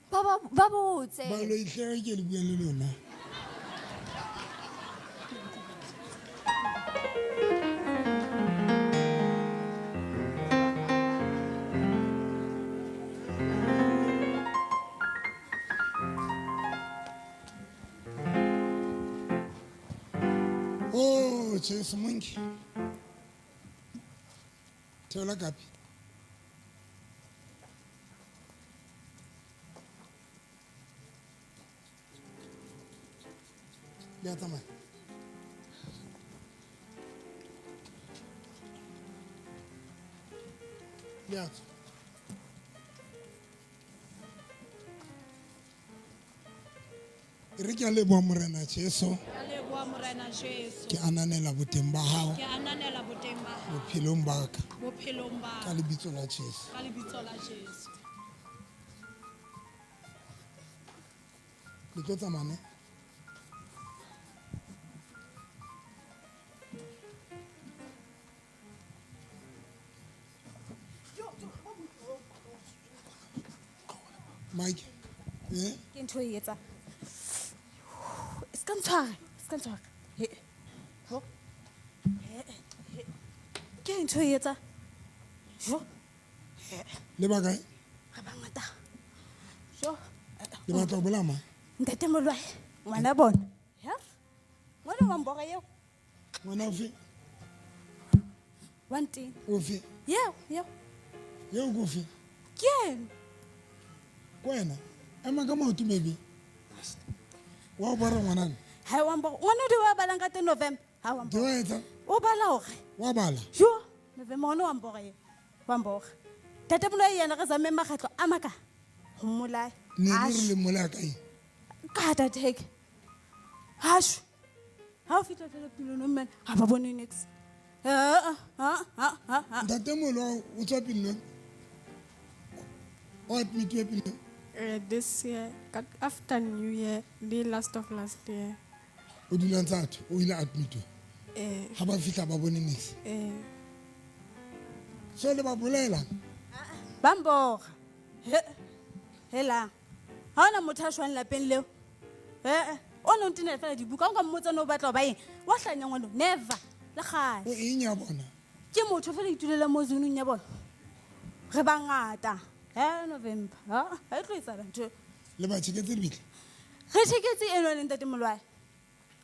Speaker 4: Ba botse.
Speaker 1: Baloi hle ke le buang le lona. Oh, Jesu monki. Theola kapi. Le a tsamaya. Le a tswa. E re ke a leboha Morena Jesu.
Speaker 2: Ke a leboha Morena Jesu.
Speaker 1: Ke ananela boteng ba hao.
Speaker 2: Ke ananela boteng ba hao.
Speaker 1: Bophelong ba ka.
Speaker 2: Bophelong ba
Speaker 1: Ka lebitso la Jesu.
Speaker 2: Ka lebitso la Jesu.
Speaker 1: Le tlo tsamaya ne? Mike, eh?
Speaker 9: Ke ntho e etsang. Se ka ntshwara, se ka ntshwara. He. Ho.
Speaker 13: Ke ntho e etsa. Jo.
Speaker 1: Le ba kae?
Speaker 13: Re bangata. Jo.
Speaker 1: Le batla ho bolaya mang?
Speaker 13: Ntate Molwai, ngwana bona. Ya. Ngwana wa mbora eo.
Speaker 1: Ngwana ofe?
Speaker 13: Wa ntena.
Speaker 1: Ofe?
Speaker 13: Yeo, yeo.
Speaker 1: Yeo ke ofe?
Speaker 13: Ke ena.
Speaker 1: Ke wena? Ema ka maoto maybe. Wa o bora ngwanana?
Speaker 13: Ha wa mbora. Ngwana o di wa balang ka 10 November. Ha wa
Speaker 1: Di
Speaker 13: mbora.
Speaker 1: wa etsa?
Speaker 13: O bala hore.
Speaker 1: Wa bala?
Speaker 13: Jo, November ngwana wa mbora eo. Wa mbora. Ntate Molwai yena re zame makgetlo a maka ho mmolaya.
Speaker 1: Ne
Speaker 13: A
Speaker 1: le re
Speaker 13: shwe.
Speaker 1: le mmolaya ka eng?
Speaker 13: Ka tateke. Ha shwe. Ha o fihla fela Pilono mme ha ba bone niks. Ha ha ha ha ha.
Speaker 1: Ntate Molwai o tswa Pilono? O admitiwe Pilono?
Speaker 14: This year, after New Year, the last of last year.
Speaker 1: O dula ntse a thwe, o ile admitiwa. Ha ba fihla ba bone niks. So le ba bolela?
Speaker 13: Ba mbora. He. Hela. Ha hona motho a shwang lapeng leo. Eh, o no ntenela fela dibuka, o nka mmotsa no o batla ho ba eng? Wa hlanya ngwana, never. Le kgale.
Speaker 1: O eng ya bona?
Speaker 13: Ke motho fela itulela mo zonong ya bona. Re bangata. November. Ha, ha e tlo etsahala ntho.
Speaker 1: Le ba tjheketse lebitla?
Speaker 13: Re tjheketse eno le Ntate Molwai.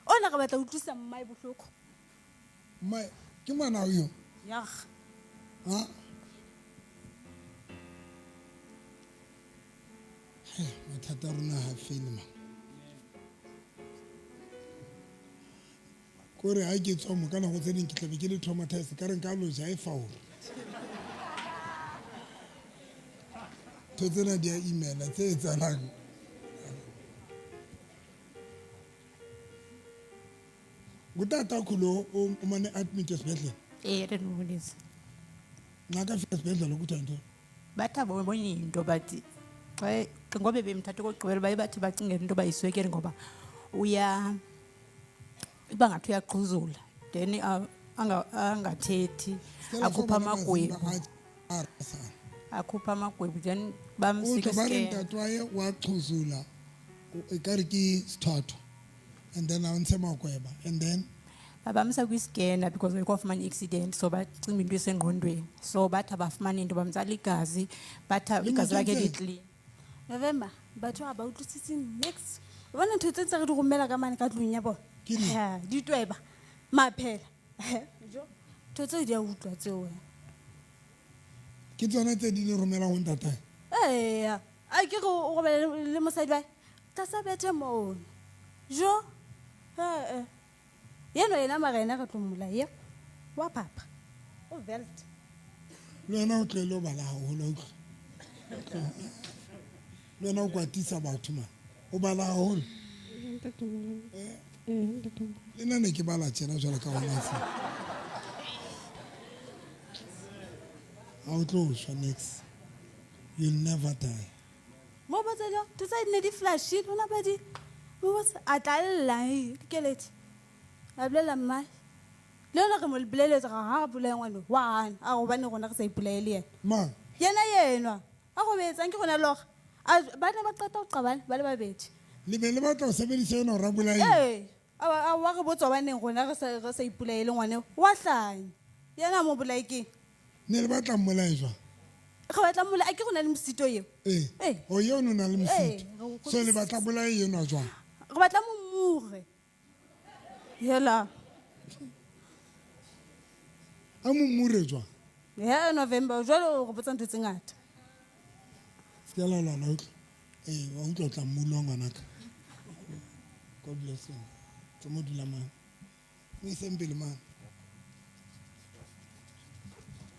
Speaker 13: Ona re batla ho utlwisa mmae bohloko.
Speaker 1: Mmae, ke ngwana o eo?
Speaker 13: Yah.
Speaker 1: Ha? He, mathata a rona ha fele man. Kore ha ke tswa mo ka nako tse ding ke tlabe ke le traumatized ka re nka lo ja e faolo. Ntho tsena di a imela tse etsahalang. Ngutata lo o mane admit esibhedlela?
Speaker 6: Eh, re nobonisa.
Speaker 1: Nxa fika esibhedlela kuthiwa yintoni?
Speaker 6: Bathi ababoni into bathi xa ngoba bemthatha okokugqibela baye bathi bacingela into yoba yiswekile ngoba uya iba ngathi uyaqhuzula then angathethi akhupha amagwebu. Akhupha amagwebu then bamsika
Speaker 1: Utlwa ba re
Speaker 6: isikele.
Speaker 1: ntate wa hae wa qhuzula, ekare ke sethwathwa and then a ntshe makweba and then
Speaker 6: babamsa kwisikena because wayekafumana i-accident so bacima into esengqondweni so bathi abafumani into bamtsala igazi bathi
Speaker 1: Le
Speaker 6: igazi lakhe
Speaker 1: motho
Speaker 6: li-clean.
Speaker 13: November, batho ha ba utlwisise niks. Wa bona ntho tse ntse re di romela ka mane ka tlung ya bona?
Speaker 1: Ke di?
Speaker 13: Ha, di tweba, maphela. Jo, ntho tseo di a utlwa tseo.
Speaker 1: Ke tsona tse di le romelang ho ntatae?
Speaker 13: Eya, a ke re o robala le mosadi wa hae, tlasa bethe mono. Jo, eh. Yeno yena mara yena re tlo mmolaya. Wa papa. O velt.
Speaker 1: Le wena o tlohele ho bala haholo, wa utlwa? Le wena o kwatisa batho man. O bala haholo. Le nna ne ke bala tjena jwalo ka hona se. Ha o tlo shwa next. You'll never die.
Speaker 13: Mo botsa jo, ntho tsa di ne di flashile, ona ba di. Mo botsa a tla lla, dikeletso. A bolela mmae. Le yona re mo boleletse ga ha bolaya ngwana wa hana, a hobane rona re sa ipolaye le yena.
Speaker 1: Mang?
Speaker 13: Yena yenwa. A robetsang ke rona lora. A ba ne ba qeta ho qabana ba le babedi.
Speaker 1: Le be le batla ho sebedisa yona hore a bolaye?
Speaker 13: Ee, a wa re botsa hobaneng rona re sa ipolaye le ngwana eo. Wa hlanya. Yena a mo bolaye keng?
Speaker 1: Ne le batla mmolaye jwang?
Speaker 13: Re batla mmolaye, a ke rona le mosito eo.
Speaker 1: Ee.
Speaker 13: Ee.
Speaker 1: O eo o na le mosito.
Speaker 13: Ee, re o
Speaker 1: So le batla bolaye enwa jwang?
Speaker 13: Re batla momure. Hela.
Speaker 1: A momure jwang?
Speaker 13: Ya November jwale o re botsa ntho tse ngata.
Speaker 1: Se ke la lwana, utlwa. Ee, wa utlwa o tla mmulwa ngwanaka. God bless you. Tlo mo dula mane. Mo iseng pele mane.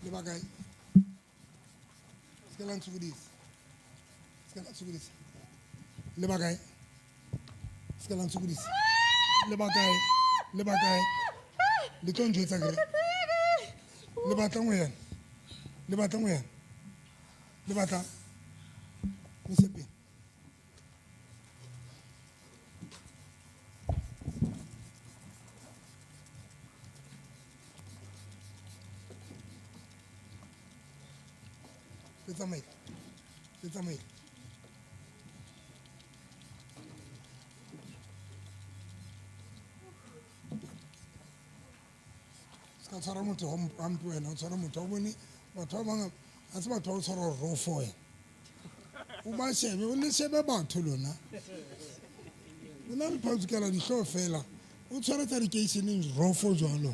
Speaker 1: Le ba kae? Se ke la ntshokodisa. Se ke la ntshokodisa. Le ba kae? Se ke la ntshokodisa. Le ba kae? Le ba kae? Le tlo njwetsa ke re? Le batlang ho yena? Le batlang ho yena? Le batlang? Mo ise pele. Le tsamaile. Le tsamaile. Se ka tshwara motho hampe wena, o tshwara motho, ha o bone batho ba bang ha se batho ba o tshwara rofo wena. O ba shebe, o le shebe batho lona. Lona le phatsukela dihlooho fela. O tshware tsa dikeisheneng rofo jwalo.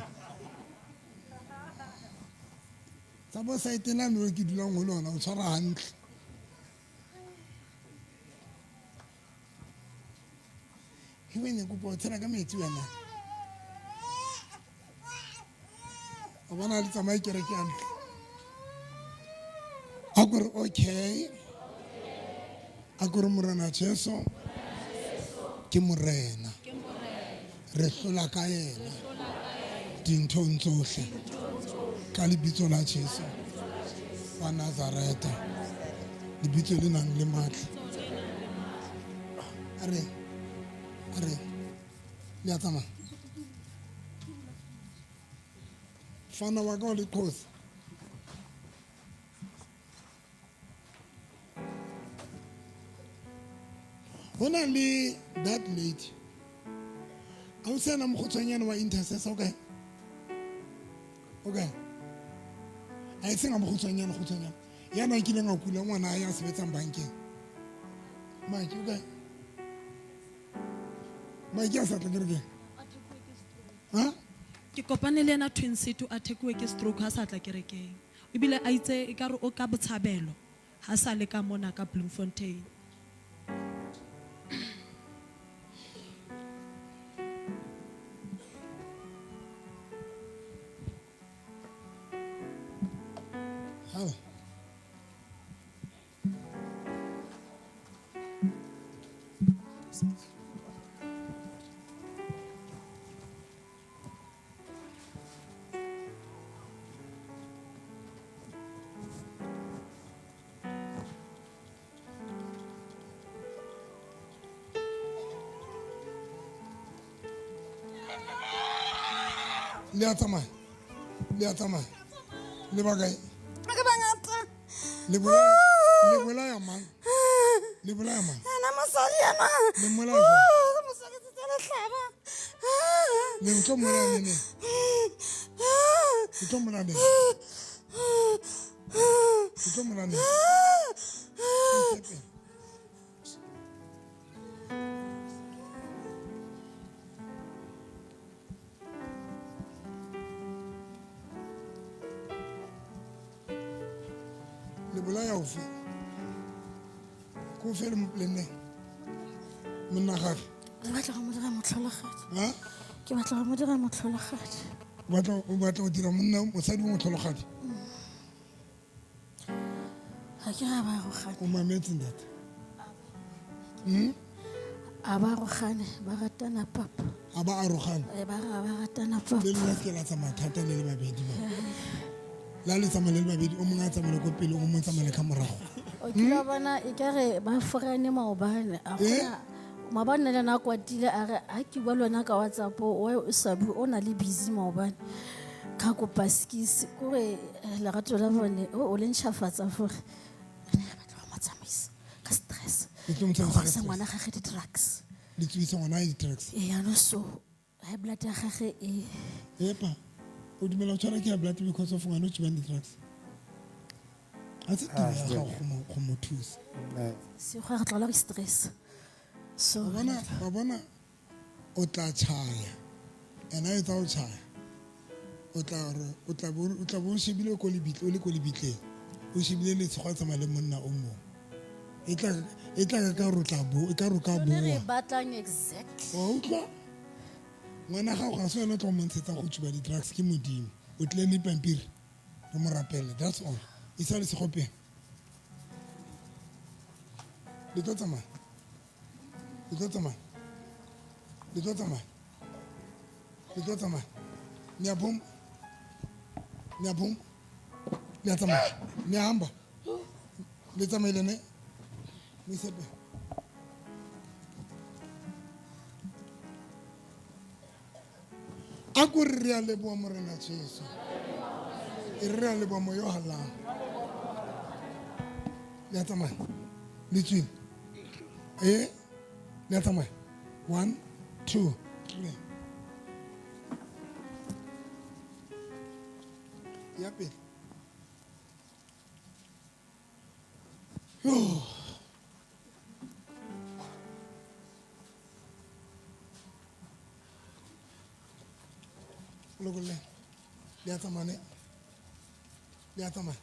Speaker 1: Tsa bo saeteng lane eo ke dulang ho lona, o tshwara hantle. Ke wena kopa o tshela ka metsi wena. O bona le tsamaye kereke hantle. A ko re okay. A ko re Morena Jesu ke Morena. Re hlola ka yena dinthong tsohle. Ka lebitso la Jesu wa Nazareta, lebitso le nang le matla. A re, a re, le a tsamaya. Mfana wa ka o le kgosi. Ho na le that lady. Ha o se na mokgotshwanyane wa intercessor, o kae? O kae? Ha e seng a mokgotshwanyane, kgotshwanyane. Ya na kileng a kula ngwana ya sebetsang bankeng. Mike, o kae? Mike a sa tla kerekeng. Ha?
Speaker 2: Ke kopane le yena Twin City, a thekuwe ke stroke ha sa tla kerekeng. Ebile a itse ekare o ka botshabelo ha sa le ka mona ka Bloemfontein.
Speaker 1: Hao. Le a tsamaya, le a tsamaya. Le ba kae?
Speaker 5: Ke bangata.
Speaker 1: Le bolaya mang? Le bolaya mang?
Speaker 5: Ena mosadi ena.
Speaker 1: Le mmolaya jwang?
Speaker 5: Oh, mosadi tse lehlaba.
Speaker 1: Le tlo mmolaya neneng? Le tlo mmolaya neng? Le tlo mmolaya neng? Le bolaya ofe? Ko fe le mo planneng? Monna gagwe?
Speaker 11: Ke batla go mo dira motlholagadi.
Speaker 1: Ha?
Speaker 11: Ke batla go mo dira motlholagadi.
Speaker 1: O batla go dira monna mosadi o motlholagadi?
Speaker 11: Ha ke ra ba arogane.
Speaker 1: O mametse ntate?
Speaker 11: A ba arogane, ba ratana papa.
Speaker 1: A ba arogane?
Speaker 11: Ba ra ba ratana papa.
Speaker 1: Le lona ke la tsamaya thata le le babedi ba. La le tsamaya le le babedi, o mongwe a tsamaele ko pele, o mongwe a tsamaele ka morago.
Speaker 4: O kile wa bona ekare ba forane maobane, a gona maobane le ena a kwatile a re ha ke bua le wena ka WhatsApp, o sa bue, o na le busy maobane. Ka kopa skis, kore lerato la bone, o le ntšhafatsa gore re batla go mo tsamaisa ka stress.
Speaker 1: Le tlo mo tsamaisa ka
Speaker 4: Go
Speaker 1: stress.
Speaker 4: ngwana gagwe di-drugs.
Speaker 1: Le tsebisa ngwana hae di-drugs?
Speaker 4: Ee, jaanong so high blood ya gagwe e.
Speaker 1: Epa, o dumela go tshwara ke high blood because of ngwana o tsubang di-drugs? Ha se tiro ya gago go mo thusa.
Speaker 4: Se go re tlola ke stress. So
Speaker 1: Wa bona o tla tshaya. Ena e tla o tshaya. O tla re, o tla bo, o tla bo o shebile ko lebitle, o le ko lebitleng. O shebile letshego a tsamaya le monna o mongwe. E tla ka re o tla bo, e ka re o ka
Speaker 4: Yone re
Speaker 1: boa.
Speaker 4: batlang exactly.
Speaker 1: Wa utlwa? Ngwana gago ga se wena o tlo mo ntshetsang go tsuba di-drugs, ke Modimo. O tlile le pampiri, re mo rapele, that's all. Isa lesego pele. Le tlo tsamaya. Le tlo tsamaya. Le tlo tsamaya. Le tlo tsamaya. Niyaphuma. Niyaphuma. Niyatsamaya. Niyahamba. Le tsamaile ne? Mo ise pele. A ko re re a leboha Morena Jesu. E re re a leboha moya o halalelang. Le a tsamaya. Le tswile. Le a tsamaya. 1, 2, 3. Ya pele. Yo. Lokolle. Le a tsamaya ne? Le a tsamaya.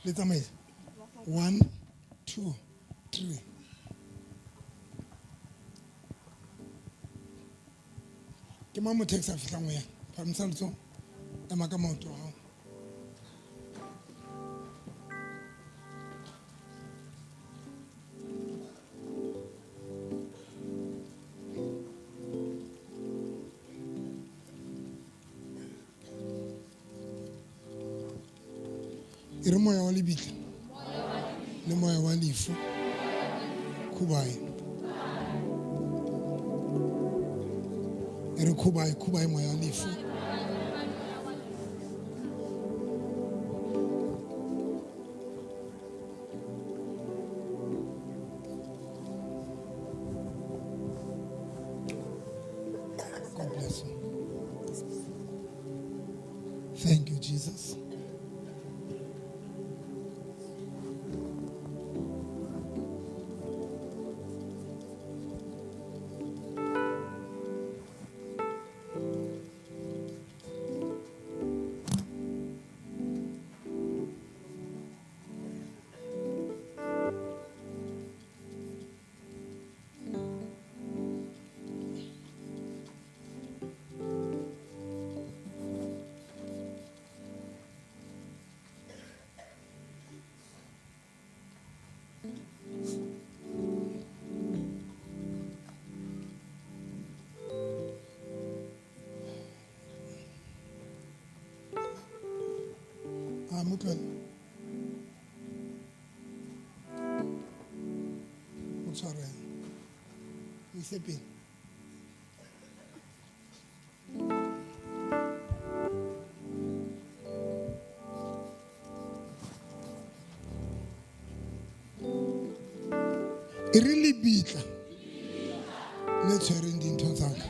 Speaker 1: Le tsamaile. 1 2 3. Ke mang motho e ke sa fihlang ho yena? Phahamisa letsoho. Ema ka maoto a hao. E re moya wa lebitla le moya wa lefu khubae. E re khubae, khubae moya wa lefu. God bless you. Thank you, Jesus. Mo tlohele. Mo tshwarele. Mo ise pele. E re lebitla le tshwereng dintho tsa ka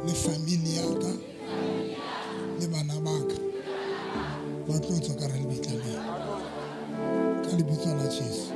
Speaker 1: le family ya ka le bana ba ka ba tlo tswa ka hara lebitla leo ka lebitso la Jesu.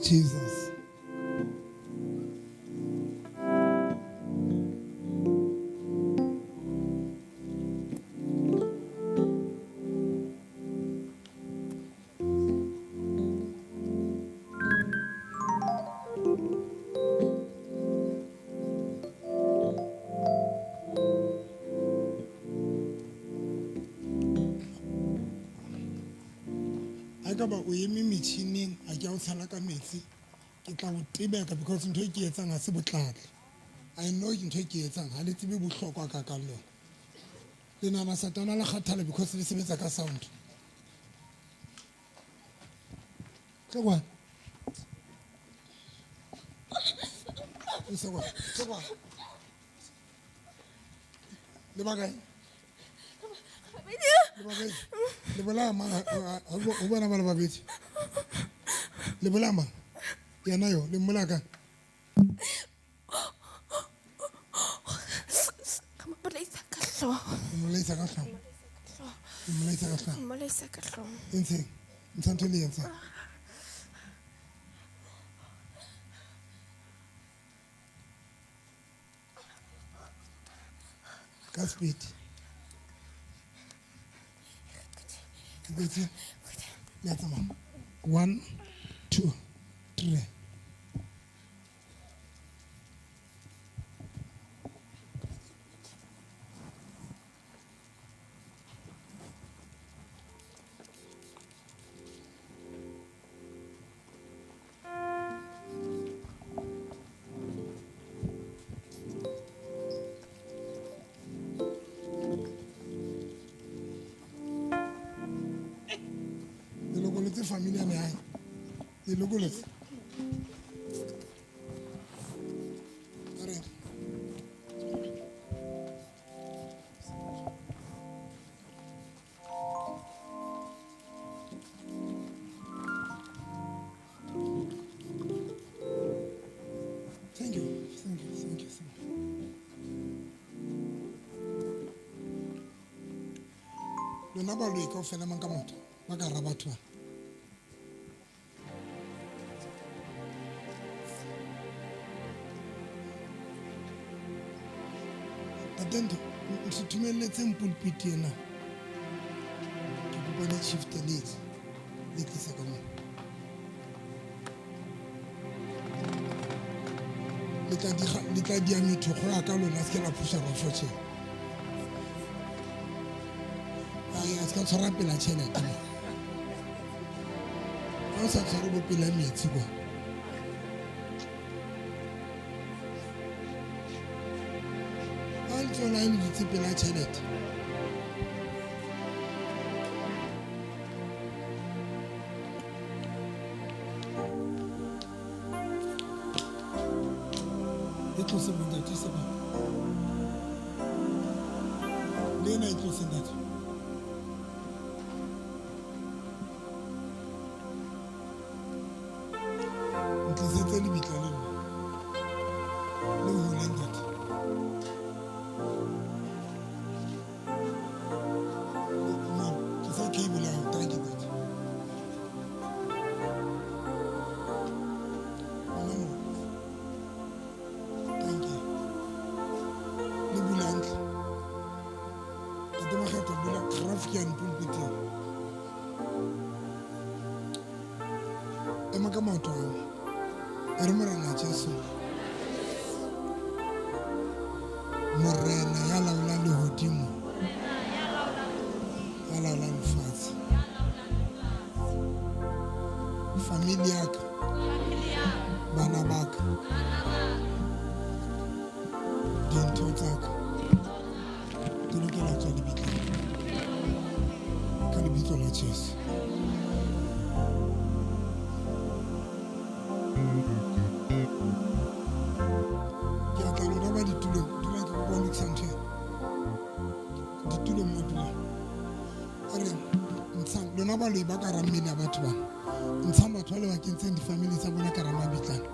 Speaker 1: Jesus. Ekaba o eme metjhining a ke a o tshela ka metsi ke tla o tebeka because ntho e ke etsang ha se botlatla. I know ntho e ke etsang ha le tsebe bohlokwa ka ka lona. Le nahana Satana la kgathala because le sebetsa ka sound. Tlo kwana. Ise kwana. Tlo kwana. Le ba kae? Le ba kae? Le bolaya mang? O bona ba le babedi. Le bolaya mang? Yena yo, le mmolaya kang?
Speaker 9: Ka mo bolaisa ka hlooho.
Speaker 1: O mmolaisa ka hlooho? O mmolaisa ka hlooho?
Speaker 9: Mmolaisa ka hlooho.
Speaker 1: E ntsheng? Ntsha ntho e le e entseng. Ka speed. Good. Let's go. 1 2 3. lokolotse family ya hae. Le lokolotse. Are. Thank you. Thank you. Thank you. Thank you. Lona baloi kaofela mang ka maoto ba ka hara batho bana. Tatento, se thumelletseng pulpit ena. Ke kopa le shift le tle. Le tlise ka mona. Le tla diga, le tla dia methokgo ya ka lona, se ke la phusa rofo tjhe. Ai, a se ka tshwara pela tjhelete. Ha o sa tshware bo pela metsi kwa. Ha o ntse o na le dutse pela tjhelete. E tlose bontate, se ba. Le ena e tlose ntate. Ntlisetse lebitla le nna. Le hole ntate. Man, tlisa cable ya hao, thank you ntate. Ona mo. Thank you. Le bula hantle. Ntate Makgetho, bula graphic yane pulpiteng. Ema ka maoto a hao. E re Morena Jesu. Morena ya laolang lehodimo. Ya laolang lefatshe. Family ya ka. Bana ba ka. Dintho tsa ka. Di lokela ho tswa lebitleng. Ka lebitso la Jesu. Ke a tla lona ba ditulong. Dula ke kopa ho lokisa ntho ena. Ditulong mo dulang. A re ntshang lona baloi ba ka hara mmele ya batho bana. Ntshang batho ba le ba kentseng di-family tsa bona ka hara mabitlana.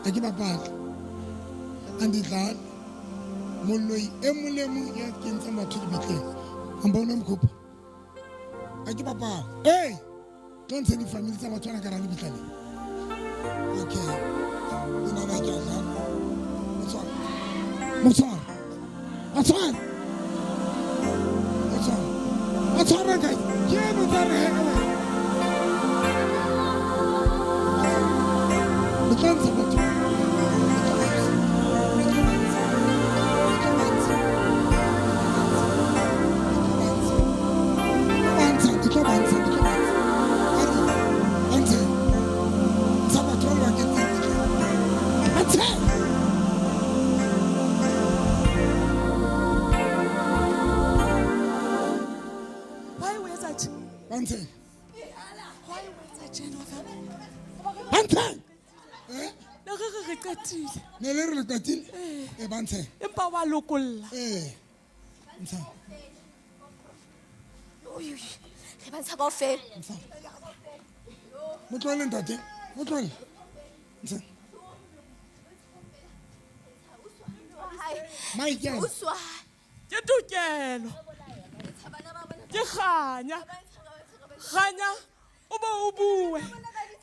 Speaker 1: Ha ke bapale. Andidlale. Moloi e mong le e mong ya kentseng batho lebitleng. Hamba o mokgopa. Ha ke bapale. Hey! Tlo ntshe di-family tsa batho bana ka hara lebitla le. Okay. Le nna ke a dlala. Motshware. Motshware. Motshware. Motshware. Motshware kae? Ke eno tla re he ka wena. Le tla ntsha batho. Le tla ba ntsha. Le tla ba ntsha. Le tla ba ntsha. Le tla ba ntsha. Le tla ba ntsha. A re, ba ntshe. Ntsha batho ba le ba kentseng lebitleng. Ba ntshe.
Speaker 5: Why o etsa tje?
Speaker 1: Ba ntshe.
Speaker 5: Why o etsa tjena, November?
Speaker 1: Ba ntshe. Eh?
Speaker 5: Ne re re re qetile.
Speaker 1: Ne le re le qetile? Eh, ba ntshe.
Speaker 5: Empa wa lokolla.
Speaker 1: Eh. Ntsha.
Speaker 10: Ui, ui. Re ba ntsha kaofela.
Speaker 1: Ntsha. Mo tlohele ntate. Mo tlohele. Ntsha. Mike yana.
Speaker 10: Uswa.
Speaker 5: Ke tokelo. Ke kganya. Kganya o bo o bue.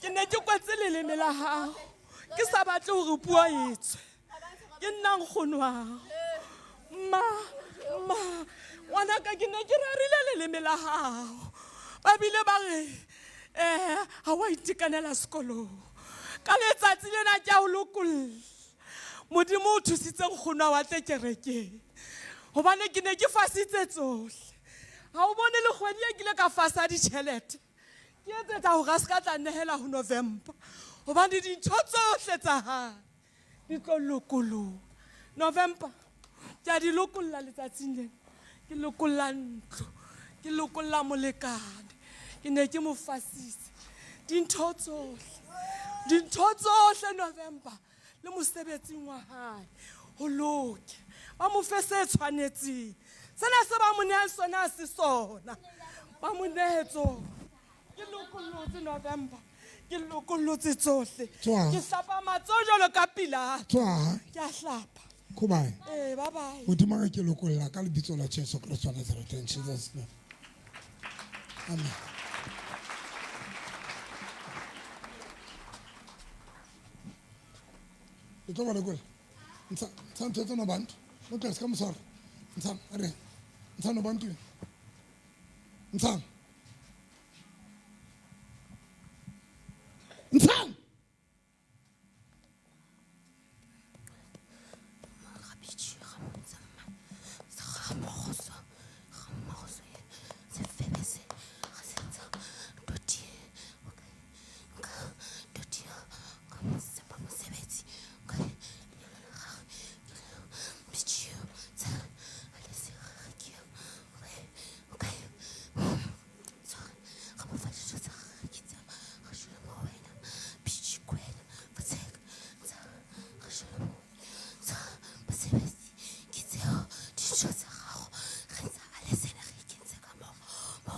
Speaker 5: Ke ne ke kwetse leleme la hao. Ke sa batle hore puo e tswe. Ke nna nkgono wa hao. Mma, mma, ngwanaka ke ne ke rerile leleme la hao. Ba bile ba re, ha wa itekanela sekolong. Ka letsatsi lena ke a o lokolla. Modimo o thusitse nkgono wa tle kerekeng. Hobane ke ne ke fasitse tsohle. Ha o bone le kgwedi e kile ka fasa ditjhelete. Ke etsetsa hore a se ka tla nehela ho November. Hobane dintho tsohle tsa hae di tlo lokoloha. November, ke a di lokolla letsatsing lena. Ke lokolla ntlo, ke lokolla molekane, Ke ne ke mo fasitse. Dintho tsohle. Dintho tsohle November le mosebetsing wa hae. Ho loke. Ba mo fe se tshwanetseng. Sena se ba mo nehang sona ha se sona. Ba mo nehe tsona. Ke lokollotse November. Ke lokollotse tsohle.
Speaker 1: Tswa.
Speaker 5: Ke hlapa matsoho jwalo ka Pilato.
Speaker 1: Tswa.
Speaker 5: Ke a hlapa.
Speaker 1: Khubae.
Speaker 5: Eh, bye bye.
Speaker 1: Modimo wa ka ke lokolla ka lebitso la Jesu Kristo wa Nazareth in Jesus name. Amen. Le tlo ba lokolla. Ntsha ntsha ntho tsena bantu. Mo tla se ka moswara. Ntsha re. Ntsha no bantu. Ntsha. Ntsha.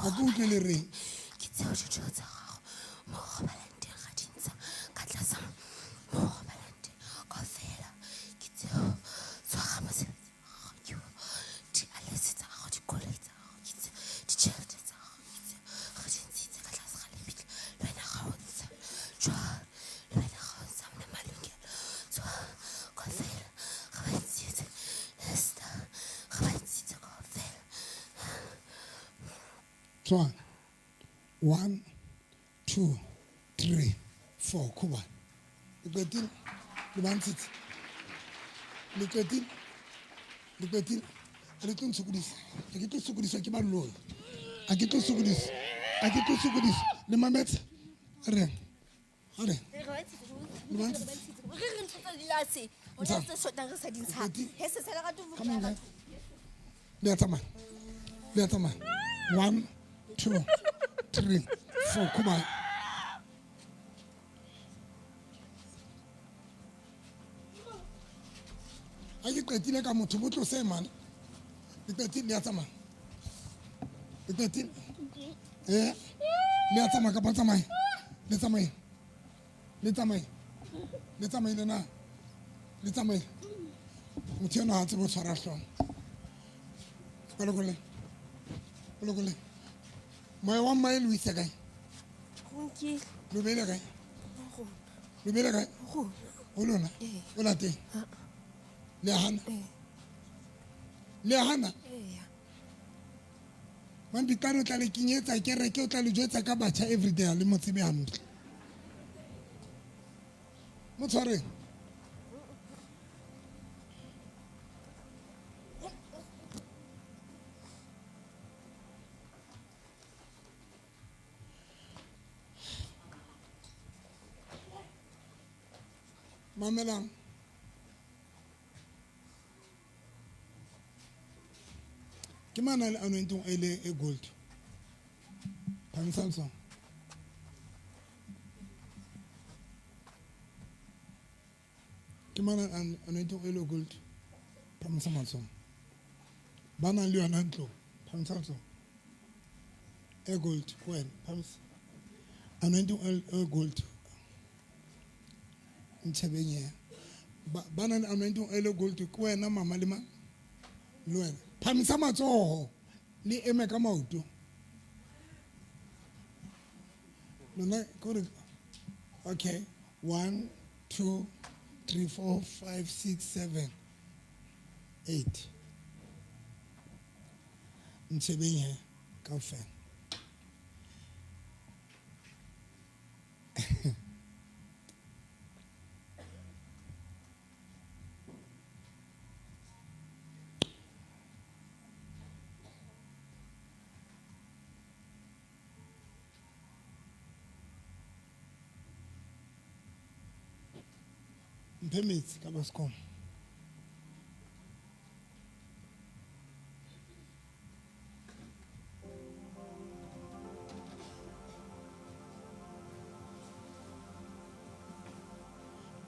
Speaker 1: Ha ke utlwe le reng.
Speaker 10: Ke tseo dijo tsa gago mo go robalang teng ga di ntsha ka tlasa mo go robalang teng kaofela. Ke tseo tshwara mosebetsi wa gago ke o dialese tsa gago, dikoloi tsa gago ke tseo, ditšhelete tsa gago ke tseo re di ntshitse ka tlase ga lebitla. Le wena ga o ntsha jwang, le wena ga o ntsha mna malokelo tswa kaofela re ba ntshitse Lester, re ba ntshitse kaofela.
Speaker 1: Tswa. 1 2 3 4 Khuba. Le qetile? Le ba ntshitse? Le qetile? Le qetile? Ha le tlo ntshokodisa. Ha ke tlo sokodiswa ke baloi. Ha ke tlo sokodiswa. Ha ke tlo sokodiswa. Le mametse? A reng? A reng? Le ba ntshitse?
Speaker 10: Re re ntho tsa dilase. Ho na tse shotang re sa di ntshang. He se sala ka tufu.
Speaker 1: Come on, guys. Le a tsamaya. Le a tsamaya. 1 2 3 4 Khuba. Ha ke qetile ka motho bo tlose mane. Le qetile le a tsamaya. Le qetile. Eh? Le a tsamaya kapa tsamaye? Le tsamaye. Le tsamaye. Le tsamaile na? Le tsamaile. Motho ena ha tsebe ho tshwara hlooho. Kolokole. Kolokole. Moya wa mmae le o isa kae?
Speaker 10: Go nkile.
Speaker 1: Lo beile kae? Lo beile kae?
Speaker 10: Go.
Speaker 1: Ho lona?
Speaker 10: Ee.
Speaker 1: O lateng? Le a hana?
Speaker 10: Ee.
Speaker 1: Le a hana?
Speaker 10: Ee.
Speaker 1: Mampikane o tla le kenyetsa kereke, o tla le jwetsa ka batjha everyday, ha le mo tsebe hantle. Mo tshwareng. Mamelang. Ke mang a le anointing oil e gold? Phamisa letsoho. Ke mang a le anointing oil e gold? Phamisa matsoho. Ba nang le yona ntlong, phamisa letsoho. E gold, ke wena, phamisa. Anointing oil e gold. Ntshebeng ya. Ba nang le anointing oil e gold, ke wena mama le mang? Le wena. Phamisa matsoho le eme ka maoto. Lona kore okay, 1 2 3 4 5 6 7 8. Ntshebeng he kaofela. Mphe metsi ka baskom.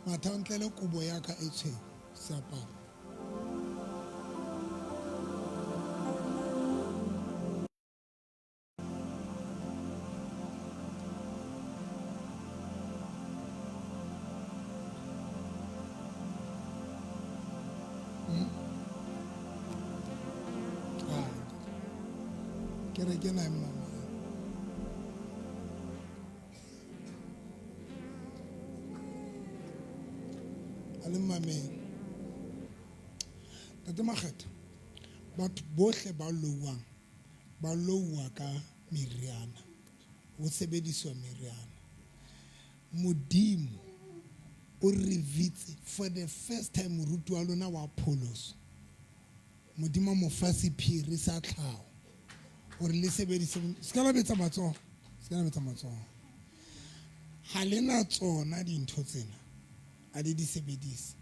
Speaker 1: Matha o ntlele kobo ya ka e tshweu seaparo. Ah, kereke ena e mmamela. A le mmameng. Ntate Makgetha, batho bohle ba louwang ba louwa ka meriana, ho sebediswa meriana. Modimo o revealetse for the first time moruti wa lona wa pholoso. Modimo a mo fa sephiri sa tlhaho hore le sebedise. Se ka la betsa matsoho, se ka la betsa matsoho. Ha le na tsona dintho tsena, a le di sebedise.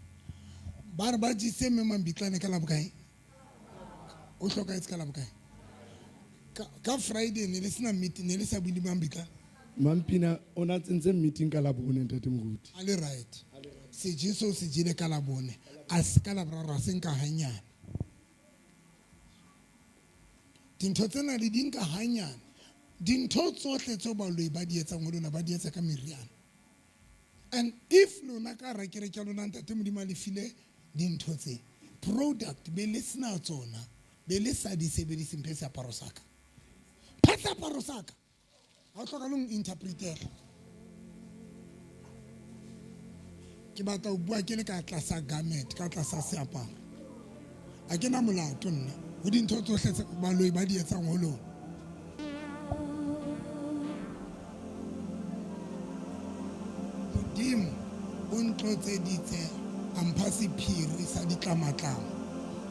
Speaker 1: Ba re ba jese mme Mambitlane ka la bokae? O hlokahetse ka la bokae? Ka Friday ne le sena meeting, ne le sa bue le Mambitlane?
Speaker 15: Mampina o na tsentse meeting ka Labone, ntate moruti.
Speaker 1: A le right. Sejeso o se jele ka Labone, a se ka Laboraro, a se nka hanyane. Dintho tsena le di nka hanyane. Dintho tsohle tseo baloi ba di etsang ho lona ba di etsa ka meriana. And if lona ka hara kereke ya lona ntate Modimo a le file dintho tse, product be le sena tsona, be le sa di sebedise, mphe seaparo sa ka. Mphe seaparo sa ka. Ha o hloka le ho interpretela. Ke batla ho bua ke le ka tlasa garment, ka tlasa seaparo. Ha ke na molato nna ho dintho tsohle tse baloi ba di etsang ho lona. Modimo o ntlotseditse a mpha sephiri sa ditlamatlama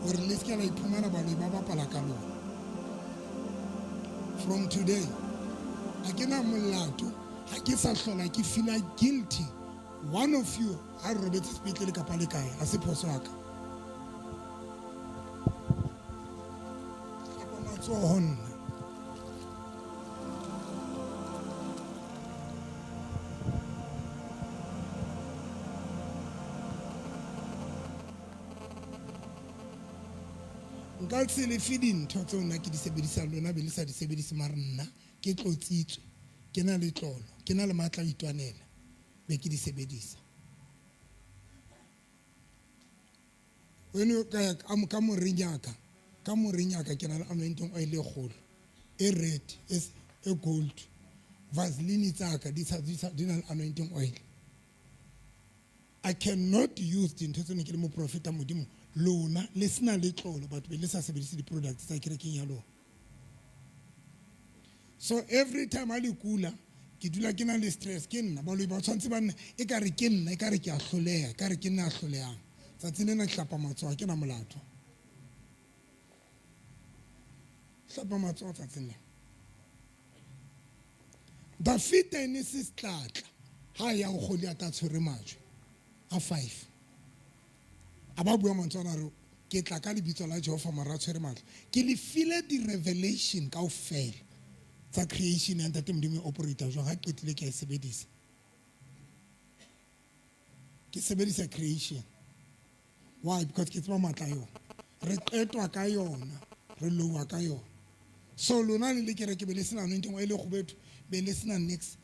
Speaker 1: hore le se ke la iphumana baloi ba bapala ka lona. From today, ha ke na molato, ha ke sa hlola ke feela guilty. One of you ha re robetse sepetlele kapa le kae, ha se phoso ya ka. Hlapa matsoho nna. Nka se lefe dintho tseo nna ke di sebedisang, lona be le sa di sebedise, mara nna ke tlotsitswe, ke na le tlolo, ke na le matla a ho itwanela, be ke di sebedisa. Wena ka ya ka moreng ya ka, ka moreng ya ka ke na le anointing oil e kgolo, e red, e gold. Vaseline tsa ka di na le anointing oil. I cannot use dintho tsena ke le moprofeta Modimo, lona le sena letlolo, batho be le sa sebedise di-products tsa kerekeng ya lona. So every time a le kula, ke dula ke na le stress, ke nna baloi ba tshwanetse ba nna e ka re ke nna, e ka re ke a hloleha, e ka re ke nna a hlolehang. Tsatsing lena ke hlapa matsoho, ha ke na molato. Hlapa matsoho tsatsing lena. Dafita e ne se setlatla ha a ya ho Goliath a tshwere majwe a 5. A ba bua mantswe ana a re, ke tla ka lebitso la Jehova mara a tshwere matla. Ke le file di-revelation kaofela tsa creation ya Ntate Modimo e operator jwang, ha qetile ke a e sebedisa. Ke sebedisa creation. Why? Because ke tseba matla a yona. Re qetwa ka yona, re lowa ka yona. So lona le le kereke be le sena anointing oil e kgubedu, be le sena nix.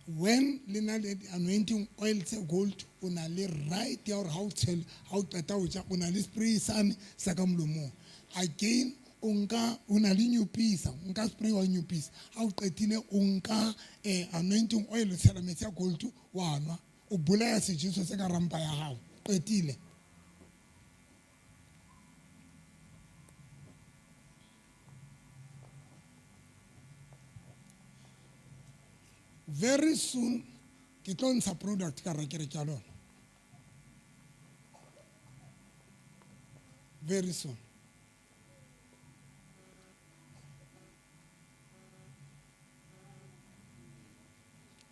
Speaker 1: When le na le anointing oil tse gold, o na le right ya hore ha o tshela, ha o qeta ho ja, o na le spray sane sa ka molomong. Again, o nka, o na le nyopisa, o nka spray wa nyopisa. Ha o qetile, o nka anointing oil, o tshela metsi a gold, wa nwa. O bolaya sejeso se ka rampa ya hao. Qetile. Very soon ke tlo ntsha product ka rakereke ya lona. Very soon.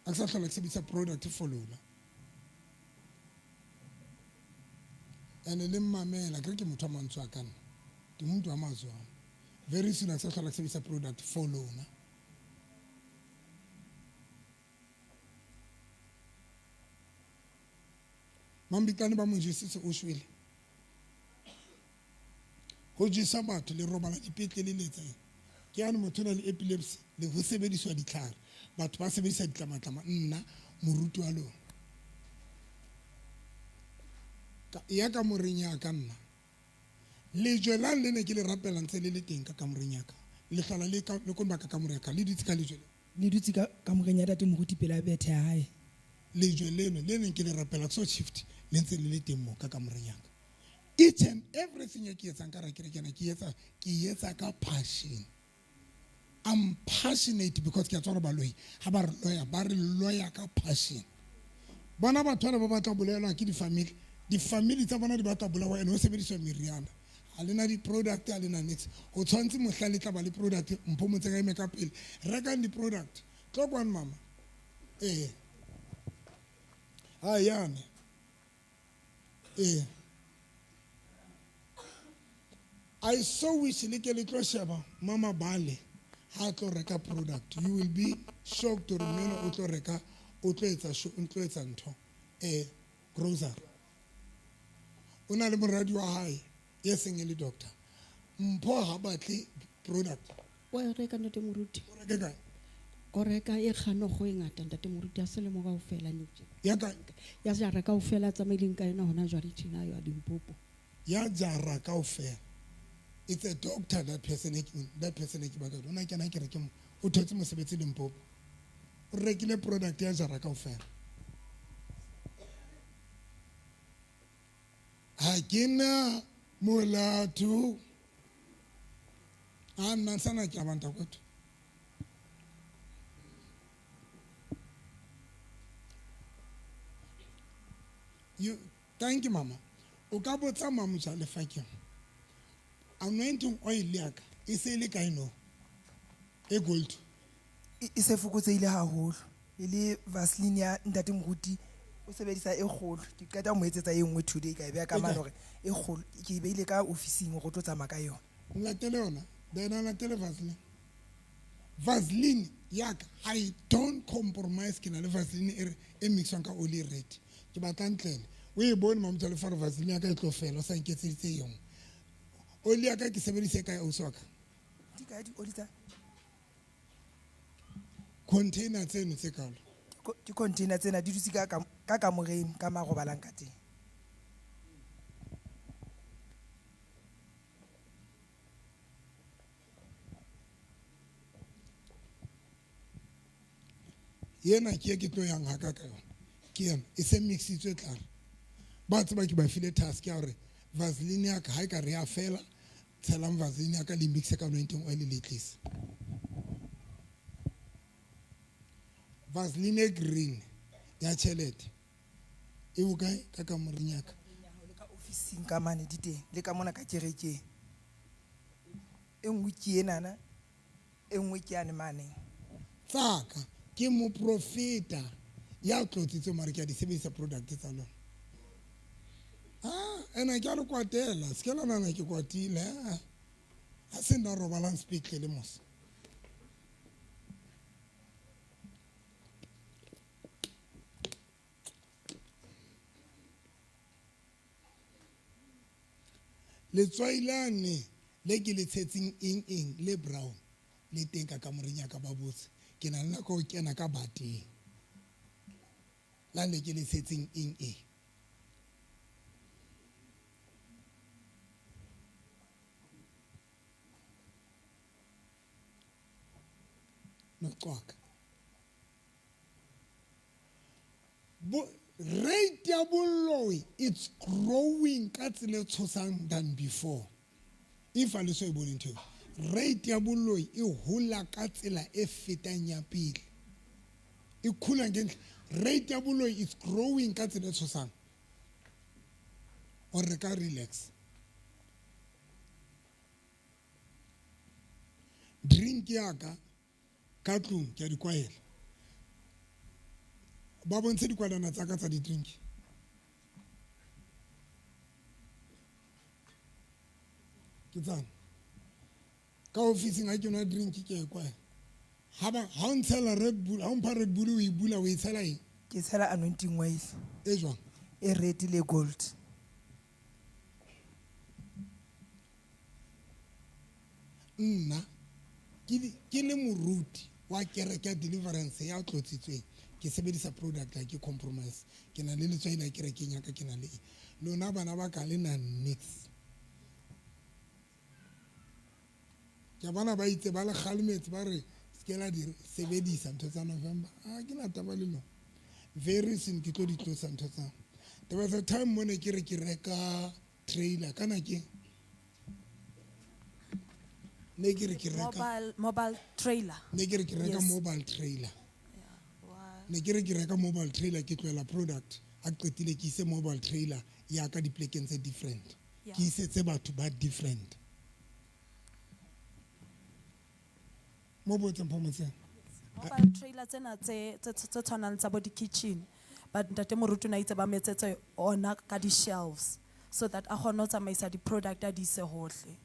Speaker 1: A ke sa hlola ke sebedisa product for lona. And le mmamela, ke re ke motho wa mantswe a ka nna. Ke motho wa mantswe a. Very soon a ke sa hlola ke sebedisa product for lona. Mambitlane ba mo jesitse o shwele. Ho jesa batho le robala dipetlele le etsang. Ke yane motho o na le epilepsy le ho sebediswa ditlhare. Batho ba sebedisa ditlamatlama nna moruti wa lona. Ya kamoreng ya ka nna. Lejwe la le ne ke le rapelang ntse le le teng ka kamoreng ya ka. Lehlala le ka le komba ka kamoreng ya ka le dutse ka lejwe.
Speaker 16: Le dutse ka kamoreng ya ntate moruti pela bethe ya hae.
Speaker 1: Lejwe leno le neng ke le rapela so shift le ntse le le teng mo ka kamoreng ya ka. Each and everything e ke etsang ka ra kereke ena ke etsa ka passion. I'm passionate because ke a tswa gore baloi ha ba re loya ba re loya ka passion. Bona batho ba ba batla bolelwa ke di-family. Di-family tsa bona di batla bolawa ene ho sebediswa meriana. Ha lena di-product ha lena niks. Ho tshwantse mohla le tla ba le product mpho motse ka eme ka pele. Rekang di-product. Tlo kwano mama. Ee. Ha yane. Ee. I so wish le ke le tlo sheba mama bale ha tlo reka product. You will be shocked hore meno o tlo reka o tlo etsa show o tlo etsa ntho. Grocery. O na le moradi wa hae e seng e le doctor. Mpho ha batle product.
Speaker 17: Wa e reka ntate moruti.
Speaker 1: O reke kae?
Speaker 17: O reka e kgano go e ngata ntate moruti a selemo kaofela nou tje.
Speaker 1: Ya kae?
Speaker 17: Ya jara kaofela tsamaileng ka yona hona jwale tjena ya Limpopo.
Speaker 1: Ya jara kaofela. It's a doctor that person that person e ke batla. Ona kena ke re ke mo o thotse mosebetsi Limpopo. O rekile product ya jara kaofela. Ha ke na molato. A nna sana ke abanta kwethu. You thank you mama. O ka botsa mamuja le fakeng. Anointing oil ya ka e se le kae no? E gold.
Speaker 16: E se fokotsehile haholo. E le Vaseline ya ntate moruti o sebedisa e kgolo. Ke qeta ho mo etsetsa e nngwe today ka e beha ka mane hore e kgolo ke e beile ka ofising hore o tlo tsamaya ka yona.
Speaker 1: Nlatele yona. Then a latele Vaseline. Vaseline ya ka I don't compromise ke na le Vaseline e e mixwang ka oli red. Ke batla ntlele. O e bone mamuja le fa Vaseline ya ka e tlo fela o sa nketseditse e nngwe. Oli ya ka ke sebedise kae ausi wa ka?
Speaker 16: Di kae di oli tsa?
Speaker 1: Container tseno tse kalo.
Speaker 16: Di container tsena di dutse ka kamoreng ka marobalang ka teng.
Speaker 1: Yena ke e ke tlo yang haka ka yona. Ke yena e se mixitswe tlare. Ba tseba ke ba file task ya hore Vaseline ya ka ha e ka re ya fela tshelang Vaseline ya ka le mixe ka anointing oil le tlise. Vaseline e green ya tjhelete e bokae ka kamoreng ya ka?
Speaker 16: Le ka ofising ka mane di teng le ka mona ka kerekeng. E nngwe ke enana, e nngwe ke yane mane.
Speaker 1: Tsaka ke moprofeta ya tlotsitswe mare ke a di sebedisa product tsa lona. Ena ke a le kwatela, se ke la nahana ke kwatile, Ha se nna robalang sepetlele mos. Letswai lane le ke le tshetseng eng eng le brown le teng ka kamoreng ya ka ba botse. Ke na le nako ho kena ka bateng. La le ke le tshetseng eng eng. Noqwaka. Rate ya boloi it's growing ka tsela e tshosang than before. If a le so e bone ntho eo, rate ya boloi e hola ka tsela e fetang ya pele. E khula ngentle. Rate ya boloi is growing ka tsela e tshosang. Hore re ka relax. Drink ya ka ka tlung ke a di kwahela. Ba bontshe dikwalana tsa ka tsa di-drink. Ke tsane. Ka ofising ha ke nwa drink ke a e kwahela. Ha ba, ha o ntshela Red Bull, ha o mpha Red Bull o e bula o e tshela eng?
Speaker 16: Ke tshela anointing oil.
Speaker 1: E jwang?
Speaker 16: E red le gold.
Speaker 1: Nna ke le moruti wa kereke ya deliverance ya tlotsitsweng, ke sebedisa product ha ke compromise. Ke na le letswai la kerekeng ya ka, ke na le eng. Lona bana ba ka le na nix. Ke bona ba itse ba le kgalemetse ba re se ke la di sebedisa ntho tsa November. Ha ke na taba le lona. Very soon ke tlo di tlosa ntho tsa. There was a time mo ne ke re ke reka trailer, kana ke ne ke re ke reka
Speaker 5: mobile trailer.
Speaker 1: Ne ke re ke reka
Speaker 5: Yes.
Speaker 1: mobile trailer. Ne ke re ke reka mobile trailer, ke tlohela product. Ha qetile ke ise mobile trailer ya ka diplekeng tse different.
Speaker 5: Yeah.
Speaker 1: Ke isetse batho ba different. Mo botseng pho motseng.
Speaker 5: Mobile trailer tsena tse tshwanang tsa bo di-kitchen. But Ntate Moruti o na itse ba mo etsetse ona ka di-shelves so that a kgone ho tsamaisa di-product a di ise hohle.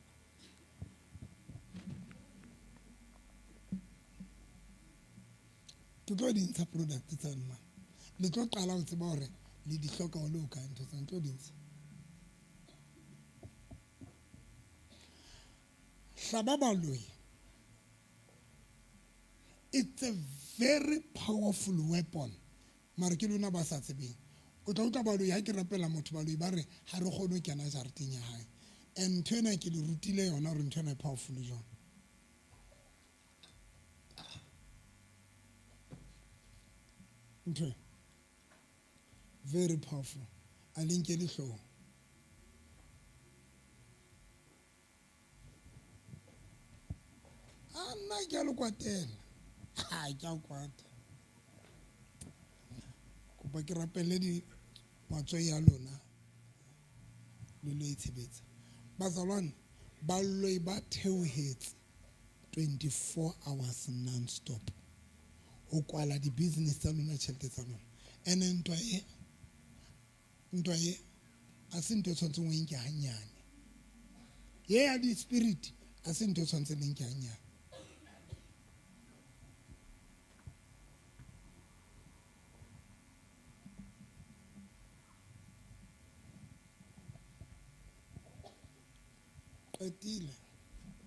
Speaker 1: Ke tlo di ntsha product tsa nna. Le tlo qala ho tseba hore le di hloka ho le ho kae ntho tsa tlo di ntsha. Hlaba baloi. It's a very powerful weapon. Mara ke lona ba sa tsebeng. O tla utlwa baloi ha ke rapela motho baloi ba re ha re kgone ho kena jareteng ya hae. And ntho ena ke le rutile yona hore ntho ena e powerful jwang. Ntho e very powerful. A le nke le hloohong. A nna ke a le kwatela. Ha ke a kwata. Kopa ke rapelle di matswai a lona le lo itshebetsa. Bazalwane, baloi ba theohetse 24 hours non-stop ho kwala di-business tsa lona, tjhelete tsa lona. Ene ntwa e ha se ntho e tshwanetseng o e nke hanyane. Ye ya di-spirit ha se ntho e tshwanetseng le nke hanyane. Qetile.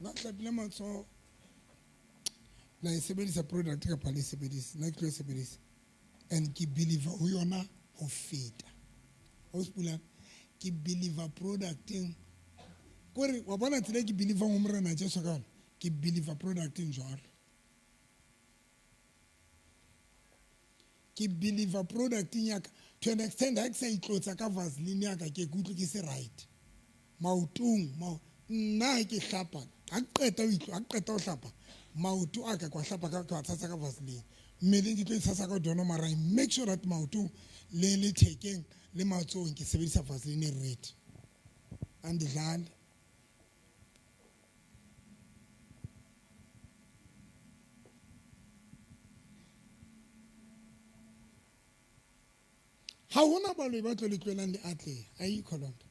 Speaker 1: Nna hlapile matsoho. La e sebedisa product kapa le e sebedise? Nna ke tlo e sebedisa. And ke believe ho yona ho feta. O se pula, ke believe producteng. Kore wa bona tsela e ke believe ho Morena Jesu ka yona, ke believe producteng jwalo. Ke believe producteng ya ka to an extent ha ke sa itlotsa ka Vaseline ya ka ke utlwe ke se right. Maotong, nna ha ke hlapa, ha ke qeta ho itlo, ha ke qeta ho hlapa, maoto a ka kwa hlapa ka, ka tshasa ka Vaseline. Mmeleng ke tlo itshasa ka dono, mara I make sure that maotong le lethekeng le matsohong ke sebedisa Vaseline e red. Andidlale. Ha hona baloi ba tlo le tlohelang le atleha, ayikho loo nto.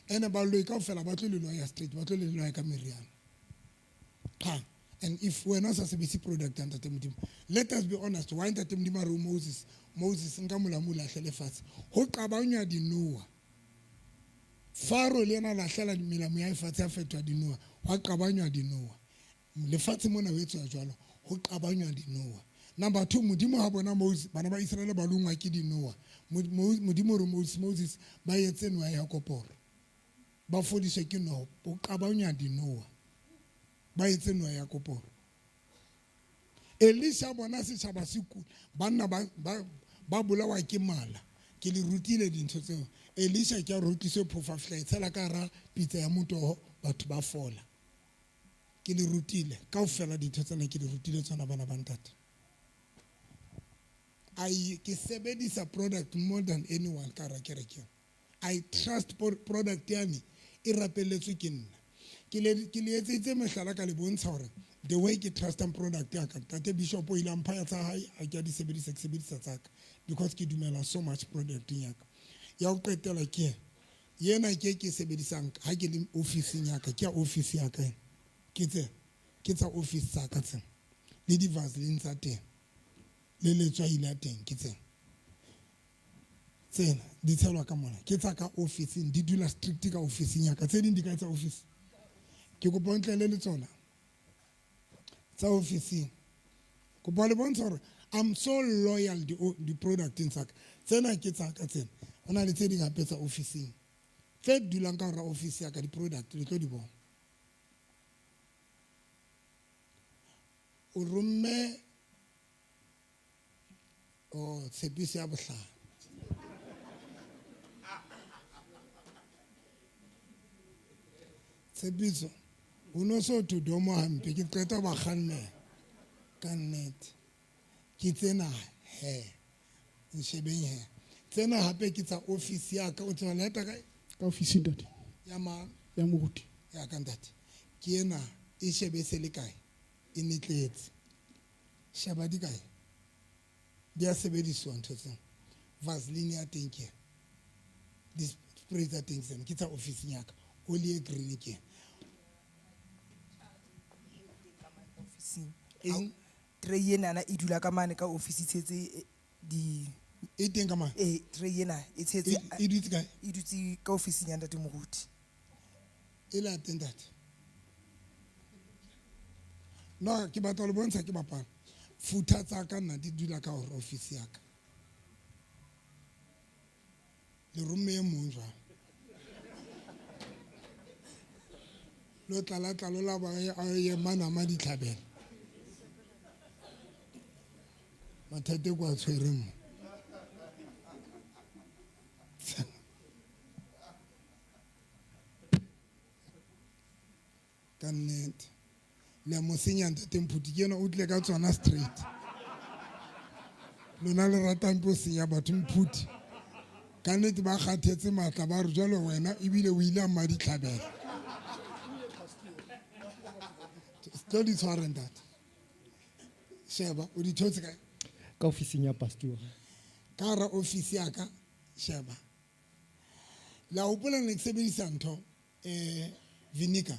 Speaker 1: Ene baloi kaofela ba tlo le loya straight, ba tlo le loya ka meriana. Cha. And if wena o sa sebedise product ya Ntate Modimo, let us be honest, why Ntate Modimo a re ho Moses, Moses nka molamu o lahlele fatshe. Ho qabanywa dinoha. Faro le yena a lahlela melamu ya hae fatshe, a fetoha dinoha. Hwa qabanywa dinoha. Lefatshe mona ho etswa jwalo, ho qabanywa dinoha. Number 2, Modimo ha bona Moses, bana ba Israele ba longwa ke dinoha. Modimo o re Moses, Moses ba etse noha ya koporo. Ba fodiswe ke noha, ho qabanywa dinoha. Ba etse noha ya koporo. Elisha bona setjhaba se kula, banna ba bolawa ke mala. Ke le rutile dintho tseo. Elisha ke a re utlwiswe phofa fihla e tshela ka hara pitsa ya motoho, batho ba fola. Ke le rutile kaofela dintho tsena, ke le rutile tsona bana ba ntate. I ke sebedisa product more than anyone ka hara kereke. I trust product yane e rapelletswe ke nna. Ke le etseditse mehlala ka le bontsha hore the way ke trustang product ya ka, Ntate Bishop o ile a mpha ya tsa hae, ha ke a di sebedisa, ke sebedisa tsa ka because ke dumela so much product ya ka. Ya ho qetela ke ena ke ke sebedisang ha ke le office-ing ya ka, ke ya office ya ka ena. Ke tse, ke tsa office tsa ka tsena. Le di-Vaseline tsa teng, le letswai la teng ke tsena. Tsena di tshelwa ka mona ke tsa ka officing, di dula strict ka officing ya ka. Tse ding di ka tsa office, ke kopa o ntlele le tsona tsa officing. Kopa le bontsha hore I'm so loyal di-producteng tsa ka. Tsena ke tsa ka tsena. Ho na le tse ding hape tsa officing tse dulang ka hara office ya ka, di-product le tlo di bona. O romme o tshepiso ya bohlano. Tshepiso o no so to domo hampe, ke qeta ho ba kgannela ka nnete. Ke tsena he, nshebeng he. Tsena hape ke tsa office ya ka. O tseba leta kae?
Speaker 15: Ka office ntate.
Speaker 1: Ya mang?
Speaker 15: Ya moruti.
Speaker 1: Ya ka ntate. Ke ena e shebe se le kae? E netletse. Sheba di kae? Di a sebediswa ntho tsena. Vaseline ya teng ke ena. Di-spray tsa teng tsena ke tsa office ya ka. Oli e green ke ena. Eng?
Speaker 16: Tray enana e dula ka mane ka office, tshetse di
Speaker 1: E teng ka mane?
Speaker 16: Eh, tray ena e tshetse
Speaker 1: E dutse kae?
Speaker 16: E dutse ka office ya ntate Moruti.
Speaker 1: E la teng ntate. No, ke batla ho le bontsha ke bapala. Futha tsa ka nna di dula ka hore office ya ka. Le romme e mong jwang? Lo tlala tlalo la ba a ye mana ma ditlhabela. Mathata kwa tshwereng mo. Ka nnete. Le a mo senya ntate Mphuti, ke ena o tlile ka tsona straight. Lona le ratang po senya batho Mphuti. Ka nnete ba kgathetse matla ba re jwale wena ebile o ile a maditlhabela. Tlo di tshware ntate. Sheba, o di thotse kae?
Speaker 15: Ka ofising ya pastor.
Speaker 1: Ka hara office ya ka, sheba. La hopola ne ke sebedisa ntho, vinegar.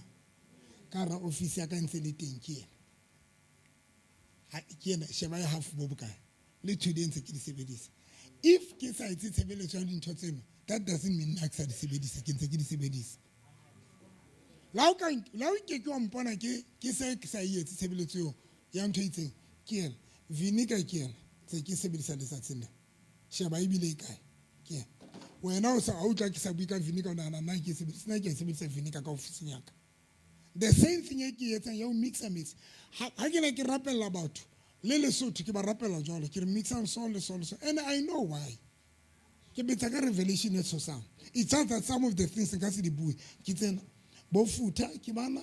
Speaker 1: Ka hara office ya ka ntse le teng ke ena. Ha, ke ena, sheba ya half bo bokae. Le today ntse ke di sebedisa. If ke sa etse tshebeletso ya dintho tseno, that doesn't mean nna ke sa di sebedisa, ke ntse ke di sebedisa. La o ka la o ke ke wa mpona ke se ke sa e etse tshebeletso eo ya ntho e itseng, ke ena. Vinegar ke ena, tse ke sebedisa letsatsing lena. Sheba ebile e kae, ke ena. Wena o sa, ha o utlwa ke sa bue ka vinegar, o nahana nna ke e sebedisa, nna ke e sebedisa vinegar ka ofising ya ka. The same thing e ke e etsang ya ho mixa mix. Ha ke ne ke rapella batho le Lesotho, ke ba rapella jwalo, ke re mixang so le so le so, and I know why. Ke betsa ka revelation e tshosang. It's just that some of the things nka se di bue. Ke tsena bo futha ke bana,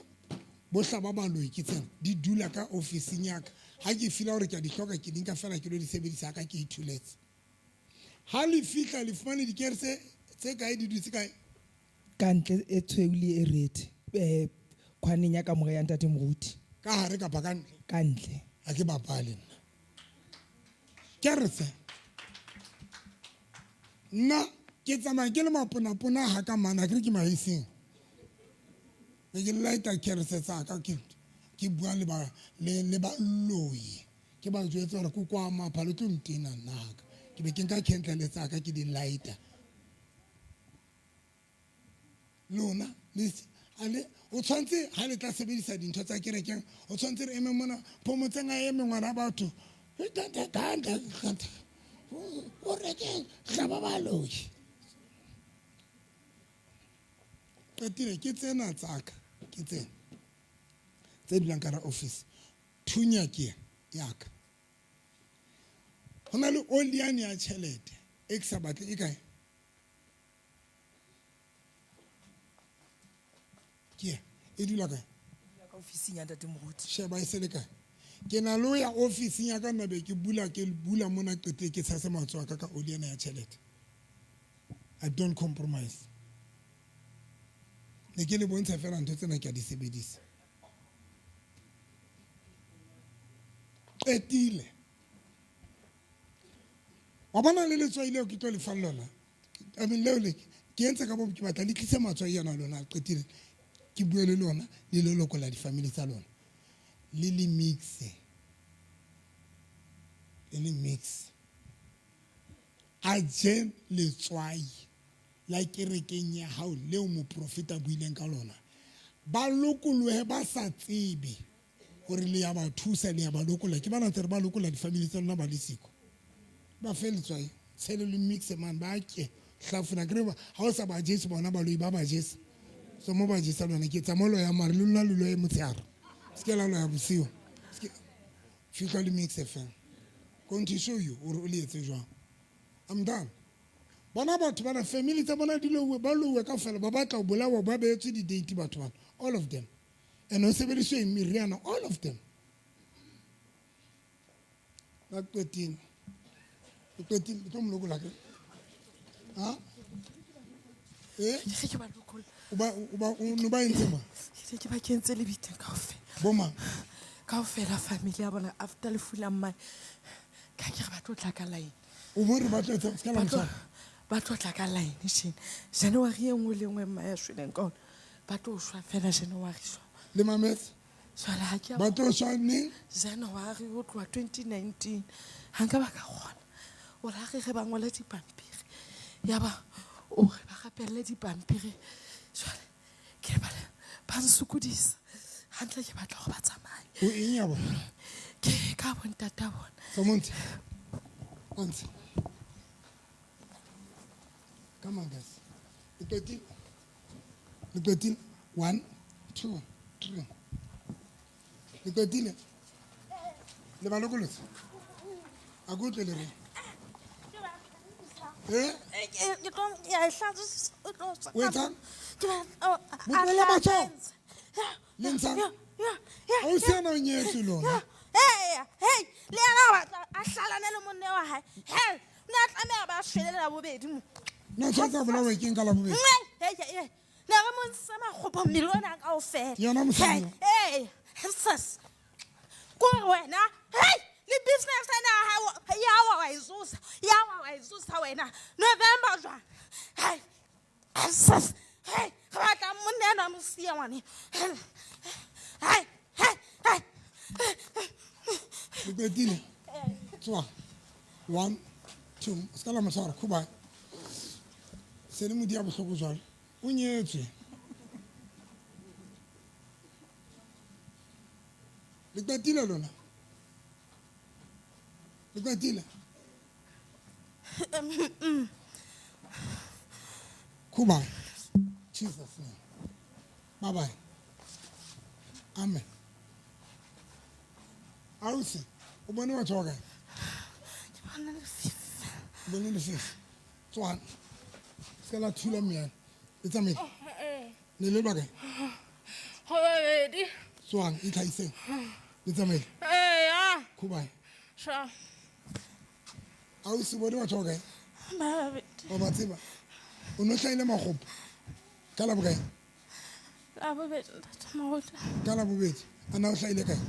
Speaker 1: bo hlaba baloi ke tsena, di dula ka ofising ya ka. Ha ke feel hore ke a di hloka, ke di nka fela ke lo di sebedisa ka ke ithuletse. Ha le fihla le fumane dikere tse kae, di dutse kae?
Speaker 16: Ka ntle e tshweu le e red, khwaneng ya kamore ya ntate Moruti.
Speaker 1: Ka hare kapa ka ntle?
Speaker 16: Ka ntle.
Speaker 1: Ha ke bapale nna. Ke re se. Nna ke tsamaya ke le maponapona ha ka mana, ke re ke mahising. Be ke lighta kerese tsa ka, ke bua le ba, le baloi. Ke ba jwetsa hore ke kwa mapha, le tlo ntena nna ha ka. Ke be ke nka candle tsa ka, ke di lighta. Lona, le se, ha le, o tshwanetse ha le tla sebedisa dintho tsa kerekeng, o tshwanetse re eme mona, phomotseng a eme ngwana batho. O reke hlaba baloi. Qetile ke tsena tsaka, ke tsena tse dulang ka hara office. Thunya ke ya ka. Ho na le oli yane ya tjhelete e ke sa batle e kae? Ke ena, e dula kae?
Speaker 16: Ka ofising ya ntate Moruti.
Speaker 1: Sheba e se le kae? Ke na le ho ya ofising ya ka nna be ke bula, ke bula mona qetile ke tshase matsoho a ka ka oli ena ya tjhelete. I don't compromise. Ne ke le bontsha fela ntho tsena ke a di sebedisa. Qetile. Wa bona le letswai leo ke tlo le fang lona? I mean, leo le ke entse ka bo ke batla le tlise matswai ana lona qetile. Ke bue le lona le leloko la di-family tsa lona. Le le mixe. Le le mix. A je letswai la kerekeng ya hao leo moprofeta a buileng ka lona. Ba lokolohe ba sa tsebe hore le ya ba thusa, le ya ba lokolla. Ke bana ntse re ba lokolla di-family tsa lona ba le siko. Ba fe letswai, tshele le mixe man, ba ke hlafuna. Ke re ba, ha o sa ba jese bona baloi ba ba jese. So mo ba jesa lona, ke tsa mo loya mare le lona le loye motshehare. Se ke la loya bosiu. Se ke fihla le mixe fela. Going to show you hore o le etse jwang. I'm done. Bona batho bana, family tsa bona di louwe, ba louwe kaofela, ba batla ho bolawa, ba behetswe di-date batho bana, all of them. And ho sebediswe meriana, all of them. Ba qetile. Le qetile, le tlo mo lokolla ke? Ha? Eh?
Speaker 5: Ke ke ba lokolla.
Speaker 1: O ba, o ba, o no ba entse mang?
Speaker 5: Ke ke ba kentse lebiteng kaofela.
Speaker 1: Bo mang?
Speaker 5: Kaofela family ya bona after lefu la mmae. Ka ke re ba tlo tla ka line.
Speaker 1: O bo re ba tlo etsa, se ka la
Speaker 5: Ba tlo
Speaker 1: motshwara.
Speaker 5: Ba tlo tla ka line tjena. January e nngwe le nngwe mma ya shweleng ka ona. Ba tlo shwa fela January shwa.
Speaker 1: Le mametse?
Speaker 5: Jwale ha ke a
Speaker 1: Ba tlo shwa neng?
Speaker 5: January ho tloha 2019. Ha nka ba ka kgona. O re ha re re ba ngole dipampiri. Ya ba o re ba rapelle dipampiri. Jwale ke ba le ba nsokodisa. Hantle ke batla hore ba tsamaye.
Speaker 1: O eng ya bona?
Speaker 5: Ke ka bo ntata bona.
Speaker 1: Tsamontshe. Ontshe. Come on, guys. Le qetile? Le qetile? 1, 2, 3. Le qetile? Le ba lokolotse? A ke utlwe le reng? Eh?
Speaker 9: Ke tlo ya e hlatswa, o tlo tswa.
Speaker 1: O etsang?
Speaker 9: Ke ba, oh, a
Speaker 1: Botlolla matsoho.
Speaker 9: hlatswa.
Speaker 1: Le ntshang?
Speaker 9: Ya, ya, ya,
Speaker 1: O se yena o nyetswe lona.
Speaker 9: Hey, hey, le yena o batla a hlalane le monna wa hae. Hell, o ne a tlameha ba shwele la bobedi mo.
Speaker 1: Na tshwanetse a bolawe keng ka la bobedi?
Speaker 9: Nngwe, hey, hey, hey. Ne re mo ntshitse makgopo mmele ona kaofela.
Speaker 1: Yona mosadi
Speaker 9: Hey, hey, sis. Kore wena, hey, le business ena ya hao, ya wa wa e tsosa, ya wa wa e tsosa wena. November jwang? Hey, sis. Hey, re batla monna enwa a mo siya ngwane. Hey, hey, hey.
Speaker 1: Le qetile? Tswa. 1, 2, se ka la mo tshwara, khuba. Se le modi ya bohloko jwale. O nyetswe. Le qetile lona? Le qetile? Khuba. Jesus name. Bye bye. Amen. Ausi, o bone batho ba kae?
Speaker 9: Ke bona lefifi.
Speaker 1: O bone lefifi. Tswana. Se ka la thula meyana. Le tsamaile.
Speaker 9: Oh, eh.
Speaker 1: Ne le ba kae?
Speaker 9: Go babedi.
Speaker 1: Tswana, itlhahiseng. Le tsamaile.
Speaker 9: Eya.
Speaker 1: Khubae.
Speaker 9: Sure.
Speaker 1: Ausi, o bone batho ba kae?
Speaker 9: Ba babedi.
Speaker 1: O ba tseba? O no hlahile makgopo. Ka la bokae?
Speaker 9: La bobedi, ntate Moruti.
Speaker 1: Ka la bobedi. A na o hlahile kae?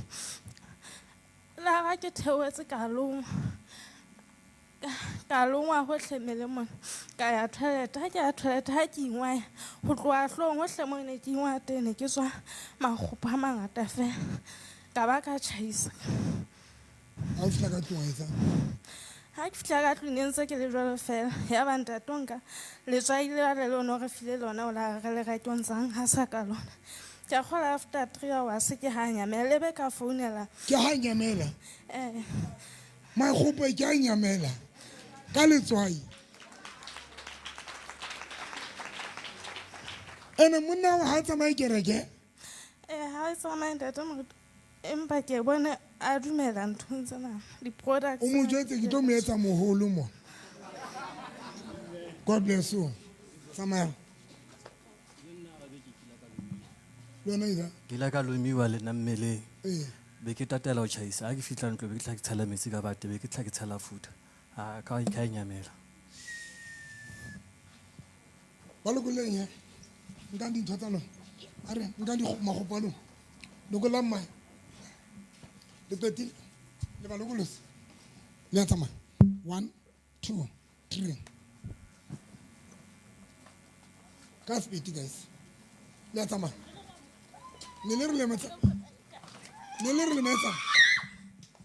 Speaker 9: La ga ke theohetse ka longwa. Ka longwa hohle mmeleng mona. Ka ya toilet, ha ke ya toilet, ha ke ingwaya. Ho tloha hloohong hohle moo ne ke ingwaya teng, ne ke tswa makgopo a mangata fela. Ka ba ka tjhaisa.
Speaker 1: Ha o fihla ka tlung wa etsang?
Speaker 9: Ha ke fihla ka tlung ne ntse ke le jwalo fela. Ya ba ntate o nka letswai le bale le ono re file lona, o la re le reke o ntsang ha sa ka lona. Ke a kgolwa after 3 hours ke ha nyamela, le be ka founela.
Speaker 1: Ke ha nyamela?
Speaker 9: Eh.
Speaker 1: Makgopo ke ha nyamela. Ka letswai. Ene monna wa ha tsamaye kereke?
Speaker 9: Eh, ha tsamaye ntate Moruti. Empa ke bone a dumela nthong tsena, di-products
Speaker 1: O mo
Speaker 9: tsena
Speaker 1: jwetse ke
Speaker 9: tse
Speaker 1: tlo mo etsa moholo mo. God bless you. Tsamaya. Le wena ira?
Speaker 8: Ke ile ka lomiwa le nna mmeleng.
Speaker 1: Ee.
Speaker 8: Be ke tatela ho tjhaisa. Ha ke fihla ntlo, be ke tla ke tshela metsi ka bate, be ke tla ke tshela futha. Ha ka ka nyamela.
Speaker 1: Ba lokolleng he. Nkang dintho tsa lona. A re nkang makgopo a lona. Lokollang mmae. Le qetile? Le ba lokolotse? Le a tsamaya. 1, 2, 3. Ka speed, guys. Le a tsamaya. Ne le re lemetsa. Ne le re lemetsa.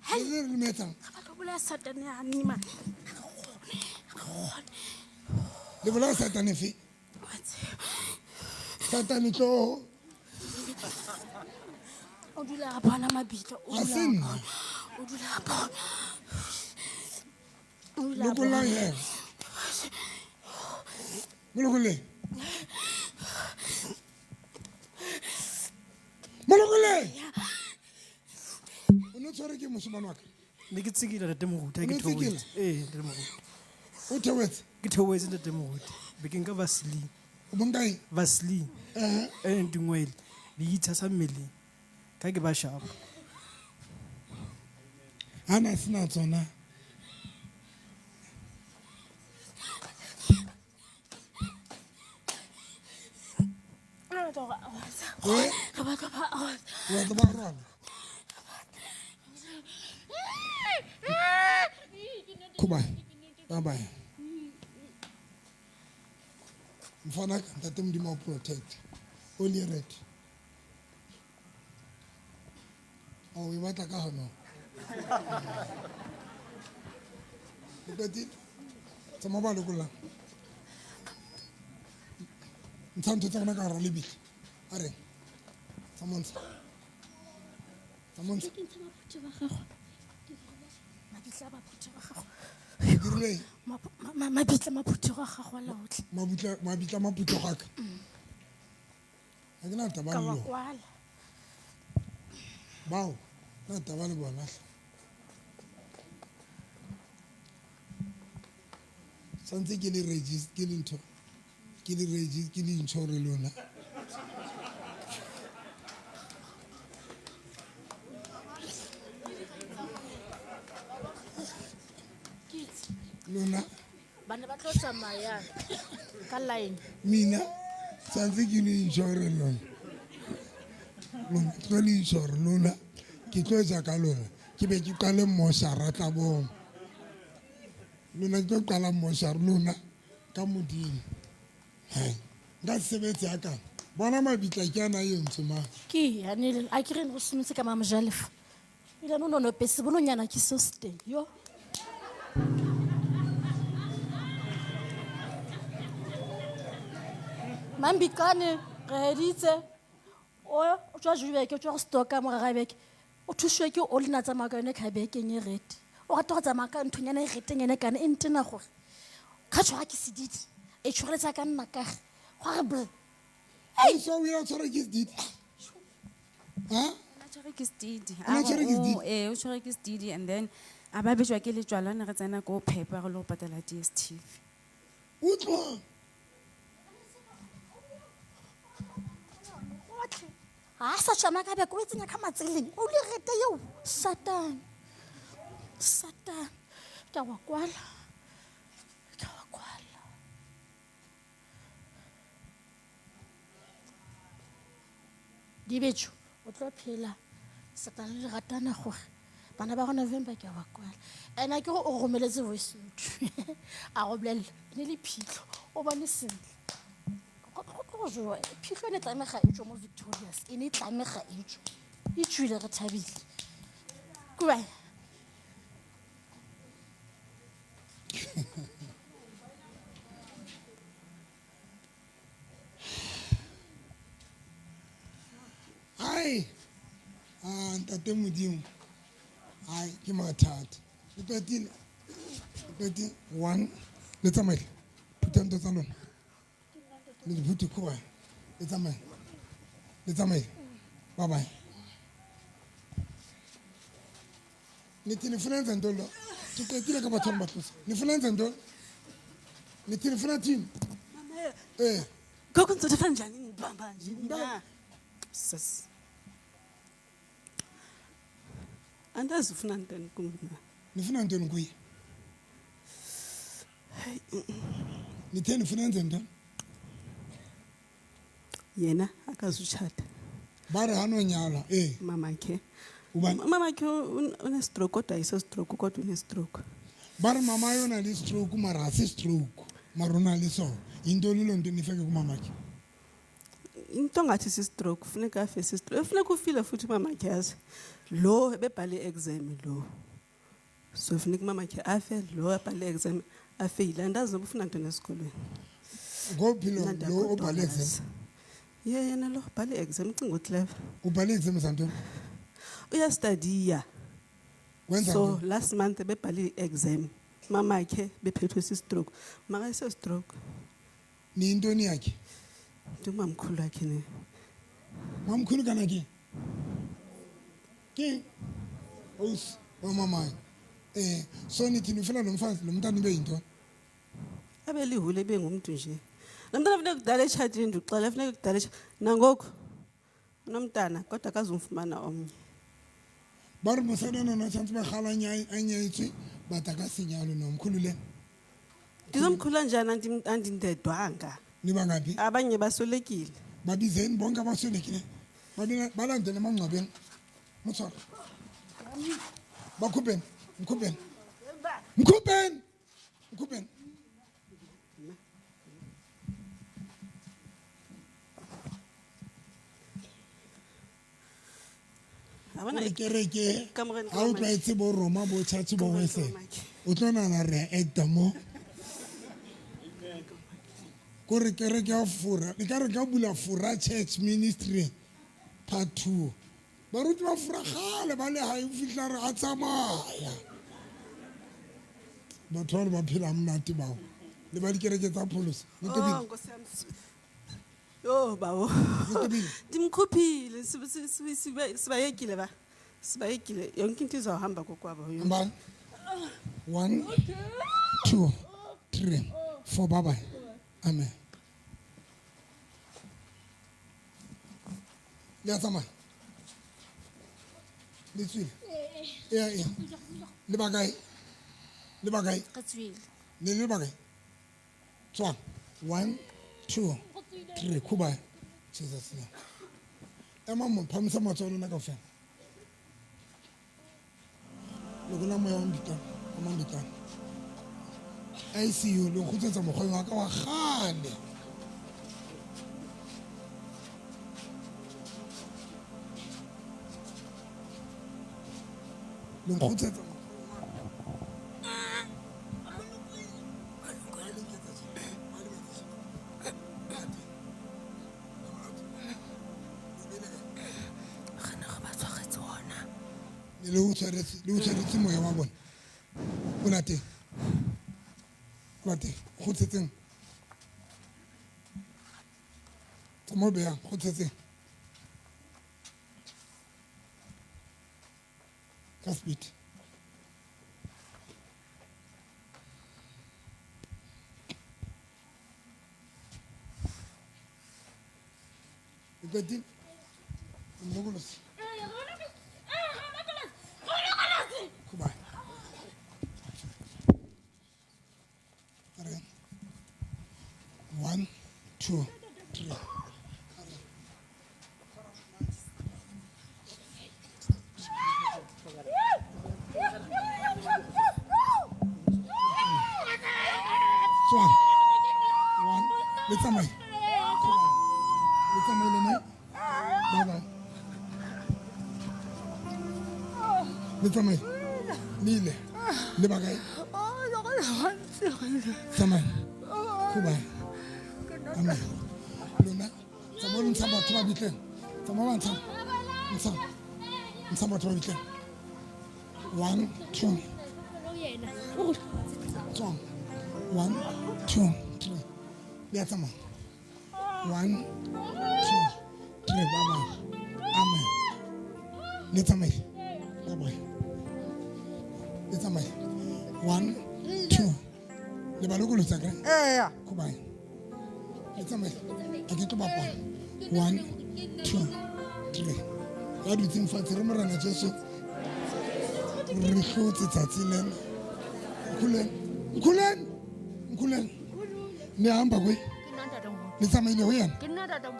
Speaker 1: Ne le re lemetsa.
Speaker 9: Re batla ho bolaya Satane ya nima. Ha re kgone. Ha re
Speaker 10: kgone.
Speaker 1: Le bolaya satane fe? Satane tlo.
Speaker 4: O dula a bona mabitla. O
Speaker 1: Ha
Speaker 4: dula
Speaker 1: se
Speaker 4: a
Speaker 1: nna.
Speaker 4: bona. O dula a bona. O dula a
Speaker 1: Lokollang
Speaker 4: bona.
Speaker 1: he. Mo lokolleng. Mo lokolleng. O no tshwere ke moshemane wa ka?
Speaker 8: Ne ke tsekile ntate moruti, ha
Speaker 1: O
Speaker 8: ke
Speaker 1: ne tsekile?
Speaker 8: theohetse. Ee, ntate moruti.
Speaker 1: O theohetse?
Speaker 8: Ke theohetse ntate moruti. Be ke nka Vaseline.
Speaker 1: O bo nka eng?
Speaker 8: Vaseline. E ntingwele. Be ke itshasa mmeleng. Ka ke ba sharp.
Speaker 1: Ha na sena tsona.
Speaker 4: Re batla hore a rwatsa.
Speaker 1: Eh?
Speaker 4: Re batla ba a rwatsa.
Speaker 1: O batla ba rwala? Khuba. Bye bye. Mfana ka ntate Modimo o protect. O le red. O e batla ka hona. O qetile? Tsamaya ba lokollang. Ntsha ntho tsa rona ka hara lebitla. A re. Tsamaya ntsha. Tsamaya ntsha.
Speaker 4: Ke ntsha maphuthe ba gago. Mabitla a maphuthe ba gago.
Speaker 1: Dirile eng?
Speaker 4: Mabitla maphuthego a gago a laotlhe.
Speaker 1: Mabitla mabitla maphutho ga ka. Ha ke na taba
Speaker 4: Ka
Speaker 1: le
Speaker 4: wa
Speaker 1: lona.
Speaker 4: kwala.
Speaker 1: Bao, na taba le bona hle. Santse ke le regis ke le ntho. Ke le regis ke le intshore lona.
Speaker 4: Ke itse.
Speaker 1: Lona
Speaker 4: Ba ne ba tlo tsamaya ka line.
Speaker 1: mina santse ke le intshore lona. Lona ke tlo le intshore lona. Ke tlo etsa ka lona. Ke be ke qale moshara tlabong. Lona ke tlo qala moshara lona ka Modimo. Hai, nka se sebetse ha kana. Bona mabitla ke ana a entswe mane.
Speaker 4: Ke yane a ke re go simotse ka mamojalefa. Ebile no no pese bononyana ke seo se teng. Yo. Mambikane re heditse. O o tswa Joburg, o tswa go stoka mo ga beke. O thusiwe ke o lena tsamaya ka yone ka bekeng e red. O rata go tsamaya ka nthonyana e retenyana kana e ntena gore. Ka tshwara ke sedidi. E tshoreletsa ka nna ka ge. Gwa re bl.
Speaker 1: Ei, so o ile wa tshwarwa ke sedidi? Ha?
Speaker 18: O tshwerwe ke sedidi.
Speaker 1: O ne a tshwerwe ke sedidi?
Speaker 18: Ee, o tshwerwe ke sedidi and then a ba bejwa ke letswalo ha ne re tsena ko phepa re lo patala DStv.
Speaker 1: Utlwa.
Speaker 4: Gotlhe. Ha a sa tsamaya ka beke o e tsenya ka matseleng. O le rete eo. Satan. Satan. Ke a wa kwala. Ke a wa kwala. Dibetšo, o tlo phela. Satan le ratana gore bana ba go November ke a wa kwala. And a ke gore o romeletse voice note. A go bolella, e ne le phitlho, o bone sentle. Go tlo go jowa, phitlho e ne tlamega e tswe mo Victoria's, e ne tlamega e tswe. E tswile re thabile. Kuba.
Speaker 1: Ai. Ah, ntate Modimo. Ai, ke mathata. Le qetile. Le qetile. One. Le tsamaile. Phutha ntho tsa lona. Le di phuthe khuba. Le tsamaile. Le tsamaile. Bye bye. Nithi nifuna enze ntoni lo? Ke qetile ka batho ba tlosa. Nifuna enze ntoni? Nithi nifuna thini? Eh.
Speaker 5: Gogo ngizothatha njani ngibamba nje na?
Speaker 8: Sis.
Speaker 5: Andazi ufuna ntoni kumna.
Speaker 1: Nifuna ntoni kuye? Nithe nifuna enze ntoni?
Speaker 5: Yena akazutshata.
Speaker 1: Ba re ha no nyalwa, ee.
Speaker 5: Mamakhe.
Speaker 1: Ubani?
Speaker 5: Mamakhe une-stroke kodwa ayiso stroke kodwa une-stroke.
Speaker 1: Ba re mama yo o na le stroke mara ha se stroke mara o na le sona. Yintoni loo nto nifeke kumamakhe?
Speaker 5: Into ngathi si-stroke funeka afe si-stroke. Funeka ufile futhi umamakhe yazi. Lo ebebhale i-exam lo.
Speaker 19: So funeka umamakhe afe, lo abhale exam afeyile. Andazi noba ufuna ntoni esikolweni.
Speaker 1: Ngophi lo
Speaker 19: Mna
Speaker 1: lo obhale
Speaker 19: ndiyagodola.
Speaker 1: exam?
Speaker 19: Ye yena lo ubhale exam, ucinga uclever.
Speaker 1: Ubhale exam zantoni?
Speaker 19: Uyastadiya.
Speaker 1: Wenza
Speaker 19: So
Speaker 1: ntoni?
Speaker 19: last month bebhale i-exam, mamakhe bephethwe sistroke. Makayise-stroke.
Speaker 1: Niyintoni yakhe?
Speaker 19: Ndingumamkhulu wakhe ne.
Speaker 1: Mamkhulu kana ke? Ke? Ausi wa mamayo. So nithi nifuna lo mfazi lo mntana ibe yintoni?
Speaker 19: Abe lihule, ibe ngumntu nje. Lo mntana funeka kudala etshatile, ndikuxela, funeka kudala nangoku unomntana kodwa akazumfumana omnye.
Speaker 1: Ba re mosadi ona o tshwanetse ba gala a nyetswe bata ka senyalo no mkhulule.
Speaker 19: Ndizomkhula njani andindedwanga?
Speaker 1: Niba ngaphi?
Speaker 19: Abanye baswelekile.
Speaker 1: Babizeni bonke abaswelekile. Balandele emangcwabeni. Motshware. Bakhupheni, mkhupheni. Mkhupheni. Mkhupheni.
Speaker 19: Abona
Speaker 1: Gore kereke
Speaker 19: Kamoreng
Speaker 1: ha o tlwaetse bo Roma bo church bo Wesele. O tlo nahana re a acta mo. Kore kereke ya Fora, le ka re ka bula Fora Church Ministry part 2. Baruti ba Fora kgale ba le hae o fihla re a tsamaya. Batho ba le ba phela monate bao. Le ba dikereke tsa pholoso.
Speaker 19: Oh, Nkosi yami. Yho, bawo. Ndimkhuphile, sibayekile ba. Sibayekile. Yonke into izawuhamba kokwabo.
Speaker 1: Hambani. 1 2 3 4, bye bye. Amen. Le a tsamaya? Le tswile? Eya, eya. Le ba kae? Le ba kae?
Speaker 4: Re tswile.
Speaker 1: Le le ba kae? Tswang. 1 2 3, khuba. Jesus name. Ema mo, phamisa matsoho a lona kaofela. Lokola moya wa mbitwana, wa mambitwana. ICU le nkgutsetsa mokgweng wa ka wa kgale. Le nkgutsetsa le o tshwaretse, le o tshwaretse moya wa bona. O late. O late, kgutsetseng. Tsamaya o beha, kgutsetseng. Ka speed. O qetile? O molokolose. Goodbye. 1 2 3. Tswang. 1. Le tsamaye. Le tsamaye lona. Bye bye. Le tsamaye. Le ile. Le ba kae? Tsamaya. Goodbye. Amen. Lona, tsamaya lo ntsha batho ba bitleng. Tsamaya ba ntsha. Ntsha. Ntsha batho ba bitleng. 1 2. Tswang. 1 2 3. Le a tsamaya. 1 2 3. Bye bye. Amen. Le tsamaye. Bye bye. Le tsamaye. 1 2. Le ba lokolotsa kae?
Speaker 5: Eya.
Speaker 1: Goodbye. Le tsamaye. A ke tlo bapala. 1 2 3. Ya dutseng fatshe re Morena Jesu. Re hlotse tsatsi lena. Nkhuleng. Nkhuleng. Nkhuleng. Ne hamba kwe? Le tsamaile ho yena?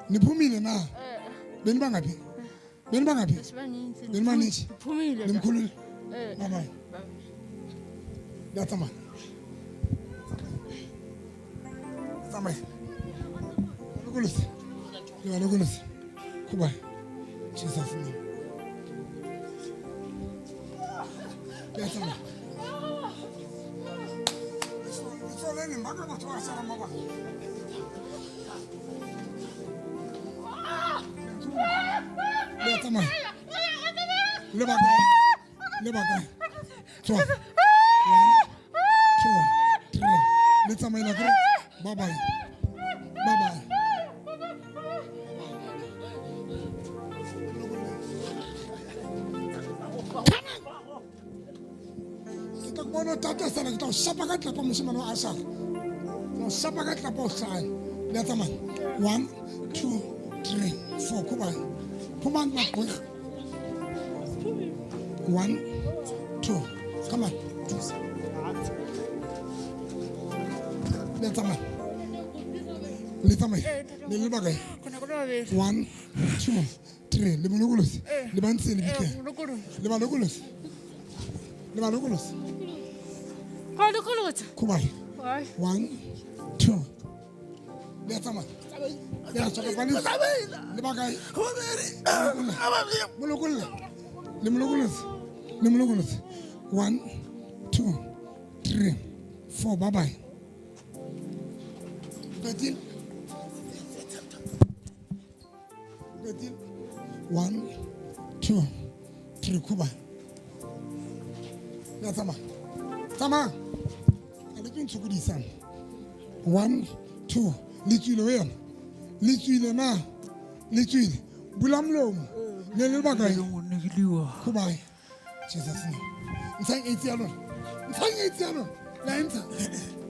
Speaker 1: Ne phumile na? Beni bangaphi? Beni bangaphi? Beni banintsi?
Speaker 20: Phumile.
Speaker 1: Nimkhulule? Bye bye. Le tsamaya. Tsamaya. Lokolose. Le lokolose. Goodbye. Jesus name. Le tsamaya. Letsoho le leng, ba ka batho ba salang ba bang. Le a tsamaya. Le ba kae? Le ba kae? Tswa. 1, 2, 3. Le tsamaile akere? Bye bye. Bye bye. Ke tla bona o tataisana, ke tla o shapa ka tlapa moshemane wa Ashara. Ke tla o shapa ka tlapa o hlanya. Le a tsamaya. 1, 2, 3, 4. Khobane. Phumang maqweng. 1, 2. Come on. Le a tsamaya. Le tsamaya. Le le bakae? 1, 2, 3. Le mo lokolotse. Le ba ntse le bitleng. Le ba lokolotse. Le ba lokolotse. Khobane. 1, 2. Le a tsamaya. Le a tswa ka le ba kae? Mo lokolla. Le mo lokolotse. Le mo lokolotse. 1, 2, 3, 4. Bye bye. Qetile. Qetile. 1, 2, 3. Khuba. Le a tsamaya. Tsamaya. A le tlo ntshokodisang. 1, 2. Le tswile ho yena. Le tswile na. Le tswile. Bula molomo. Le le bakae? Khubae. Jesus name. Ntshang AIDS ya lona. Ntshang AIDS ya lona. La ntsha.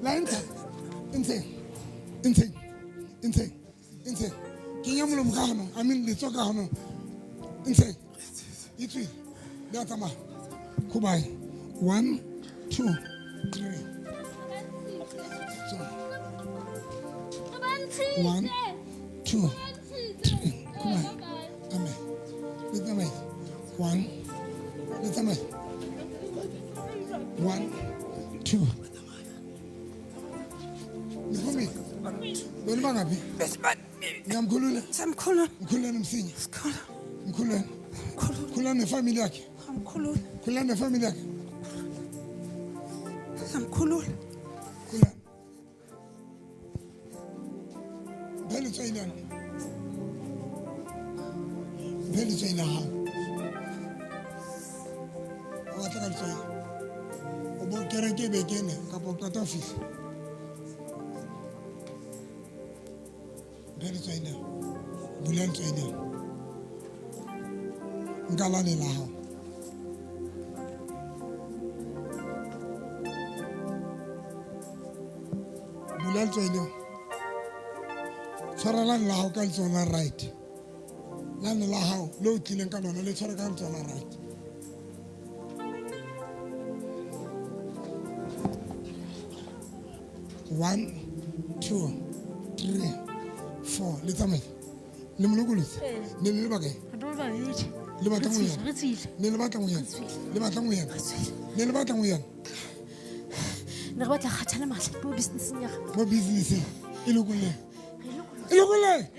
Speaker 1: La ntsha. Ntsheng. Ntsheng. Ntsheng. Ntsheng. Kenya molomo ka hanong. I mean letsoho ka hanong. Ntsheng. E tswile. Le a tsamaya. Khubae. 1, 2, 3. So. 1, 2, 3. Khubae. Amen. Le tsamaye. 1. Le tsamaye. 1, 2. Le phumile. Lona bangaphi? Ngiyamkhulula.
Speaker 19: Samkhulula.
Speaker 1: Mkhululeni msinya. Mkhululeni. Khululani nefamily yakhe.
Speaker 19: Mkhulula.
Speaker 1: Khululani nefamily yakhe.
Speaker 19: Samkhulula.
Speaker 1: Khululani. Mphe letswai lena. Mphe letswai la hao. O batla ka letswai. O bo kereke e be kene kapa o qeta ho fihla. Mphe letswai lena. Bula letswai lena. Nka lane la hao. Bula letswai leo. Tshwara lane la hao ka letsoho la right. Lane la hao le o tlileng ka lona le tshware ka letsoho la right. 1, 2, 3, 4. Le tsamaye. Le mo lokolotse. Ne le le bakae? Le batlang ho yena. Ne le batlang ho yena. Le batlang ho yena. Ne le batlang ho yena.
Speaker 4: Ne re batla kgathala matla mo business-eng ya gago.
Speaker 1: Mo business-eng. E lokolle. E lokolle.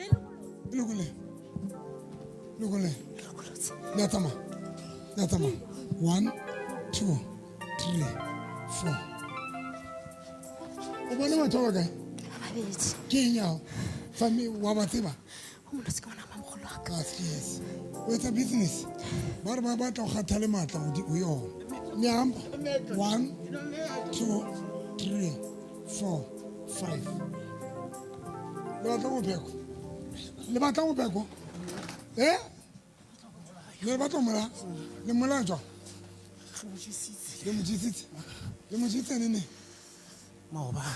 Speaker 1: E lokolle. Lokolle. Le a tsamaya. Le a tsamaya. 1, 2, 3, 4. O bone batho ba bakae?
Speaker 4: Ba babedi.
Speaker 1: Ke eng ya hao? Fami wa ba tseba?
Speaker 4: O monotse ke ngwana wa mamogolo wa ka.
Speaker 1: Ah, yes. O etsa business. Ba re ba batla ho kgathale matla ho yona. Le hamba. 1, 2, 3, 4, 5. Le batla ho pheko. Le batla ho pheko. Eh? Le batla mola. Le mola jwang? Le mo jesitse. Le mo jesitse nene?
Speaker 8: Maobane.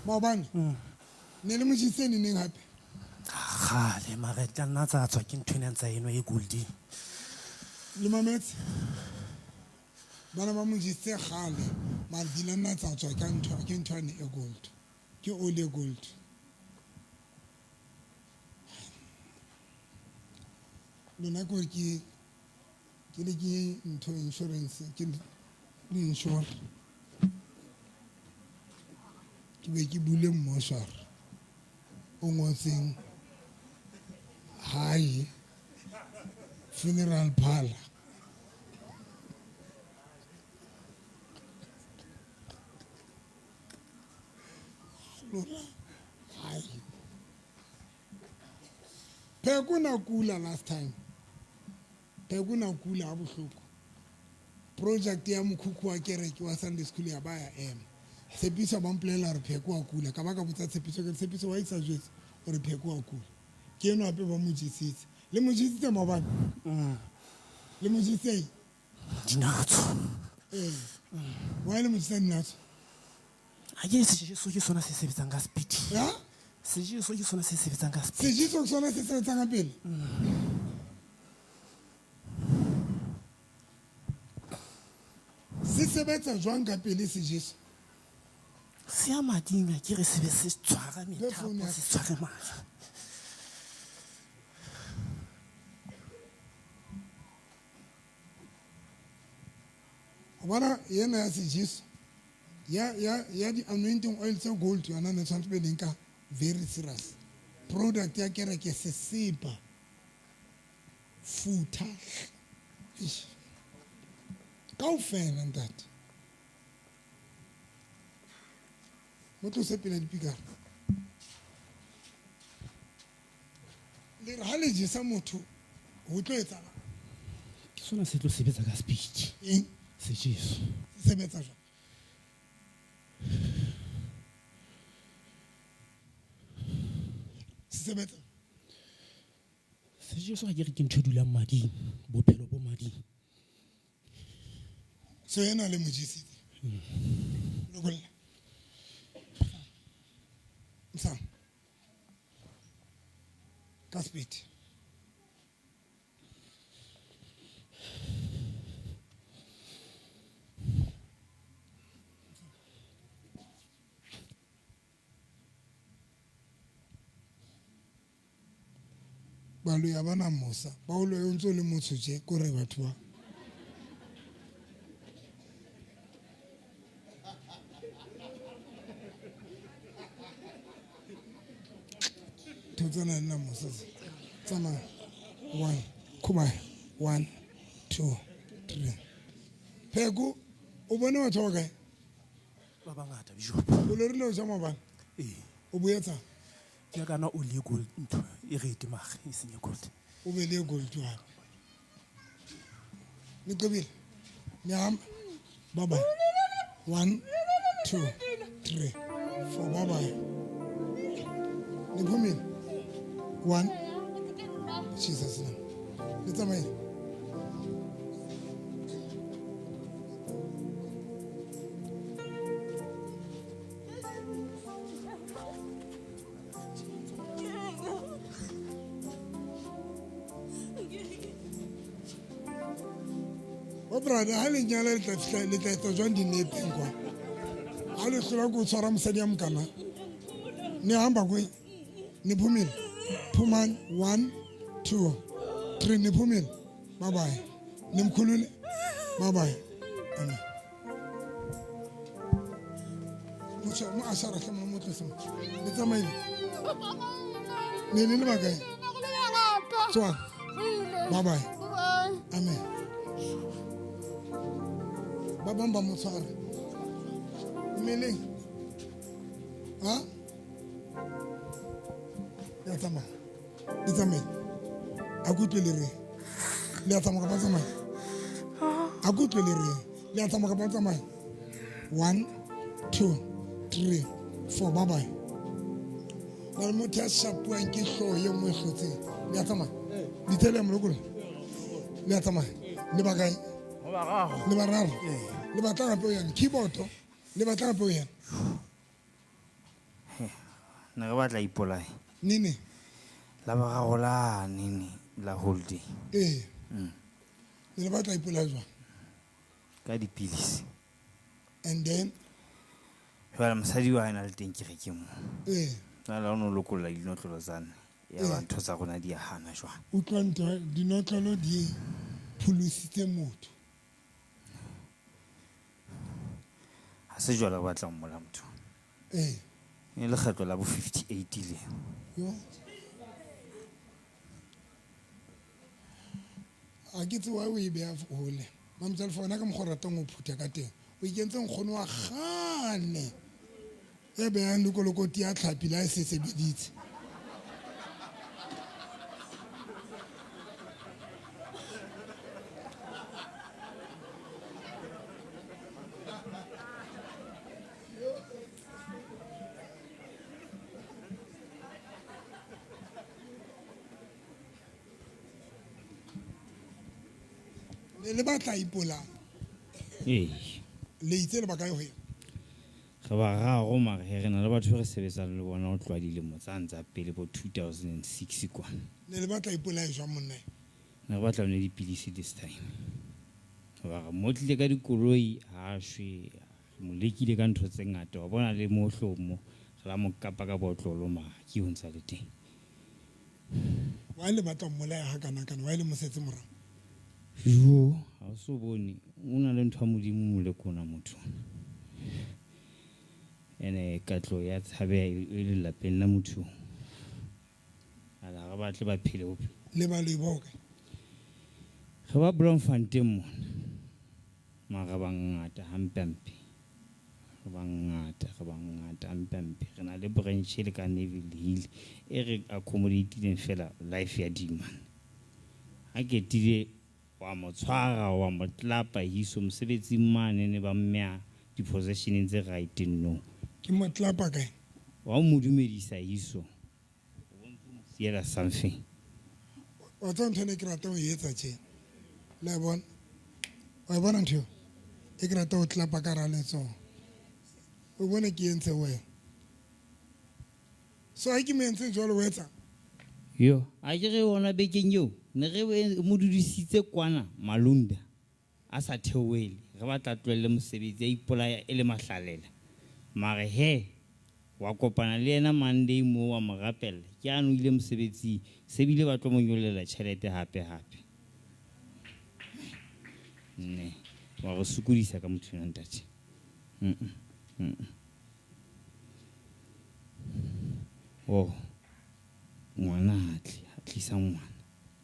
Speaker 1: Maobane? Ne le mo jesitse neneng hape?
Speaker 8: Kgale, mara tla nna tsa tswa ke ntho ena ntsa eno e golding.
Speaker 1: Le mametse? Bana ba mo jesitse kgale, mara di la nna tsa tswa ka ntho, ke ntho ane e gold. Ke oli e gold. Lona ke hore ke le ke ntho insurance, ke le insure. Ke be ke bule mmoshwara o ngotseng hae funeral parlor. Lona hai. Pheko na kula last time. Pheko na kula ha bohloko. Project ya mokhukhu wa kereke wa Sunday school ya ba ya ema. Tshepiso ba mpolelela hore Pheko wa kula. Ka ba ka botsa Tshepiso ke re, Tshepiso wa isa jwetse hore Pheko wa kula. Ke enwa hape ba mo jesitse. Le mo jesitse maobane? Le mo jesitse eng?
Speaker 8: Dinatso.
Speaker 1: Ee. Why le mo jesitse dinatso?
Speaker 8: Ha ke sejeso ke sona se sebetsang ka speed.
Speaker 1: Ya?
Speaker 8: Sejeso ke sona se sebetsang ka speed.
Speaker 1: Sejeso ke sona se sebetsang ka pele? Se sebetsa jwang ka pele sejeso?
Speaker 8: Se ya mading a ke re se be se tshwara
Speaker 1: Le phone
Speaker 8: methapo,
Speaker 1: ya
Speaker 8: se tshware madi.
Speaker 1: O bona ena ya sejeso ya di-anointing oil tse gold yona ne tshwanetse be leng ka very serious. Product ya kereke sesepa, futha, eish. Kaofela ntate. Mo tlose pele dipikara. Le re ha le jesa motho ho tlo etsahala?
Speaker 8: Ke sona se tlo sebetsa ka speed.
Speaker 1: Eng?
Speaker 8: Sejeso.
Speaker 1: Se sebetsa jwang? Se sebetsa?
Speaker 8: Sejeso ha ke re ke ntho e dulang mading, bophelo bo mading.
Speaker 1: So ena le mo jesitse. Lokolla. Msang. Ka speed. Baloi ha bana mosa. Ba o loye o ntso le motsho tje, ko re batho ba. Ntho tsena di na mosa tse. Tsamaya. 1, khumaya. 1, 2, 3. Pheko, o bone batho ba kae?
Speaker 8: Ba bangata, Bishop.
Speaker 1: O lorile ho ja maobane?
Speaker 8: Ee.
Speaker 1: O boetsa?
Speaker 8: Ke ka nwa oli e gold, ntho e red mare, e seng e gold.
Speaker 1: O be le e gold hape. Le qebile? Le hamba? Bye bye. 1, 2, 3, 4. Bye bye. Le phumile? 1. Jesus name. Le tsamaile? O brother, ha le nyala le tla fihla, le tla etsa jwang dinepeng kwa? Ha le hlola ko tshwara mosadi ya mokana. Ne hamba kwe? Ne phumile? Phumani. 1, 2, 3. Ne phumile? Bye bye. Ne mkhulule? Bye bye. Amen. Motho mo a shara hle mo tlose mo. Le tsamaile? Ne le le bakae? Tswa. Bye bye. Amen. Ba bang ba mo tshware. Mmeleng. Ha? Le a tsamaya. Le tsamaile. A ke utlwe le reng? Le a tsamaya kapa tsamaya? A ke utlwe le reng? Le a tsamaya kapa tsamaya? 1, 2, 3, 4. Bye bye. Ba re motho ya shapuwang ke hlooho e nngwe e hlotseng. Le a tsamaya? Ditsela ya molokolo? Le a tsamaya? Le ba kae? Le bararo. Le batla gape o yang? Keyboard. Le batla gape o yang?
Speaker 7: Ne re batla ipolaya.
Speaker 1: Nene?
Speaker 7: La bararo la nene la holiday.
Speaker 1: Ee. Ne le batla ipolaya jwang?
Speaker 7: Ka dipilisi.
Speaker 1: And then?
Speaker 7: Jwale mosadi wa hae na le teng kerekeng mo.
Speaker 1: Ee.
Speaker 7: Jwale ha o no lokolla dinotlolo tsane, ya ba ntho tsa rona di a hana jwang.
Speaker 1: Utlwa ntho, dinotlolo di pholositse motho.
Speaker 7: Ha se jwale re batla ho mmola motho.
Speaker 1: Ee.
Speaker 7: E lekgetlo la bo 58 le.
Speaker 1: Yo. A ke tsebe why o e beha hole. Mamtsale for wena ka mokgwa o ratang ho phutha ka teng. O ikentse nkgono wa kgale. E behang lekolokoti ya tlhapi le ha e se sebeditse. Ne le batla ipolaya.
Speaker 7: Ee.
Speaker 1: Le itse le bakae ho yena?
Speaker 7: Re bararo mare he re na le batho be re sebetsang le bona ho tloha dilemo tsane tsa pele bo 2006 kwana.
Speaker 1: Ne le batla ipolaye jwang monna?
Speaker 7: Ne re batla ho nwa dipilisi this time. Hoba re mo tlile ka dikoloi ha shwe, re mo lekile ka ntho tse ngata. Wa bona le mo hloohong mo, re la mo kapa ka botlolo mara ke ho ntsa le teng.
Speaker 1: Why le batla ho mmolaya hakanakana? Why le mo setse morao?
Speaker 7: Jo, ha o so bone, o na le ntho ya Modimo moleko ona motho. Ene katlo ya tshabeha e le lapeng la motho. Ala re batle ba phele bophelo.
Speaker 1: Le baloi ba hokae?
Speaker 7: Re ba Bloemfontein mona. Mara ba ngata hampe hampe. Re ba ngata, re ba ngata hampe hampe. Re na le branch e le ka Neville Hill e re accommodatileng fela life ya demon. Ha ketile wa mo tshwara, wa mo tlapa hiso mosebetsing mane ne ba mmeha di-positioneng tse right no.
Speaker 1: Ke mo tlapa kae?
Speaker 7: Wa mo dumedisa hiso. Siela something.
Speaker 1: Wa tseba ntho ene ke rata ho e etsa tje. La e bona? Wa e bona ntho eo? E ke rata ho tlapa ka hara letsoho. O bone ke entse wena. So ha ke mo entse jwalo o etsang?
Speaker 7: Yo, a ke re ona bekeng eo ne re mo dudisitse kwana Malunda a sa theohele, re batla tlohelle mosebetsi a ipolaya e le mahlalela. Mare he wa kopana le yena Monday moo wa mo rapella, ke a no ile mosebetsing, se bile ba tlo mo nyollela tjhelete hape hape. Ne wa re sokodisa ka motho ena ntate. Oh, ngwana ha tle, ha tlisa ngwana.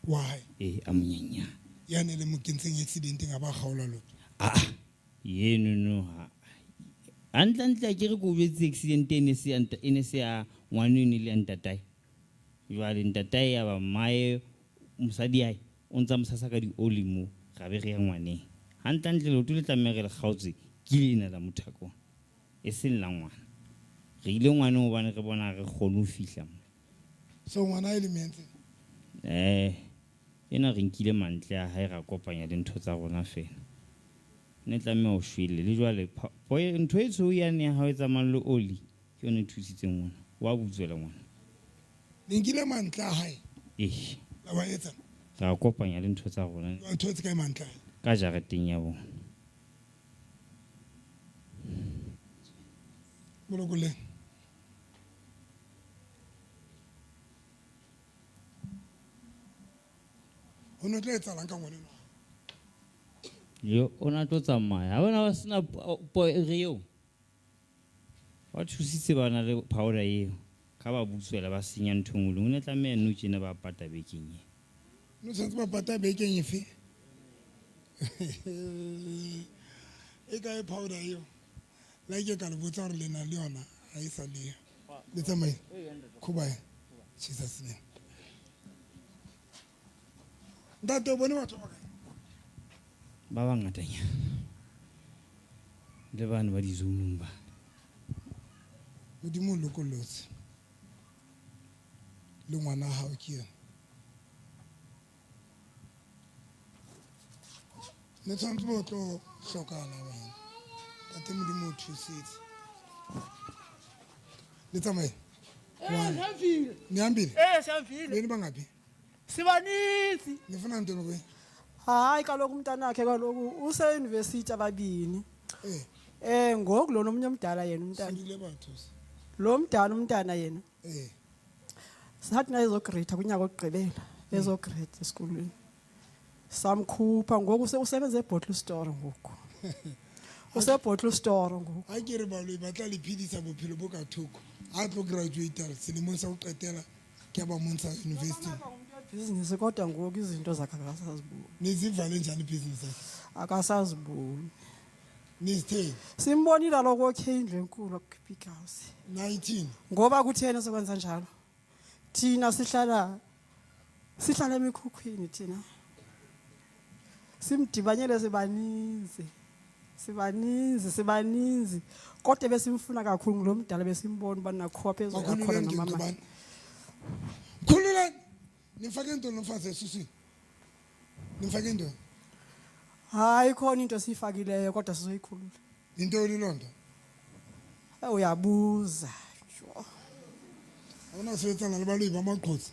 Speaker 1: Why?
Speaker 7: Eh, a monyenyane.
Speaker 1: Ya ne le mo kentseng accidenteng a ba kgaola loto.
Speaker 7: Ah, yeno no ha. Hantle hantle ke re ko jwetse accident e ne se ya e ne se ya ngwana eno le ya ntatae. Jwale ntatae ya ba mmae mosadi hae o ntsa mo sasa ka di-oli mo, ra be re ya ngwaneng. Hantle hantle leoto le tlameha re le kgaotse ke lena la mothakong, e seng la ngwana. Re ile ngwaneng hobane re bona re kgone ho fihla mo.
Speaker 1: So ngwana e le mo entseng?
Speaker 7: Eh, ena re nkile mantle a hae ra kopanya le ntho tsa rona fela. Ne tlameha o shwele le jwale ntho e tshweu yane ya hao e tsamayang le oli ke yona e thusitseng ngwana. Wa butswela ngwana.
Speaker 1: Le nkile mantle a hae?
Speaker 7: Eh.
Speaker 1: La wa etsa?
Speaker 7: Ra kopanya le ntho tsa rona.
Speaker 1: Wa thotse kae mantle a hae?
Speaker 7: Ka jareteng ya bona.
Speaker 1: Bolokoleng. Ho no tla etsahalang ka ngwana enwa?
Speaker 7: Yo, o na tlo tsamaya. Ha bona ba sena re eo. Ba thusitse bana le powder eo. Ka ba butswela ba senya ntho e nngwe le nngwe. O ne tlameha nou tjena ba pata bekeng e.
Speaker 1: No tshwanetse ba pata bekeng efe? E kae powder eo? La ke ka le botsa hore le na le yona, ha e sa le yo. Le tsamaile? Khuba e. Jesus name. Ntate, o bone batho ba kae?
Speaker 7: Ba bangatanyana. Le bane ba di-zoomong ba.
Speaker 1: Modimo o lokollotse. Le ngwana hao ke yena. Ne tshwanetse bo tlo hlokahala wena. Ntate Modimo o thusitse. Le tsamaye.
Speaker 5: Siyamfile.
Speaker 1: Nihambile?
Speaker 5: Siyamfile.
Speaker 1: Beni bangaphi?
Speaker 5: Sibanintsi.
Speaker 1: Nifuna ntoni kuye?
Speaker 5: Hayi kaloku umntanakhe kaloku useyunivesithi ababini. Ngoku lona omnye omdala yena umntana.
Speaker 1: Sindile batho.
Speaker 5: Lo mdala umntana yena. Sathi naye ezograde kunyaka wokugqibela, ezograde esikolweni. Samkhupha ngoku usebenza e-bottle store ngoku. Use-bottle store ngoku.
Speaker 1: Ha ke re baloi ba tla le phedisa bophelo bo ka thoko. Ha tlo graduate selemong sa ho qetela ke ba montsha university.
Speaker 5: Business kodwa ngoku izinto zakhe akasaziboni.
Speaker 1: Nizivale njani business yakhe?
Speaker 5: Akasaziboni.
Speaker 1: Nisitheni?
Speaker 5: Simbonile kaloku okhe indlu enkulu big house.
Speaker 1: 19.
Speaker 5: Ngoba kutheni sokwenza njalo? Thina sihlala emikhukhwini thina. Simdibanyele sibaninzi. Sibaninzi, sibaninzi. Kodwa besimfuna kakhulu ngulo mdala besimbona uba nakho apha ezoya khona
Speaker 1: Makhululeni
Speaker 5: nomama.
Speaker 1: ngicubani. Khululeni. Nimfake intoni lo mfazi esuswini? Nimfake intoni?
Speaker 5: Hayi khona into esiyifakileyo kodwa sizoyikhulula.
Speaker 1: Yintoni loo nto?
Speaker 5: Uyabuza. Yho.
Speaker 1: Awunasebenzisana nabaloi bamaqhotsi.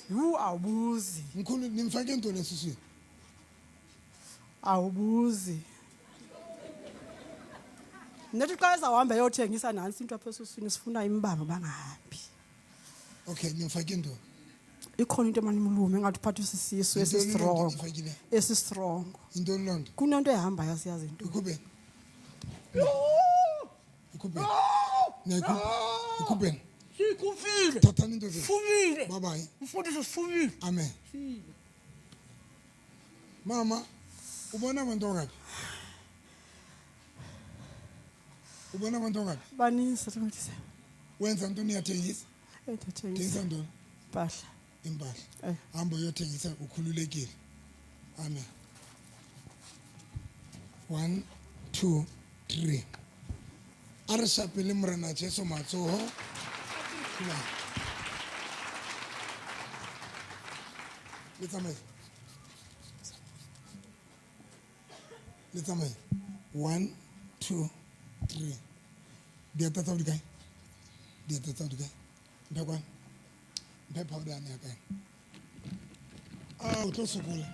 Speaker 5: Yhu awubuzi.
Speaker 1: Mkhulu nimfake intoni esuswini?
Speaker 5: Awubuzi. Nethi xa ezawuhamba eyothengisa nantsi into apha esuswini sifuna imbambe bangahambi.
Speaker 1: Okay, nimfake intoni?
Speaker 5: Ikhona into emane imlume engathi uphathwa sisisu
Speaker 1: Yintoni loo nto
Speaker 5: esi-strong.
Speaker 1: niyifakileyo?
Speaker 5: Esi-strong.
Speaker 1: Yintoni loo nto?
Speaker 5: Kunento ehambayo asiyazi into.
Speaker 1: Ikhuphe. Ikhuphe. Niyayikhupha. Ikhupheni.
Speaker 8: Sikufile.
Speaker 1: Thathani into zenu.
Speaker 8: Sifumile.
Speaker 1: Bye bye.
Speaker 8: Mfundisi sifumile.
Speaker 1: Amen. Mama, ubona abantu abangaphi? Ubona abantu abangaphi?
Speaker 5: Baninzi tatomthisa.
Speaker 1: Wenza ntoni uyathengisa?
Speaker 5: Ndiyathengisa.
Speaker 1: Thengisa ntoni?
Speaker 5: Impahla.
Speaker 1: Impahla.
Speaker 5: Eh.
Speaker 1: Hamba uyothengisa ukhululekile. Amen. 1 2 3. A re shapele Morena Jesu matsoho. Khulane. Le tsamaye. Le tsamaye. 1 2 3. Dieta tsa hao di kae? Dieta tsa hao di kae? Mphe kwana. Mphe powder yane ya ka ena. Ah, o tlo sokola.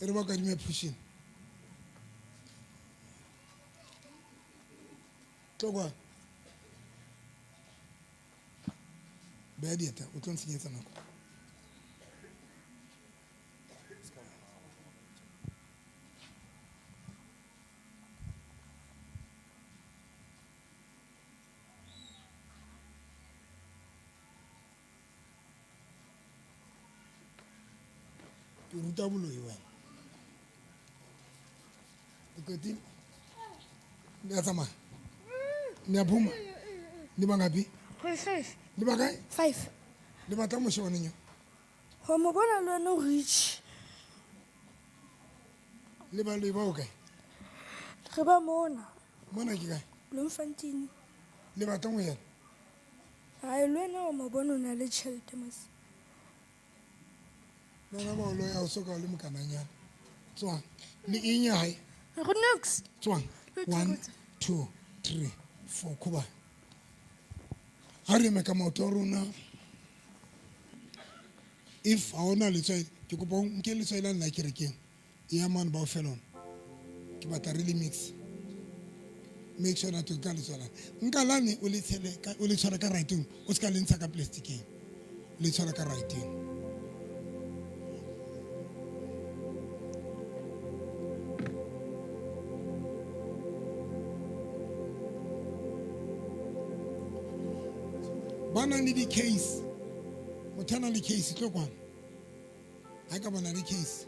Speaker 1: E re ba kadime pushing. Tlo kwana. Beha dieta, o tlo ntshenyetsa nako. Ke ruta boloi wena. O qetile? Le a tsamaya? Le a phuma? Le bangaphi? Le ba kae?
Speaker 9: 5.
Speaker 1: Le batla moshemaneng eo?
Speaker 9: Ho mo bona le wena o rich.
Speaker 1: Le baloi ba ho kae?
Speaker 9: Re ba mona.
Speaker 1: Mona ke kae?
Speaker 9: Bloemfontein.
Speaker 1: Le batlang ho yena?
Speaker 9: Hai le wena o mo bona o na le tjhelete mos.
Speaker 1: Lona ba o loya o soka o le mokananyana. Tswang. Le eng ya hae?
Speaker 9: Go niks.
Speaker 1: Tswang. 1 2 3 4 khuba. Ha re eme ka maoto a rona. If ha hona letswai, ke kopa o nke letswai la nna kerekeng. E ya mane ba o fe lona. Ke batla re le mix. Make sure that o nka letswai lane. Nka lane o le tshele ka, o le tshware ka right-eng, o ska le ntsha ka plastic-eng. Le tshware ka right-eng. Ba nang le di-case, motho a nang le case tlo kwana. Ha ka bona le case.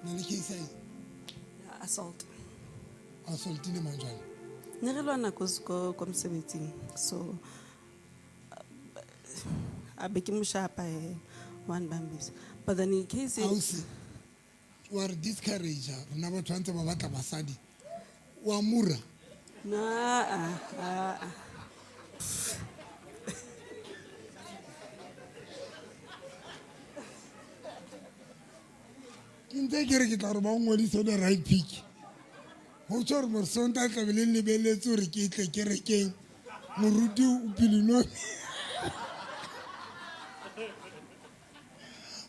Speaker 1: Na le case ya eng?
Speaker 19: Assault.
Speaker 1: Assaultile mang jwale?
Speaker 19: Ne re lwana ko mosebetsing. So a be ke mo shapa he, one bambisa. But then in case
Speaker 1: Ausi, wa re discourage rona batho ba ntse ba batla basadi. Wa mura.
Speaker 19: Na, ah, ah, ah.
Speaker 1: Ke ntse ke re ke tla re ba o ngodise o le right pick. Ho tjho hore Morsonta tla be le lebelletse hore ke tle kerekeng. Moruti o pilinone.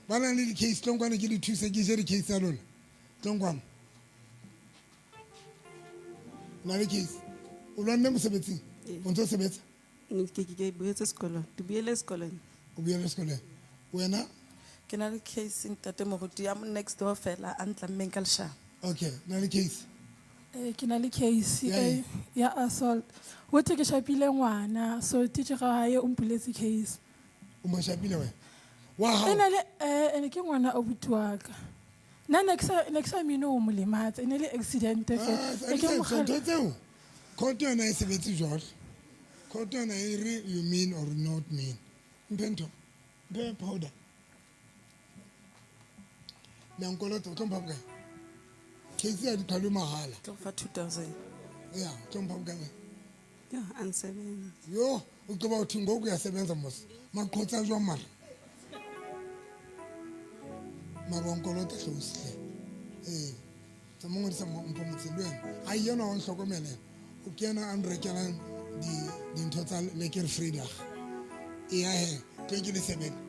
Speaker 1: Ba nang le di-case, tlong kwana ke di thuse, ke je di-case tsa lona. Tlong kwano. Na le case? O lwanne mosebetsing?
Speaker 19: Ee.
Speaker 1: O ntso sebetsa?
Speaker 19: Ke boetse sekolong. Ke boele sekolong.
Speaker 1: O boele sekolong. Wena?
Speaker 20: Ke na le case ntate moruti ya mo next door fela a ntlammeng ka leshano.
Speaker 1: Okay, na le case.
Speaker 21: Ke na le case,
Speaker 1: Ya eng?
Speaker 21: ya assault. Ho thwe ke shapile ngwana, so teacher wa hae o mpuletse case.
Speaker 1: O mo shapile wena? Wa hao?
Speaker 21: E na le, ene ke ngwana abuti wa ka. Nna ne ke sa mine ho mo lematsa, e ne le accident fela. Ne ke mo
Speaker 1: Ntho tseo court yona e sebetse jwalo. Court yona e re you mean or not mean. Mphe ntho, mphe powder. Le a nkolota, o tlo mpha bokae? Case ya diqhalo mahala.
Speaker 20: Tlo fa 2000.
Speaker 1: Ya, o tlo mpha bokae?
Speaker 19: Yho, andisebenzi.
Speaker 1: Yho, ucoba uthi ngoku uyasebenza mos. Maqhotsa jwang mara? Mara wa nkolota hle o hle. Ee. Tsa mo ngodisa mpho motse le wena. Ai yena wa nhlokomela yena. O ke yena a nrekelang dintho tsa Lekker Vrydag. Eya he, tlo ke le sebele.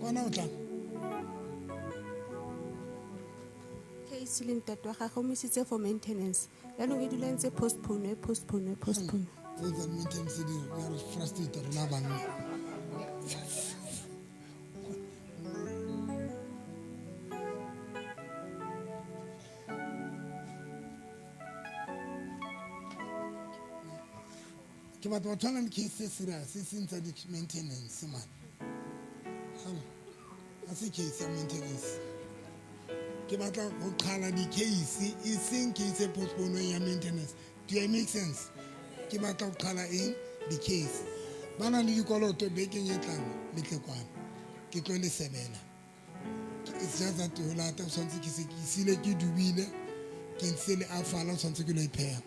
Speaker 1: Kwana o tlang?
Speaker 19: Case le ntate wa gagwe o mo isitse for maintenance. Jaanong e dula e ntse postpone, postpone, postpone.
Speaker 1: Tse tsa maintenance di re frustrate rona banna. Ke batla ho tshwana le case e serious, e seng tsa di-maintenance man. Ha se case ya maintenance. Ke batla ho qhala di-case, e seng case e postpone ya maintenance. Do you make sense? Ke batla ho qhala eng? Di-case. Ba nang le dikoloto bekeng e tlang le tle kwano. Ke tlo le sebela. It's just that ho lata, o tshwanetse ke se ke sile ke dubile, ke ntse le afala, o tshwanetse ke lo ipheha.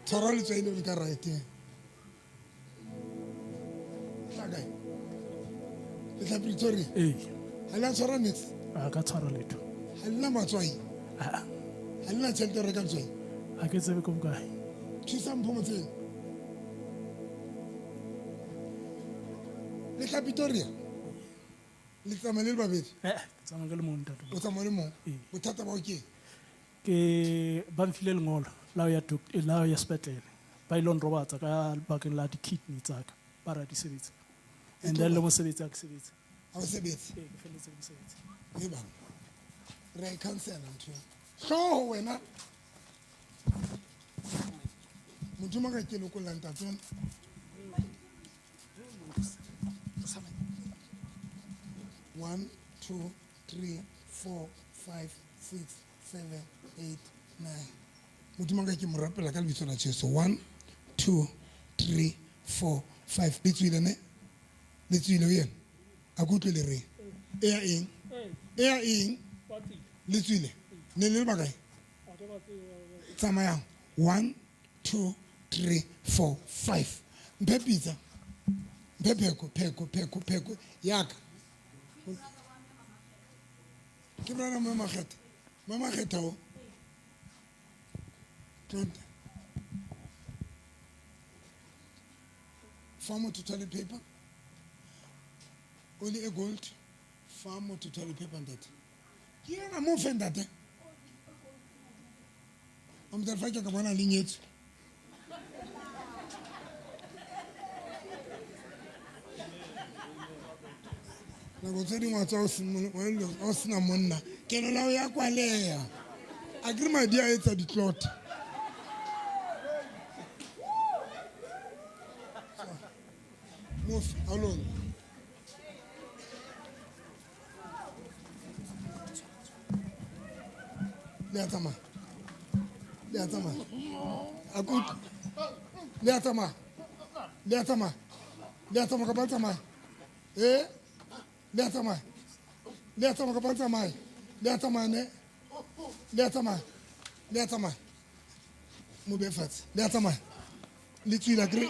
Speaker 1: Tshwara letswai leo le ka right-eng. Tla kae? Le tla Pretoria?
Speaker 3: Ee.
Speaker 1: Ha le a tshwara niks?
Speaker 3: Ha ka tshwara letho.
Speaker 1: Ha le na matswai?
Speaker 3: Ha.
Speaker 1: Ha le na tjhelete ho reka letswai?
Speaker 3: Ha ke tsebe ke bokae.
Speaker 1: Thusa mpho motseng. Le tla Pretoria? Le tsamaya le le babedi?
Speaker 3: Eh, ke tsamaya ke le mong, ntate.
Speaker 1: O tsamaya le mong?
Speaker 3: Ee.
Speaker 1: Bothata ba hao ke eng?
Speaker 3: Ke ba mfile lengolo la ho ya la ho ya sepetlele. Ba ilo nrobatsa ka bakeng la di-kidney tsa ka. Ba re ha di sebetse. And then le mosebetsi ha ke sebetse.
Speaker 1: Ha o sebetse?
Speaker 3: Ee, ke felletse ke mosebetsi.
Speaker 1: Ee bana. Re a e cancela ntho eo. Hlooho wena. Modimo ka ke lokolla ntate ona. 1, 2, 3, 4, 5, 6, 7, 8, 9. Modimo ka ke mo rapela ka lebitso la Jesu. 1, 2, 3, 4, 5. Le tswile ne? Le tswile ho yena? A ke utlwe le reng? E ya eng? E ya eng? Le tswile? Ne le le bakae? Tsamayang. 1, 2, 3, 4, 5. Mphe pitsa. Mphe pheko, pheko, pheko, pheko. Yaka. Ke brother Mme Makgetha. Mme Makgetha o. Tlonta. Fa motho toilet paper. Oli e gold. Fa motho toilet paper ntate. Ke yena mo fe ntate. O motho fa ke ka bona le nyetswe. Nako tse dingwe wa tswa o sena monna, kelello ya hao ya kwaleha. Akere madi a etsa ditlot. Move along. Le a tsamaya. Le a tsamaya. A ke utlwe. Le a tsamaya. Le a tsamaya. Le a tsamaya kapa le tsamaya? Eh? Le a tsamaya. Le a tsamaya kapa le tsamaya? Le a tsamaya ne? Le a tsamaya. Le a tsamaya. Mo behe fatshe. Le a tsamaya. Le tswile akere?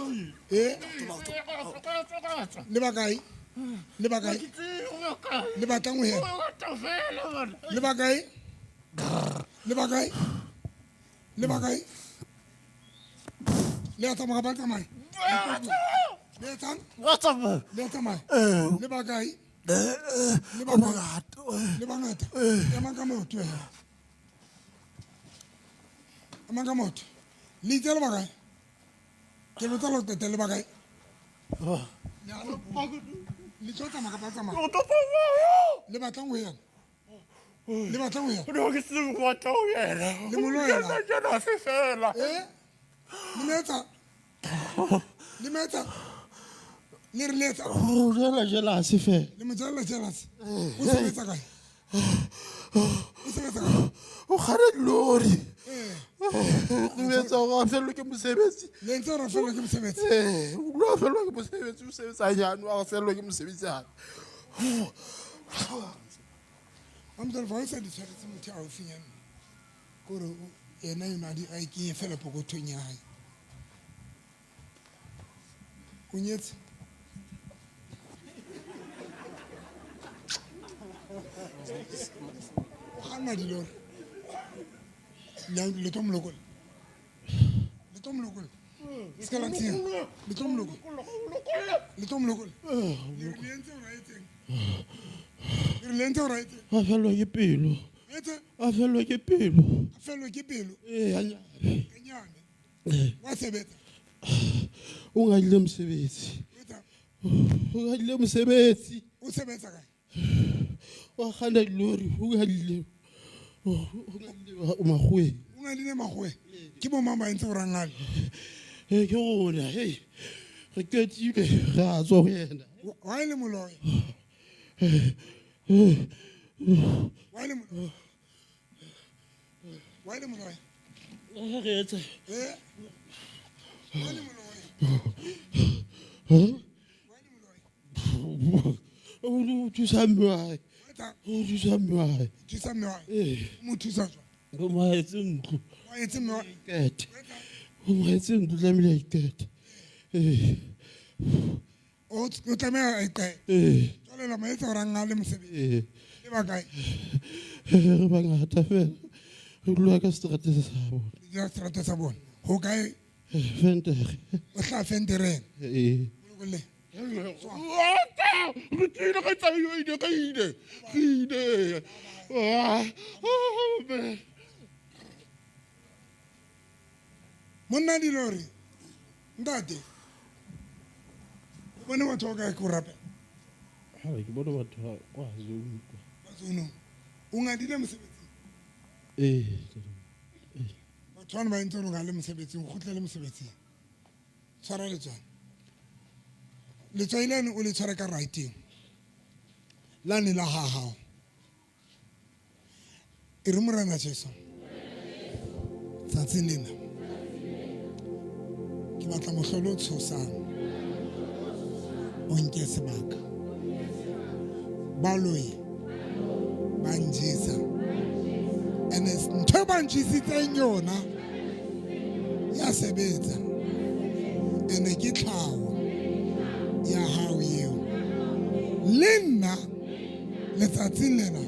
Speaker 1: Eh? Le bakae? Le bakae? Le batlang ho hema? Le bakae? Le bakae? Le bakae? Le a tsamaya kapa le tsamaya? Le etsang? Le a tsamaya? Le bakae? Le bakae? Le bangata? Emang ka maoto he. Emang ka maoto. Le itse le bakae? Ke botsa le qetelle le bakae? Le tlo tsamaya kapa le tsamaya? Le batlang ho yena? Le batlang ho yena?
Speaker 12: No, ke se batla ho yena.
Speaker 1: Le mo loela?
Speaker 12: Ke se fela.
Speaker 1: Eh? Le mo etsa? Le mo etsa? Le re le etsa?
Speaker 15: O jela jealous fela.
Speaker 1: Le mo jella jealous? O sebetsa kae? O sebetsa kae?
Speaker 15: O kganna dilori. O etsa hore a fellwe ke mosebetsi.
Speaker 1: Le entse hore a fellwe ke mosebetsi?
Speaker 15: Eh, o dula a fellwa ke mosebetsi, o sebetsa hanyane, a fellwa ke mosebetsi hape.
Speaker 1: Mamtswale, fa o sa di tshwaretse motho a haufinyane, ke hore yena eno a di a e kenye fela pokothong ya hae. O nyetse? O kganna dilori? Le tlo mo lokolla? Le tlo mo lokolla? Se ka la tsheha. Le tlo mo lokolla? Le tlo mo lokolla? Le re le entse hore a etseng? Le re le entse hore a etseng?
Speaker 15: A fellwa ke pelo.
Speaker 1: Etse?
Speaker 15: A fellwa ke pelo.
Speaker 1: A fellwe ke pelo?
Speaker 15: Eh, a nyame.
Speaker 1: A nyame.
Speaker 15: Eh.
Speaker 1: Wa sebetsa?
Speaker 15: O ngadile mosebetsi.
Speaker 1: Etsa?
Speaker 15: O ngadile mosebetsi.
Speaker 1: O sebetsa kae?
Speaker 15: Wa kganna dilori, o ngadile. O ngadile makgoweng.
Speaker 1: O ngadile makgoweng? Ke bo mang ba entse hore a ngale?
Speaker 15: Eh, ke rona, hei. Re qetile, re a tswa ho yena.
Speaker 1: Wa e le moloi? Wa e le moloi? Wa e le moloi?
Speaker 15: Re etsa.
Speaker 1: Eh? Wa e le moloi?
Speaker 15: O thusa mme wa hae. O thusa mme wa hae.
Speaker 1: Thusa mme wa hae?
Speaker 15: Eh.
Speaker 1: O mo thusa jwang?
Speaker 15: O mo ahetse ntlo.
Speaker 1: O ahetse mme wa
Speaker 15: Ikete. O mo ahetse ntlo, tlamehile a ikete. Eh.
Speaker 1: O tlameha a iqete.
Speaker 15: Eh.
Speaker 1: Jwale la mo etsa hore a ngale mosebetsi.
Speaker 15: Eh.
Speaker 1: Le ba kae?
Speaker 15: Re bangata fela. Re dula ka seterata sa bona.
Speaker 1: Le dula seterata sa bona. Ho kae?
Speaker 15: Ventere.
Speaker 1: O hlaha Ventereng.
Speaker 15: Eh.
Speaker 1: Lokolle.
Speaker 15: Re tlile re tsa ile, re ile, re ile. Ah, oh, man.
Speaker 1: Monna dilori, ntate, o bone batho ba kae ke o rapela?
Speaker 15: Ha ke bone batho ba kwa Zone kwa.
Speaker 1: Kwa Zone. O ngadile mosebetsing?
Speaker 15: Eh.
Speaker 1: Batho bana ba entse hore o ngale mosebetsing, o kgutlele mosebetsing. Tshwara letswai. Letswai lane o le tshware ka right-eng. Lane la ha hao. E re Morena Jesu. Tsatsing lena. Ke batla mohlolo o tshosang. O nke sebaka. Baloi ba njesa. And ntho e ba njesitseng yona ya sebetsa. Ene ke tlhaho ya hao eo. Le nna letsatsing lena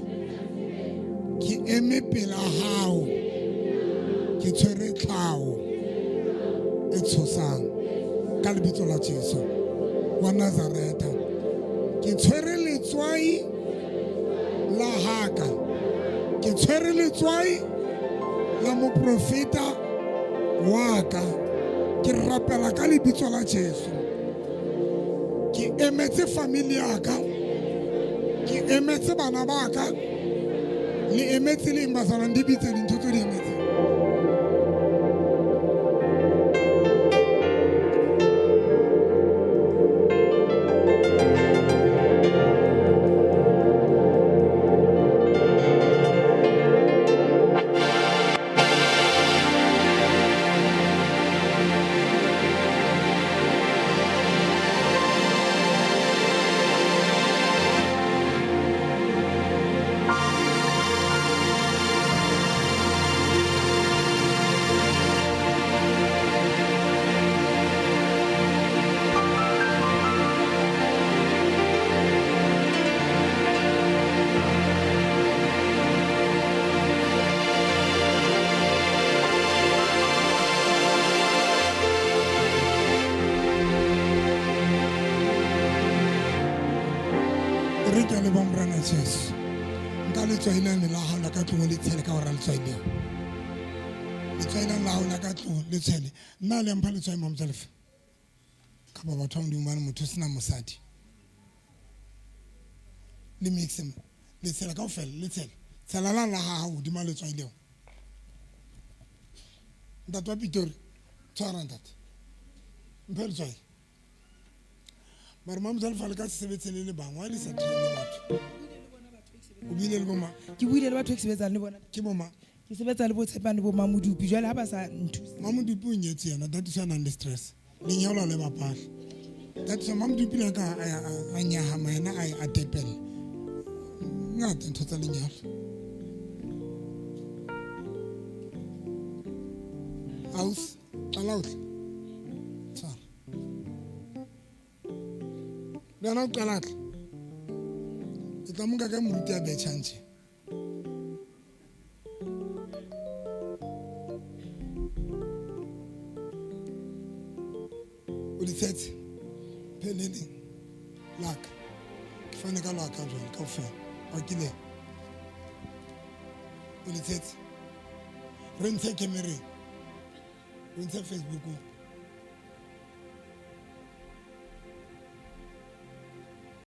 Speaker 1: ke eme pela hao, ke tshwere tlhaho e tshosang ka lebitso la Jesu wa Nazareta. Ke tshwere letswai la haka, ke tshwere letswai la moprofeta wa ka. Ke rapela ka lebitso la Jesu. Ke emetse family ya ka, ke emetse bana ba ka, le emetse le eng bazalwane, di bitse dintho tse di emetseng. Re ke a leboha Morena Jesu. Nka letswai lane la hao la ka tlung o le tshele ka hora letswai leo. Letswai lane la hao la ka tlung le tshele. Nna le mpha letswai Mamtsalefe. Kapa batho ba Modimo bane motho o sena mosadi. Le mixe le tshela kaofela le tshela. Tshela la la ha hao hodima letswai leo. Ntate wa Pitori, tshwara ntate. Mphe letswai. Mare Mamzalfa le ka se sebetse le le bang, why le sa train batho? O buile le bo mang?
Speaker 16: Ke buile le batho e ke sebetsang le bona.
Speaker 1: Ke bo mang?
Speaker 16: Ke sebetsa le bo Tshepane bo Mamodupi, jwale ha ba sa nthuse.
Speaker 1: Mamodupi o nyetse yena, that is why a nang le stress. Lenyalo le bapala. That is why Mamodupi le ka a nyahama yena a tepella. Ngata ntho tsa lenyalo. Ausi, qala o tle. Tshwara. Le wena o qala tle. Ke tla mo nka ka moruti a betjhang tje. O di tshetse? Phe le leng. Laka. Ke fane ka laka jwale kaofela. A ke le. O di tshetse? Re ntshe camereng. Re ntshe Facebookong.